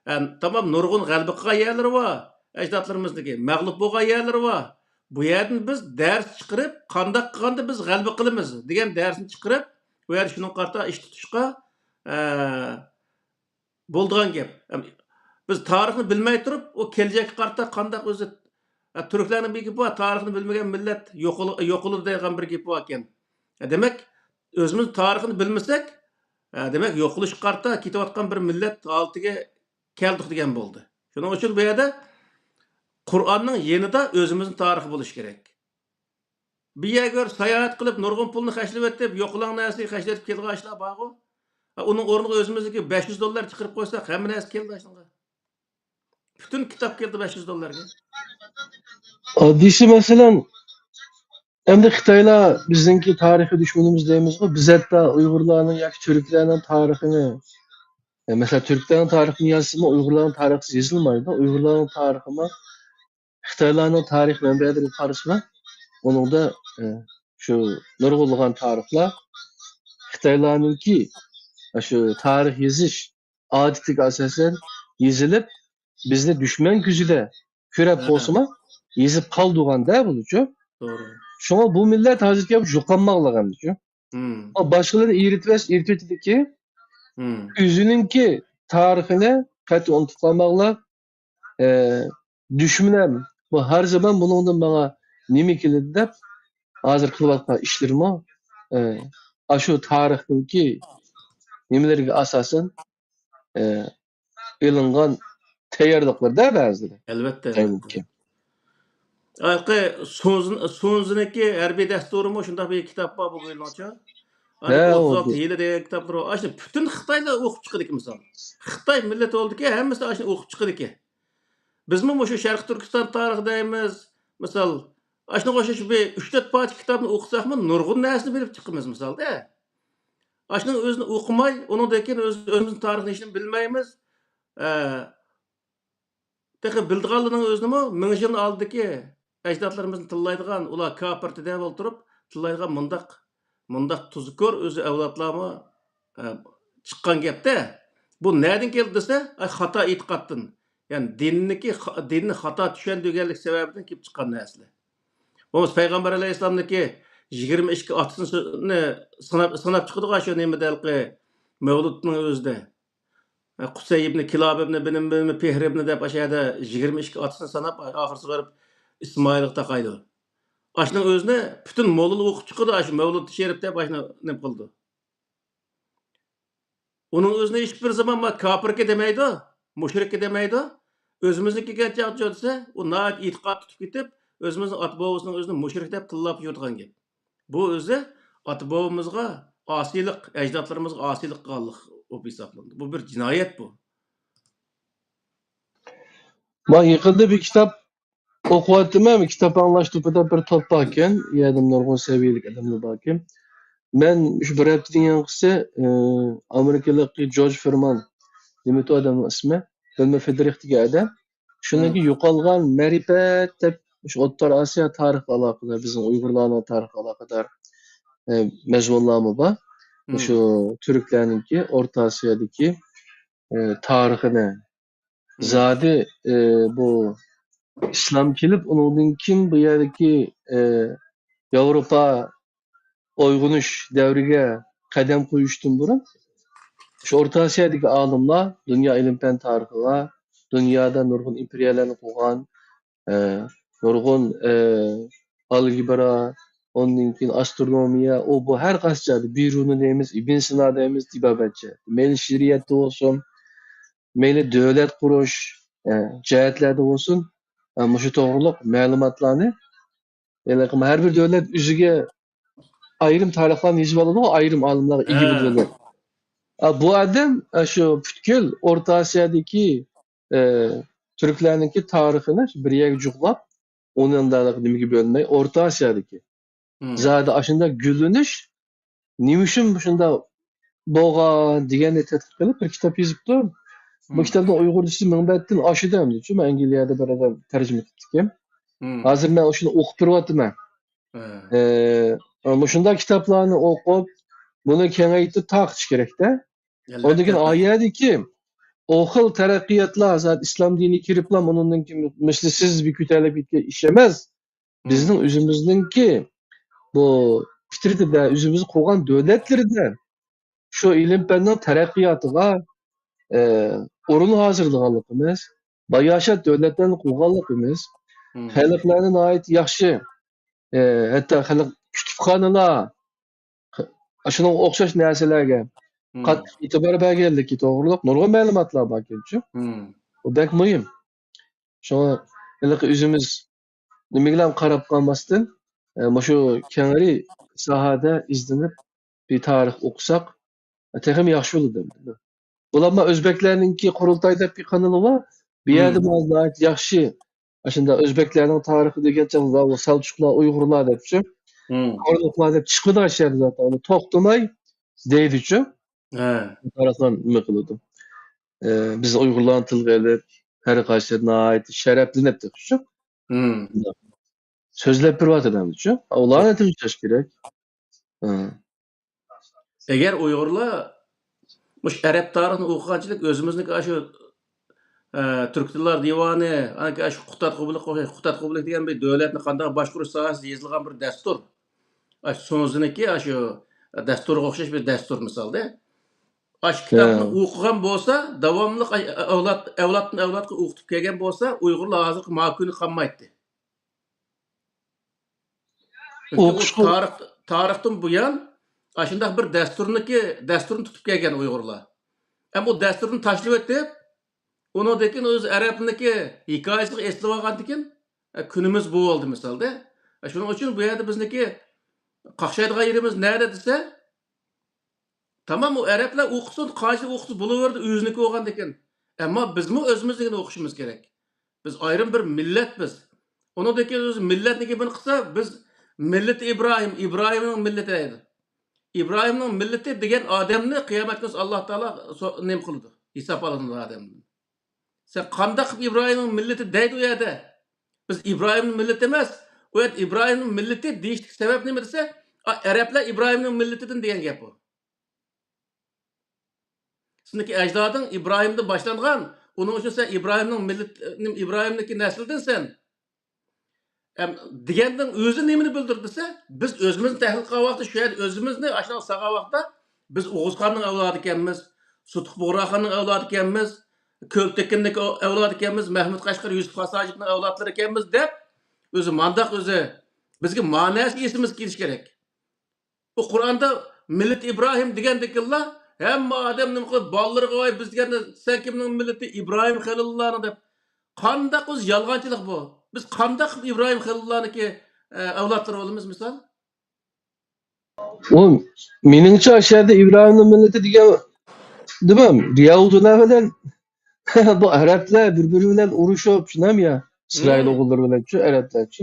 ئە، تامام نۇرغۇن غەلىبە قىلغان يەرلىرى بار، ئەجدادلىرىمىزنىڭكى، مەغلۇپ بولغان يەرلىرى بار. بۇ يەردىن بىز دەرس چىقىرىپ، قانداق قىلغاندا بىز غەلىبە قىلىمىز دېگەن دەرسنى چىقىرىپ، ئۇ يەردە شۇنىڭغا قارىتا ئىش تۇتۇشقا، ئە، بولىدىغان گەپ. ئەم، بىز تارىخنى بىلمەي تۇرۇپ، ئۇ كېلىچەككە قارىتا قانداق ئۆزى، ئە، تۈركلەرنىڭ بىر گېپى بار، تارىخنى بىلمىگەن مىللەت يوقىلى-، يوقىلىدۇ دەيدىغان بىر گېپى باركەن. ئە، دېمەك، ئۆزىمىز تارىخنى بىلمىسەك، ئە، دېمەك، يوقىلىشقا قارىتا كېتىۋاتقان بىر مىللەت ھالىتىگە كەلدۇق دېگەن بولدى. شۇنىڭ ئۈچۈن بۇ يەردە قۇرئاننىڭ يېنىدا ئۆزىمىزنىڭ تارىخى بولۇشى كېرەك. بىر يەرگە بىر ساياھەت قىلىپ، نۇرغۇن پۇلنى خەجلىۋېتىپ، يوقىلاڭ نەرسىگە خەجلىۋېتىپ كېلىدىغان ئىشلار بارغۇ. ئۇنىڭ ئورنىغا ئۆزىمىزنىڭكى بەش يۈز دوللار چىقىرىپ قويساق، ھەممە نەرسە كېلىدۇ ئاشۇنىڭغا. پۈتۈن كىتاب كېلىدۇ بەش يۈز دوللارغا. ئاددىيسى، مەسىلەن، ئەمدى خىتايلار بىزنىڭكى تارىخىي دۈشمىنىمىز دەيمىزغۇ، بىز ھەتتا ئۇيغۇرلارنىڭ ياكى تۈركلەرنىڭ تارىخىنى، ئە، مەسىلەن، تۈركلەرنىڭ تارىخىنى يازسىمۇ، ئۇيغۇرلارنىڭ تارىخى يېزىلمايدۇ. ئۇيغۇرلارنىڭ تارىخىمۇ خىتايلارنىڭ تارىخ مەنبەلىرىگە قارىسىلا، ئۇنىڭدا، ئە، شۇ نۇرغۇنلىغان تارىخلار خىتايلارنىڭكى شۇ تارىخ يېزىش ئادىتىگە ئاساسەن يېزىلىپ، بىزنى دۈشمەن كۆزىدە كۆرەپ ھە. بولسىمۇ، يېزىپ قالدۇرغان-دە بۇنىچۇ. توغرا. شۇڭا بۇ مىللەت ھازىرغىچە يوقالماقلىق ئەمدىچۇ. ھىم. ئا، باشقىلارنى ئېرىتىۋەس-، ئېرىتىۋېتىدىكى، ھىم. ئۆزىنىڭكى تارىخىنى قەتئىي ئۇنتۇپ قالماقلىق. ئە، دۈشمىنەم، بۇ ھەر زامان بۇنىڭدىن ماڭا نېمە كېلىدۇ دەپ، ھازىر قىلىۋاتقان ئىشلىرىمۇ، ئە، ئاشۇ تارىخنىڭكى نېمىلىرىگە ئاساسەن، ئە، ئېلىنغان تەييارلىقلىرىدا بەزىلىرى. ئەلۋەتتە، ئەلۋەتتە. ھېلىقى سۇنزىن-، سۇنزىنىڭكى ھەربىي دەستۇرىمۇ شۇنداق بىر كىتاب بار بۇ يىلنىڭچە. ھە، ئوتتۇز ئالتە ھىيلە دېگەن كىتابلىرى بار. ئاشۇنى پۈتۈن خىتايلار ئوقۇپ چىقىدىكەن مىسال. خىتاي مىللىتى بولدىكى ھەممىسى ئاشۇنى ئوقۇپ چىقىدىكەن. بىزمۇ مۇشۇ شەرقىي تۈركىستان تارىخى دەيمىز. مىسال، ئاشۇنىڭغا ئوخشاش بىر ئۈچ تۆت پارچە كىتابنى ئوقۇساقمۇ نۇرغۇن نەرسىنى بىلىپ چىقىمىز مىسالدا. ئاشۇنىڭ ئۆزىنى ئوقۇماي، ئۇنىڭدىن كېيىن ئۆز-، ئۆزىمىزنىڭ تارىخىنى ھېچنېمە بىلمەيمىز. ئە، تېخى بىلىدىغانلىرىنىڭ ئۆزىنىمۇ مىڭ يىل ئالدىدىكى ئەجدادلىرىمىزنى تىللايدىغان، ئۇلار كاپىر دەپ ئولتۇرۇپ تىللايدىغان مۇنداق، مۇنداق تۇزكور ئۆزى ئەۋلادلارمۇ، ئە، چىققان گەپتە. بۇ نەدىن كەلدى دېسە، ئاي، خاتا ئېتىقادتىن. يەنى دىننىكى خا-، دىننى خاتا چۈشەندۈرگەنلىك سەۋەبىدىن كېلىپ چىققان نەرسىلەر. بولمىسا پەيغەمبەر ئەلەيھىسسالامنىڭكى يىگىرمە ئىككى ئاتىسىنى ساناپ، ساناپ چىقىدىغان شۇ نېمە دەلقى مەۋلۇتنىڭ ئۆزىدە. قۇسەي ئىبنى كىلاب ئىبنى بىنىم بىنىم پىھر ئىبنى دەپ ئاشۇ يەردە يىگىرمە ئىككى ئاتىسىنى ساناپ، ئاخىرسىغا بېرىپ ئىسمائىلغا تاقايدۇ. ئاشۇنىڭ ئۆزىنى پۈتۈن موللا ئوقۇپ چىقىدۇ، ئاشۇ مەۋلۇت شېرىپ دەپ ئاشۇنى نېمە قىلىدۇ. ئۇنىڭ ئۆزىنى ھېچبىر زامان ما كاپىركى دېمەيدۇ، مۇشرىككى دېمەيدۇ. ئۆزىمىزنىڭكى گەرچە دېسە، ئۇ ناھايىتى ئېتىقاد تۇتۇپ كېتىپ، ئۆزىمىزنىڭ ئاتا-بوۋىسىنىڭ ئۆزىنى مۇشرىك دەپ تىللاپ يۈرىدىغان گەپ. بۇ ئۆزى ئاتا-بوۋىمىزغا ئاسىيلىق، ئەجدادلىرىمىزغا ئاسىيلىق قىلغانلىق بولۇپ ھېسابلىنىدۇ. بۇ بىر جىنايەت بۇ. ما يېقىندا بىر كىتاب ئوقۇۋاتىمەن، كىتاب ئاڭلاش توپىدا بىر توپ باركەن، يەنە نۇرغۇن سەۋىيەلىك ئادەملەر باركەن. مەن شۇ بىر ھەپتىدىن يېقىنقىسى، ئى، ئامېرىكىلىق جورج فورمان، نېمىتۇ ئادەمنىڭ ئىسمى؟ بىلمە فېدېرىك دېگەن ئادەم. شۇنىڭكى مم. يوقالغان مەرىپەت دەپ، شۇ ئوتتۇرا ئاسىيا تارىخىغا ئالاقىدار، بىزنىڭ ئۇيغۇرلارنىڭ تارىخىغا ئالاقىدار، ئى، مەزمۇنلارمۇ بار. مم. شۇ تۈركلەرنىڭكى ئورتا ئاسىيادىكى، ئى، تارىخىنى، مم. زادى، ئى، بۇ ئىسلام كېلىپ، ئۇنىڭدىن كېيىن بۇ يەردىكى، ئى، ياۋروپا ئويغىنىش دەۋرىگە قەدەم قويۇشتىن بۇرۇن، شۇ ئورتا ئاسىيادىكى ئالىملار دۇنيا ئىلىم-پەن تارىخىغا، دۇنيادا نۇرغۇن ئىمپېرىيەلەرنى قۇرغان، ئە، نۇرغۇن، ئە، ئالگېبرا، ئۇندىن كېيىن ئاسترونومىيە، ئۇ بۇ ھەر قايسى جايدا، بىرۇنى دەيمىز، ئىبن سىنا دەيمىز، تېبابەتچى. مەيلى شېئىرىيەتتە بولسۇن، مەيلى دۆلەت قۇرۇش، ئە، جەھەتلەردە بولسۇن، ئە، مۇشۇ توغرۇلۇق مەلۇماتلارنى، ھېلىقى ھەر بىر دۆلەت ئۆزىگە ئايرىم تارىخلارنى يېزىپ ئالىدۇ، ئايرىم ئالىملارغا ئىگە بۇ ھە. دۆلەت. ئا، بۇ ئادەم، ئە، شۇ پۈتكۈل ئورتا ئاسىيادىكى، ئە، تۈركلەرنىڭكى تارىخىنى بىر يەرگە جۇغلاپ، ئۇنى ئانداق نېمىگە بۆلمەي، ئورتا ئاسىيادىكى مم. زادى ئاشۇنداق گۈللىنىش نېمە ئۈچۈن شۇنداق بولغان دېگەننى تەتقىق قىلىپ بىر كىتاب يېزىپتۇ. بۇ مم. كىتابنىڭ ئۇيغۇرچىسى مىڭ بەتتىن ئاشىدۇ ئەمدىچۇ. مەن ئەنگلىيەدە بىر ئادەم تەرجىمە قىپتىكەن. مم. ھازىر مەن شۇنى ئوقۇپ تۇرۇۋاتىمەن. ھە. ئە، مۇشۇنداق كىتابلارنى ئوقۇپ، بۇنى كېڭەيتىپ تارقىتىش كېرەكتە. ئەلۋەتتە. ئۇندىن كېيىن ئايەدىكى ئۇ خىل تەرەققىياتلار، زادى ئىسلام دىنى كىرىپلا، ئۇنىڭدىن كېيىن مىسلىسىز بىر كۆتەرىلىپ كەتكەن ئىش ئەمەس. مم. بىزنىڭ ئۆزىمىزنىڭكى بۇ پىترىتىدە، ئۆزىمىز قۇرغان دۆلەتلىرىدە شۇ ئىلىم-پەننىڭ تەرەققىياتىغا، ئە، ئورۇن ھازىرلىغانلىقىمىز، باياشات دۆلەتلەرنى قۇرغانلىقىمىز، مم. خەلقلەرنى ناھايىتى ياخشى، ئە، ھەتتا خەلق كۇتۇپخانىلار، شۇنىڭغا ئوخشاش نەرسىلەرگە مم. قاتتىق ئېتىبار بەرگەنلىكى توغرۇلۇق نۇرغۇن مەلۇماتلار باركەنچۇ. مم. بۇ بەك مۇھىم. شۇڭا ھېلىقى ئۆزىمىز نېمىگىلا قاراپ قالماستىن، ئە، مۇشۇ كەڭرى ساھەدە ئىزدىنىپ بىر تارىخ ئوقۇساق، تېخىمۇ ياخشى بولىدۇ. بۇلارمۇ ئۆزبەكلەرنىڭكى قۇرۇلتاي دەپ بىر قانىلى بار. بۇ يەردە مم. ناھايىتى ياخشى، ئاشۇنداق ئۆزبەكلەرنىڭ تارىخى دېگەن چاغدا سەلچۇقلار، ئۇيغۇرلار دەپچۇ، مم. قارلۇقلار دەپ چىقىدۇ ئاشۇ يەردە زادى. ئۇنى توختىماي دەيدىچۇ. ھە. تارىخلار نېمە قىلىدۇ؟ ئە، بىز ئۇيغۇرلارنى تىلغا ئېلىپ، ھەر قايسى ناھايىتى شەرەپلىنىپ تېخىچۇ. مم. سۆزلەپ بېرىۋاتىدۇ ئەمدىچۇ. ئۇلارنى تىنچلاش كېرەك. ھە. ئەگەر ئۇيغۇرلار مۇشۇ ئەرەب تارىخىنى ئوقۇغانچىلىك ئۆزىمىزنىڭكى ئاشۇ، ئە، تۈرك تىللار دىۋانى، ئانكى ئاشۇ قۇتادغۇبىلىك، قۇتادغۇبىلىك دېگەن بىر دۆلەتنى قانداق باشقۇرۇش ساھەسىدە يېزىلغان بىر دەستۇر. ئاشۇ سۇنۇزىنىڭكى ئاشۇ دەستۇرىغا ئوخشاش بىر دەستۇر مىسالدا. ئاشۇ كىتابنى ھە. ئوقۇغان بولسا، داۋاملىق ئاي-، ئەۋلاد، ئەۋلادتىن ئەۋلادقا ئوقۇتۇپ كەلگەن بولسا، ئۇيغۇرلار ھازىرقى ما كۈنى قالمايتتى. چۈنكى ئۇ ئوقۇشقا تارىخ، تارىختىن بۇيان ئاشۇنداق بىر دەستۇرنىكى، دەستۇرنى تۇتۇپ كەلگەن ئۇيغۇرلار. ئەمما ئۇ دەستۇرنى تاشلىۋېتىپ، ئۇنىڭدىن كېيىن ئۆز ئەرەبنىڭكى ھېكايىسىغا ئېسىلىۋالغاندىن كېيىن، ئە، كۈنىمىز بۇ بولدى مىسالدا. ئە، شۇنىڭ ئۈچۈن بۇ يەردە بىزنىڭكى قاقشايدىغان يېرىمىز نەدە دېسە، تامام ئۇ ئەرەبلەر ئوقۇسۇن، قانچىلىك ئوقۇسا بولۇۋېرىدۇ، ئۆزىنىڭكى بولغاندىكىن. ئەمما بىزمۇ ئۆزىمىزنىڭكىنى ئوقۇشىمىز كېرەك. بىز ئايرىم بىر مىللەتمىز. ئۇنىڭدىن كېيىن ئۆزى مىللەتنىڭكى بىر قىلسا، بىز مىللىتى ئىبراھىم، ئىبراھىمنىڭ مىللىتى دەيدۇ. ئىبراھىمنىڭ مىللىتى دېگەن ئادەمنى قىيامەت كۈنى ئاللا تائالا سو-، نېمە قىلىدۇ؟ ھېساب ئالىدۇ ئادەمدىن. سەن قانداق قىلىپ ئىبراھىمنىڭ مىللىتى دەيدۇ ئۇ يەردە؟ بىز ئىبراھىمنىڭ مىللىتى ئەمەس، ئۇ يەردە ئىبراھىمنىڭ مىللىتى دېيىشلىك سەۋەب نېمە دېسە، ئا، ئەرەبلەر ئىبراھىمنىڭ مىللىتىدىن دېگەن گەپ ئۇ. سېنىڭكى ئەجدادىڭ ئىبراھىمدىن باشلانغان، ئۇنىڭ ئۈچۈن سەن ئىبراھىمنىڭ مىللىت-، ئىبراھىمنىڭكى نەسلىدىنسەن. ئەم، دېگەننىڭ ئۆزى نېمىنى بىلدۈردى دېسە، بىز ئۆزىمىزنى تەھلىل قىلغان ۋاقىتتا، شۇ يەردە ئۆزىمىزنى ئاشۇنداق سالغان ۋاقىتتا، بىز ئوغۇز خاننىڭ ئەۋلادى ئىكەنمىز، سۇتۇق بۇغرا خاننىڭ ئەۋلادى ئىكەنمىز، كۆل تېكىننىڭ ئەۋلادى ئىكەنمىز، مەھمۇد قەشقەر، يۈسۈپ خاس ھاجىپنىڭ ئەۋلادلىرى ئىكەنمىز دەپ، ئۆزى مانداق ئۆزى بىزگە مەنىسى ئېسىمىزگە كېلىشى كېرەك. ئۇ قۇرئاندا مىللىتى ئىبراھىم دېگەندىكىنلا، ھەممە ئادەم نېمە قىلىپ، بالىلىرىغا، «ۋاي، بىز دېگەندە سەن كىمنىڭ مىللىتى؟» «ئىبراھىم خەلىلۇللانىڭ» دەپ. قانداق ئۆزى يالغانچىلىق بۇ؟ بىز قانداق قىلىپ ئىبراھىم خەلىلۇللانىڭكى، ئە، ئەۋلادلىرى بولىمىز، مىسال؟ ئۇ، مېنىڭچە، ئاشۇ يەردە ئىبراھىمنىڭ مىللىتى دېگەن، دېمەم، يەھۇدىيلار بىلەن بۇ ئەرەبلەر بىر-بىرى بىلەن ئۇرۇشۇپ، شۇنداقمۇ يا؟ ئىسرائىل ئوغۇللىرى بىلەنچۇ، ئەرەبلەرچۇ.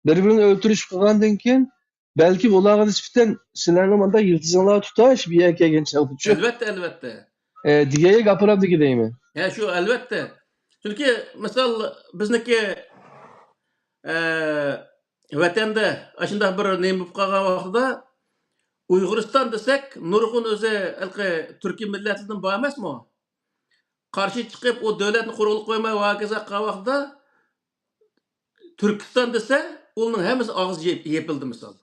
بىر-بىرىنى ئۆلتۈرۈشۈپ قىلغاندىن كېيىن، بەلكىم ئۇلارغا نىسبەتەن سىلەرنىڭ مۇنداق يىلتىزىڭلار تۇتاش، بۇ يەرگە كەلگەنچە ئەلۋەتتە. ئەلۋەتتە، ئەلۋەتتە. ئە، دېگەن گەپ بارامدىكى دەيمەن. ھە، شۇ ئەلۋەتتە. چۈنكى، مىسال، بىزنىكى، ئە، ۋەتەندە ئاشۇنداق بىر نېمە بولۇپ قالغان ۋاقتىدا، ئۇيغۇرىستان دېسەك، نۇرغۇن ئۆزى ھېلىقى تۈركىي مىللەتلەردىن بار ئەمەسمۇ؟ قارشى چىقىپ، ئۇ دۆلەتنى قۇرۇلۇپ قويماي، ۋاكىزا قىلغان ۋاقتىدا، تۈركىستان دېسە، ئۇنىڭ ھەممىسى ئاغزى يېپ-، يېپىلدى، مىسال.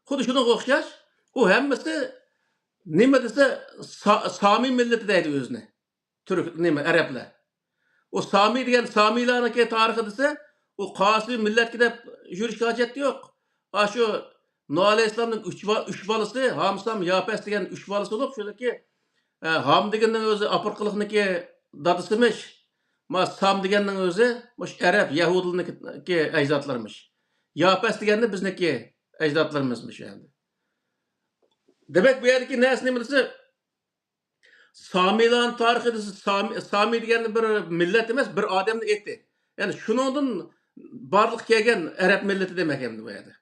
خۇددى شۇنىڭغا ئوخشاش، ئۇ ھەممىسى نېمە دېسە، سا-، سامى مىللىتى دەيدۇ ئۆزىنى. تۈرك، نېمە، ئەرەبلەر. ئۇ سامى دېگەن، سامىلارنىڭكى تارىخى دېسە، ئۇ قاسىي مىللەتكە دەپ يۈرۈشكە ھاجەت يوق. ئاشۇ نۇھ ئەلەيھىسسالامنىڭ ئۈچ با-، ئۈچ بالىسى، ھام، سام، ياپەس دېگەن ئۈچ بالىسى بولۇپ، شۇنىڭكى، ئە، ھام دېگەننىڭ ئۆزى ئاپرىقىلىقنىڭكى دادىسىمىش. ما سام دېگەننىڭ ئۆزى مۇشۇ ئەرەب، يەھۇدىيلارنىڭكى ئەجدادلىرىمىش. ياپەس دېگەننى بىزنىڭكى ئەجدادلىرىمىزمىش ئەمدى. دېمەك، بۇ يەردىكى نەرسە نېمە دېسە، سامىلارنىڭ تارىخى دېسە، سامى، سامى دېگەن بىر مىللەت ئەمەس، بىر ئادەمنىڭ ئېتى. يەنى شۇنىڭدىن بارلىققا كەلگەن ئەرەب مىللىتى دېمەك ئەمدى بۇ يەردە.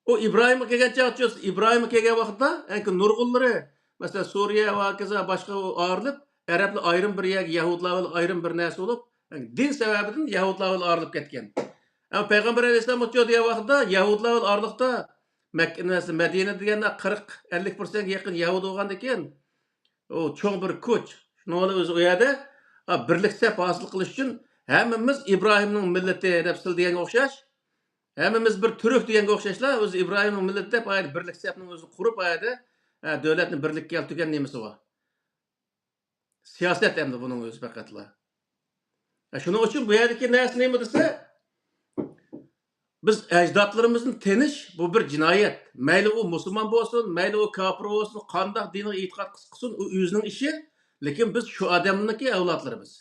ئۇ ئىبراھىمغا كەلگەن چاغدا، ئىبراھىمغا كەلگەن ۋاقىتتا، ئەنكى نۇرغۇنلىرى، مەسىلەن، سۈرىيە ۋە ھاكازا باشقا ئايرىلىپ، ئەرەبلەر ئايرىم بىر يەرگە، يەھۇدلار بىلەن ئايرىم بىر نەرسە بولۇپ، دىن سەۋەبىدىن يەھۇدلار بىلەن ئايرىلىپ كەتكەن. ئەمما پەيغەمبەر ئەلەيھىسسالام ئۇچۇر دېگەن ۋاقىتتا يەھۇدلار بىلەن ئارىلىقتا مەككە، مەدىنە دېگەندە قىرىق، ئەللىك پىرسەنتكە يېقىن يەھۇدىي بولغاندىكىن، ئۇ چوڭ بىر كۈچ. شۇنىڭ بىلەن ئۆزى ئۇ يەردە، ئا، بىرلىك سەپ ھاسىل قىلىش ئۈچۈن ھەممىمىز ئىبراھىمنىڭ مىللىتى دەپ سىلەر دېگەنگە ئوخشاش، ھەممىمىز بىر تۈرك دېگەنگە ئوخشاشلا، ئۆزى ئىبراھىمنىڭ مىللىتى دەپ ئايرى بىرلىك سەپنىڭ ئۆزىنى قۇرۇپ، ئايرى، ئە، دۆلەتنى بىرلىككە كەلتۈرگەن نېمىسى بار. سىياسەت ئەمدى بۇنىڭ ئۆزى پەقەتلا. ئە، شۇنىڭ ئۈچۈن بۇ يەردىكى نەرسە نېمە دېسە، بىز ئەجدادلىرىمىزنى تېنىش، بۇ بىر جىنايەت. مەيلى ئۇ مۇسۇلمان بولسۇن، مەيلى ئۇ كاپىر بولسۇن، قانداق دىنغا ئېتىقاد قىلسۇن، ئۇ ئۆزىنىڭ ئىشى. لېكىن بىز شۇ ئادەمنىڭكى ئەۋلادلىرى بىز.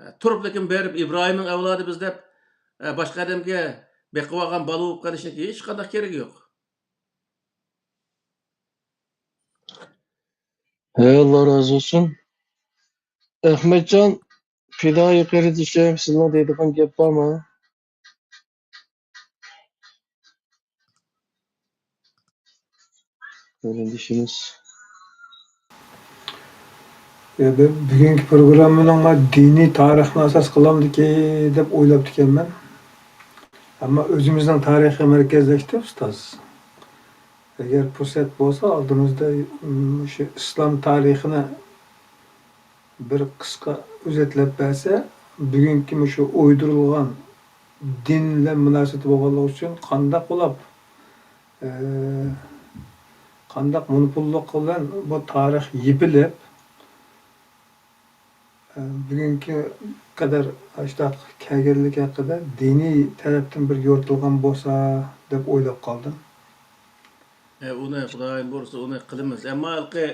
ئە، تۇرۇپ، لېكىن بېرىپ ئىبراھىمنىڭ ئەۋلادى بىز دەپ، ئە، باشقا ئادەمگە بېقىۋالغان بالا بولۇپ قېلىشنىڭ ھېچقانداق كېرىكى يوق. ھەي، ئاللا رازى بولسۇن. ئەخمەتجان، پىدائىي قېرىندىشىم، سىزنىڭ دەيدىغان گەپ بارمۇ؟ قېرىندىشىمىز. يا، بۈ-، بۈگۈنكى پروگراممىنىڭ مانا دىنىي تارىخنى ئاساس قىلامدىكى دەپ ئويلاپتىكەنمەن. ئەمما ئۆزىمىزنىڭ تارىخى مەركەزلەشتى، ئۇستاز. ئەگەر پۇرسەت بولسا، ئالدىمىزدا، مم، شۇ ئىسلام تارىخىنى بىر قىسقا ئۆزەتلەپ بەرسە، بۈگۈنكى مۇشۇ ئويدۇرۇلغان دىن بىلەن مۇناسىۋىتى بولغانلىقى ئۈچۈن قانداق بولۇپ، ئە، قانداق مونوپوللۇق بىلەن بۇ تارىخ يېپىلىپ، ئە، بۈگۈنكى قەدەر ئاشۇنداق كەلگەنلىكى ھەققىدە دىنىي تەرەپتىن بىر يورۇتۇلغان بولسا دەپ ئويلاپ قالدىم. ئە، ئۇنى خۇدايىم بۇيرۇسا، ئۇنى قىلىمىز. ئەمما ھېلىقى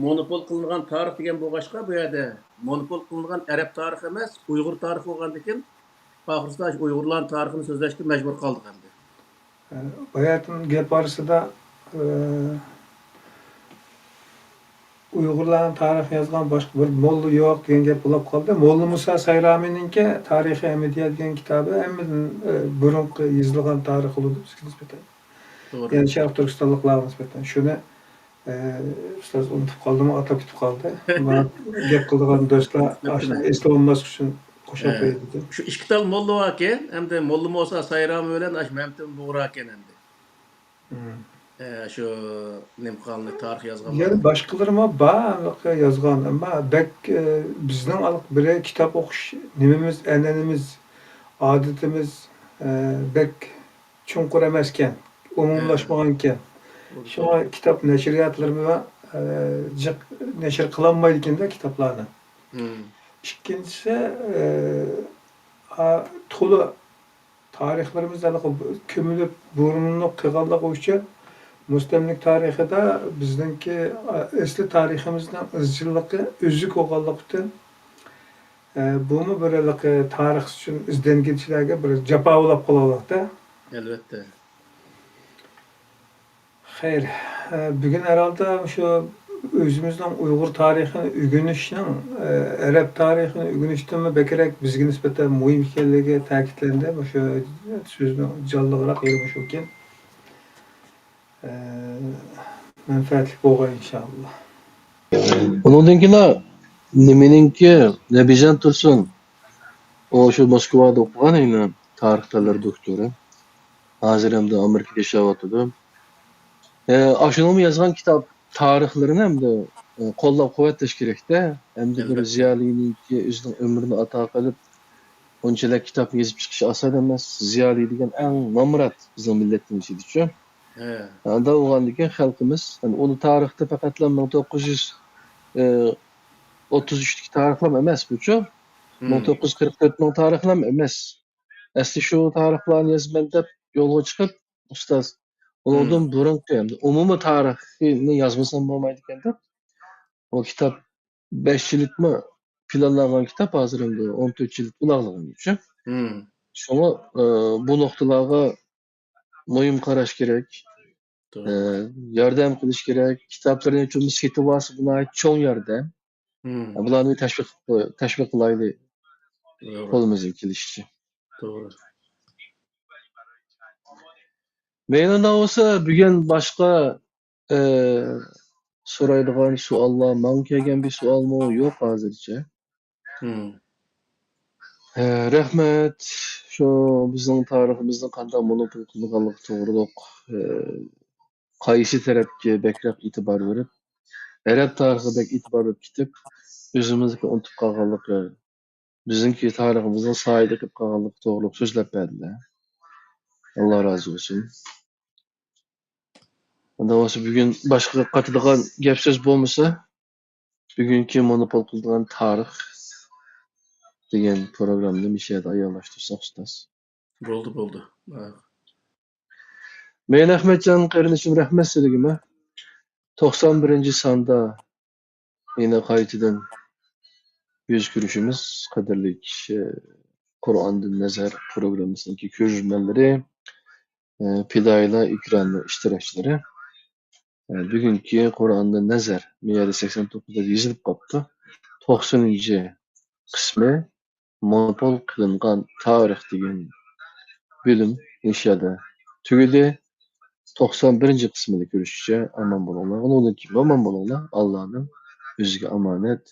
مونوپول قىلىنغان تارىخ دېگەن بولغاچقا، بۇ يەردە مونوپول قىلىنغان ئەرەب تارىخى ئەمەس، ئۇيغۇر تارىخى بولغاندىكىن، ئاخىرسىدا شۇ ئۇيغۇرلارنىڭ تارىخىنى سۆزلەشكە مەجبۇر قالدۇق ئەمدى. ئە، باياتىن گەپ ئارىسىدا، ئە، ئۇيغۇرلارنىڭ تارىخىنى يازغان باشقا بىر موللا يوق دېگەن گەپ بولۇپ قالدى. موللا مۇسا سايرامىنىڭكى تارىخى ئەھمىدىيە دېگەن كىتابى ھەممىدىن، ئە، بۇرۇنقى يېزىلغان تارىخ بولىدۇ بىزگە نىسبەتەن. توغرا. يەنى شەرقىي تۈركىستانلىقلارغا نىسبەتەن. شۇنى، ئە، ئۇستاز ئۇنتۇپ قالدىمۇ، ئاتاپ كېتىپ قالدى. مانا گەپ قىلىدىغان دوستلار ئاشۇنى ئېسلىۋالماسلىق ئۈچۈن قوشۇپ ھە. قوياي دېدىم. شۇ ئىككى تال موللا باركەن، ئەمدى موللا مۇسا سايرامى بىلەن ئاشۇ مەمتىم بۇغرا ئىكەن ئەمدى. مم. ئە، شۇ نېمە قىلغانلىق تارىخ يازغانلار. يەنە باشقىلىرىمۇ بار، ھېلىقى يازغان. ئەمما بەك، ئە، بىزنىڭ ھېلىقى بىرى كىتاب ئوقۇش نېمىمىز، ئەنئەنىمىز، ئادىتىمىز، ئە، بەك چوڭقۇر ئەمەسكەن، ئومۇملاشمىغانىكەن. ھە. شۇڭا كىتاب نەشرىياتلىرىمۇ، ئە، جىق نەشر قىلالمايدىكەن-دە كىتابلارنى. مم. ئىككىنچىسى، ئە، ئا، تولا تارىخلىرىمىز ھېلىقى كۆمۈلۈپ، بۇرۇنلۇق قىلغانلىقى ئۈچۈن مۇستەملىكە تارىخىدا بىزنىڭكى، ئە، ئەسلى تارىخىمىزنىڭ ئىزچىللىقى ئۈزۈك بولغانلىقى ئۈچۈن، ئە، بۇمۇ بىر ھېلىقى تارىخ ئۈچۈن ئىزدەنگۈچىلەرگە بىر جاپا بولاپ قالغانلىقتا. ئەلۋەتتە. خەير، ئە، بۈگۈن ھەرھالدا شۇ ئۆزىمىزنىڭ ئۇيغۇر تارىخىنى ئۆگىنىشنىڭ، ئە، ئەرەب تارىخىنى ئۆگىنىشتىنمۇ بەكرەك بىزگە نىسبەتەن مۇھىم ئىكەنلىكى تەكىتلەندى. مۇشۇ سۆزنىڭ جانلىقراق يېرى مۇشۇكەن. ئە، مەنپەئەتلىك بولغاي، ئىنشائاللا. ئۇنىڭدىن كېيىن نېمىنىڭكى، نەبىجان تۇرسۇن، ئۇ شۇ موسكۋادا ئوقۇغان، ئەينى تارىخ پەنلىرى دوكتورى. ھازىر ئەمدى ئامېرىكىدا ياشاۋاتىدۇ. ئە، ئاشۇنىڭمۇ يازغان كىتاب تارىخلىرىنى ئەمدى، ئە، قوللاپ قۇۋۋەتلەش كېرەكتە. ئەمدى بىر ئەلۋەتتە. زىيالىينىڭكى ئۆزىنىڭ ئۆمرىنى ئاتا قىلىپ، ئۇنچىلىك كىتاب يېزىپ چىقىش ئاسان ئەمەس. زىيالىي دېگەن ئەڭ نامرات بىزنىڭ مىللەتنىڭ ئىچىدىچۇ. ھە. ئانداق بولغاندىكىن خەلقىمىز، يەنى ئۇنى تارىختا پەقەتلا مىڭ توققۇز يۈز ئوتتۇز ئۈچتىكى تارىخلام ئەمەس بۇچۇ. مىڭ توققۇز يۈز قىرىق تۆتنىڭ تارىخلام ئەمەس. ئەسلى شۇ تارىخلارنى يازىمەن دەپ يولغا چىقىپ، ئۇستاز، ئۇنىڭدىن بۇرۇنقى، ئەمدى ئومۇمىي تارىخنى يازمىسام بولمايدىكەن دەپ، ئۇ كىتاب بەش جىلدمۇ پىلانلانغان كىتاب، ھازىر ئەمدى ئون تۆت جىلد بولغانلىقى ئۈچۈن. شۇڭا، ئە، بۇ نۇقتىلارغا مۇھىم قاراش كېرەك. توغرا. ئە، ياردەم قىلىش كېرەك. كىتابلىرىنى چوقۇم سېتىۋالسا، بۇ ناھايىتى چوڭ ياردەم. بۇلارنى تەشۋىق، تەشۋىق قىلايلى. توغرا. قولىمىزدىن كېلىشىچە. توغرا. مەيلى، ئۇنداق بولسا، بۈگۈن باشقا، ئە، سورايدىغان سوئاللار، ماڭا كەلگەن بىر سوئالمۇ يوق ھازىرچە. ھە، رەھمەت. شۇ بىزنىڭ تارىخىمىزنى قانداق مونوپول قىلىدىغانلىقى توغرۇلۇق، ئە، قايسى تەرەپكە بەكرەك ئېتىبار بېرىپ، ئەرەب تارىخىغا بەك ئېتىبار بېرىپ كېتىپ، ئۆزىمىزنىڭكىنى ئۇنتۇپ قالغانلىقى، بىزنىڭكى تارىخىمىزنىڭ سايىدا قېلىپ قالغانلىقى توغرۇلۇق سۆزلەپ بەردىلەر. ئاللا رازى بولسۇن. ئۇنداق بولسا، بۈگۈن باشقا قاتىدىغان گەپ سۆز بولمىسا، بۈگۈنكى مونوپول قىلىدىغان تارىخ دېگەن پروگراممىنى مۇشۇ يەردە ئاياغلاشتۇرساق، ئۇستاز. بولدى، بولدى. ھە. مەيلى، ئەخمەتجان قېرىندىشىم، رەھمەت سىلىگىمۇ. توقسان بىرىنچى ساندا يەنە قايتىدىن يۈز كۆرۈشىمىز، قەدىرلىك، ئە، قۇرئاندىن نەزەر پروگراممىسىنىڭكى كۆرۈرمەنلىرى، ئە، پىدائىيلار ئېكرانى ئىشتىراكچىلىرى. ئە، بۈگۈنكى قۇرئاندىن نەزەر، بۇ يەردە سەكسەن توققۇز دەپ يېزىلىپ قاپتۇ. توقسىنىنچى قىسمى، مونوپول قىلىنغان تارىخ دېگەن بۆلۈم مۇشۇ يەردە تۈگىدى. توقسان بىرىنچى قىسمىدا كۆرۈشكىچە ئامان بولۇڭلار. ئۇنىڭدىن كېيىن ئامان بولۇڭلار. ئاللانىڭ ئۆزىگە ئامانەت.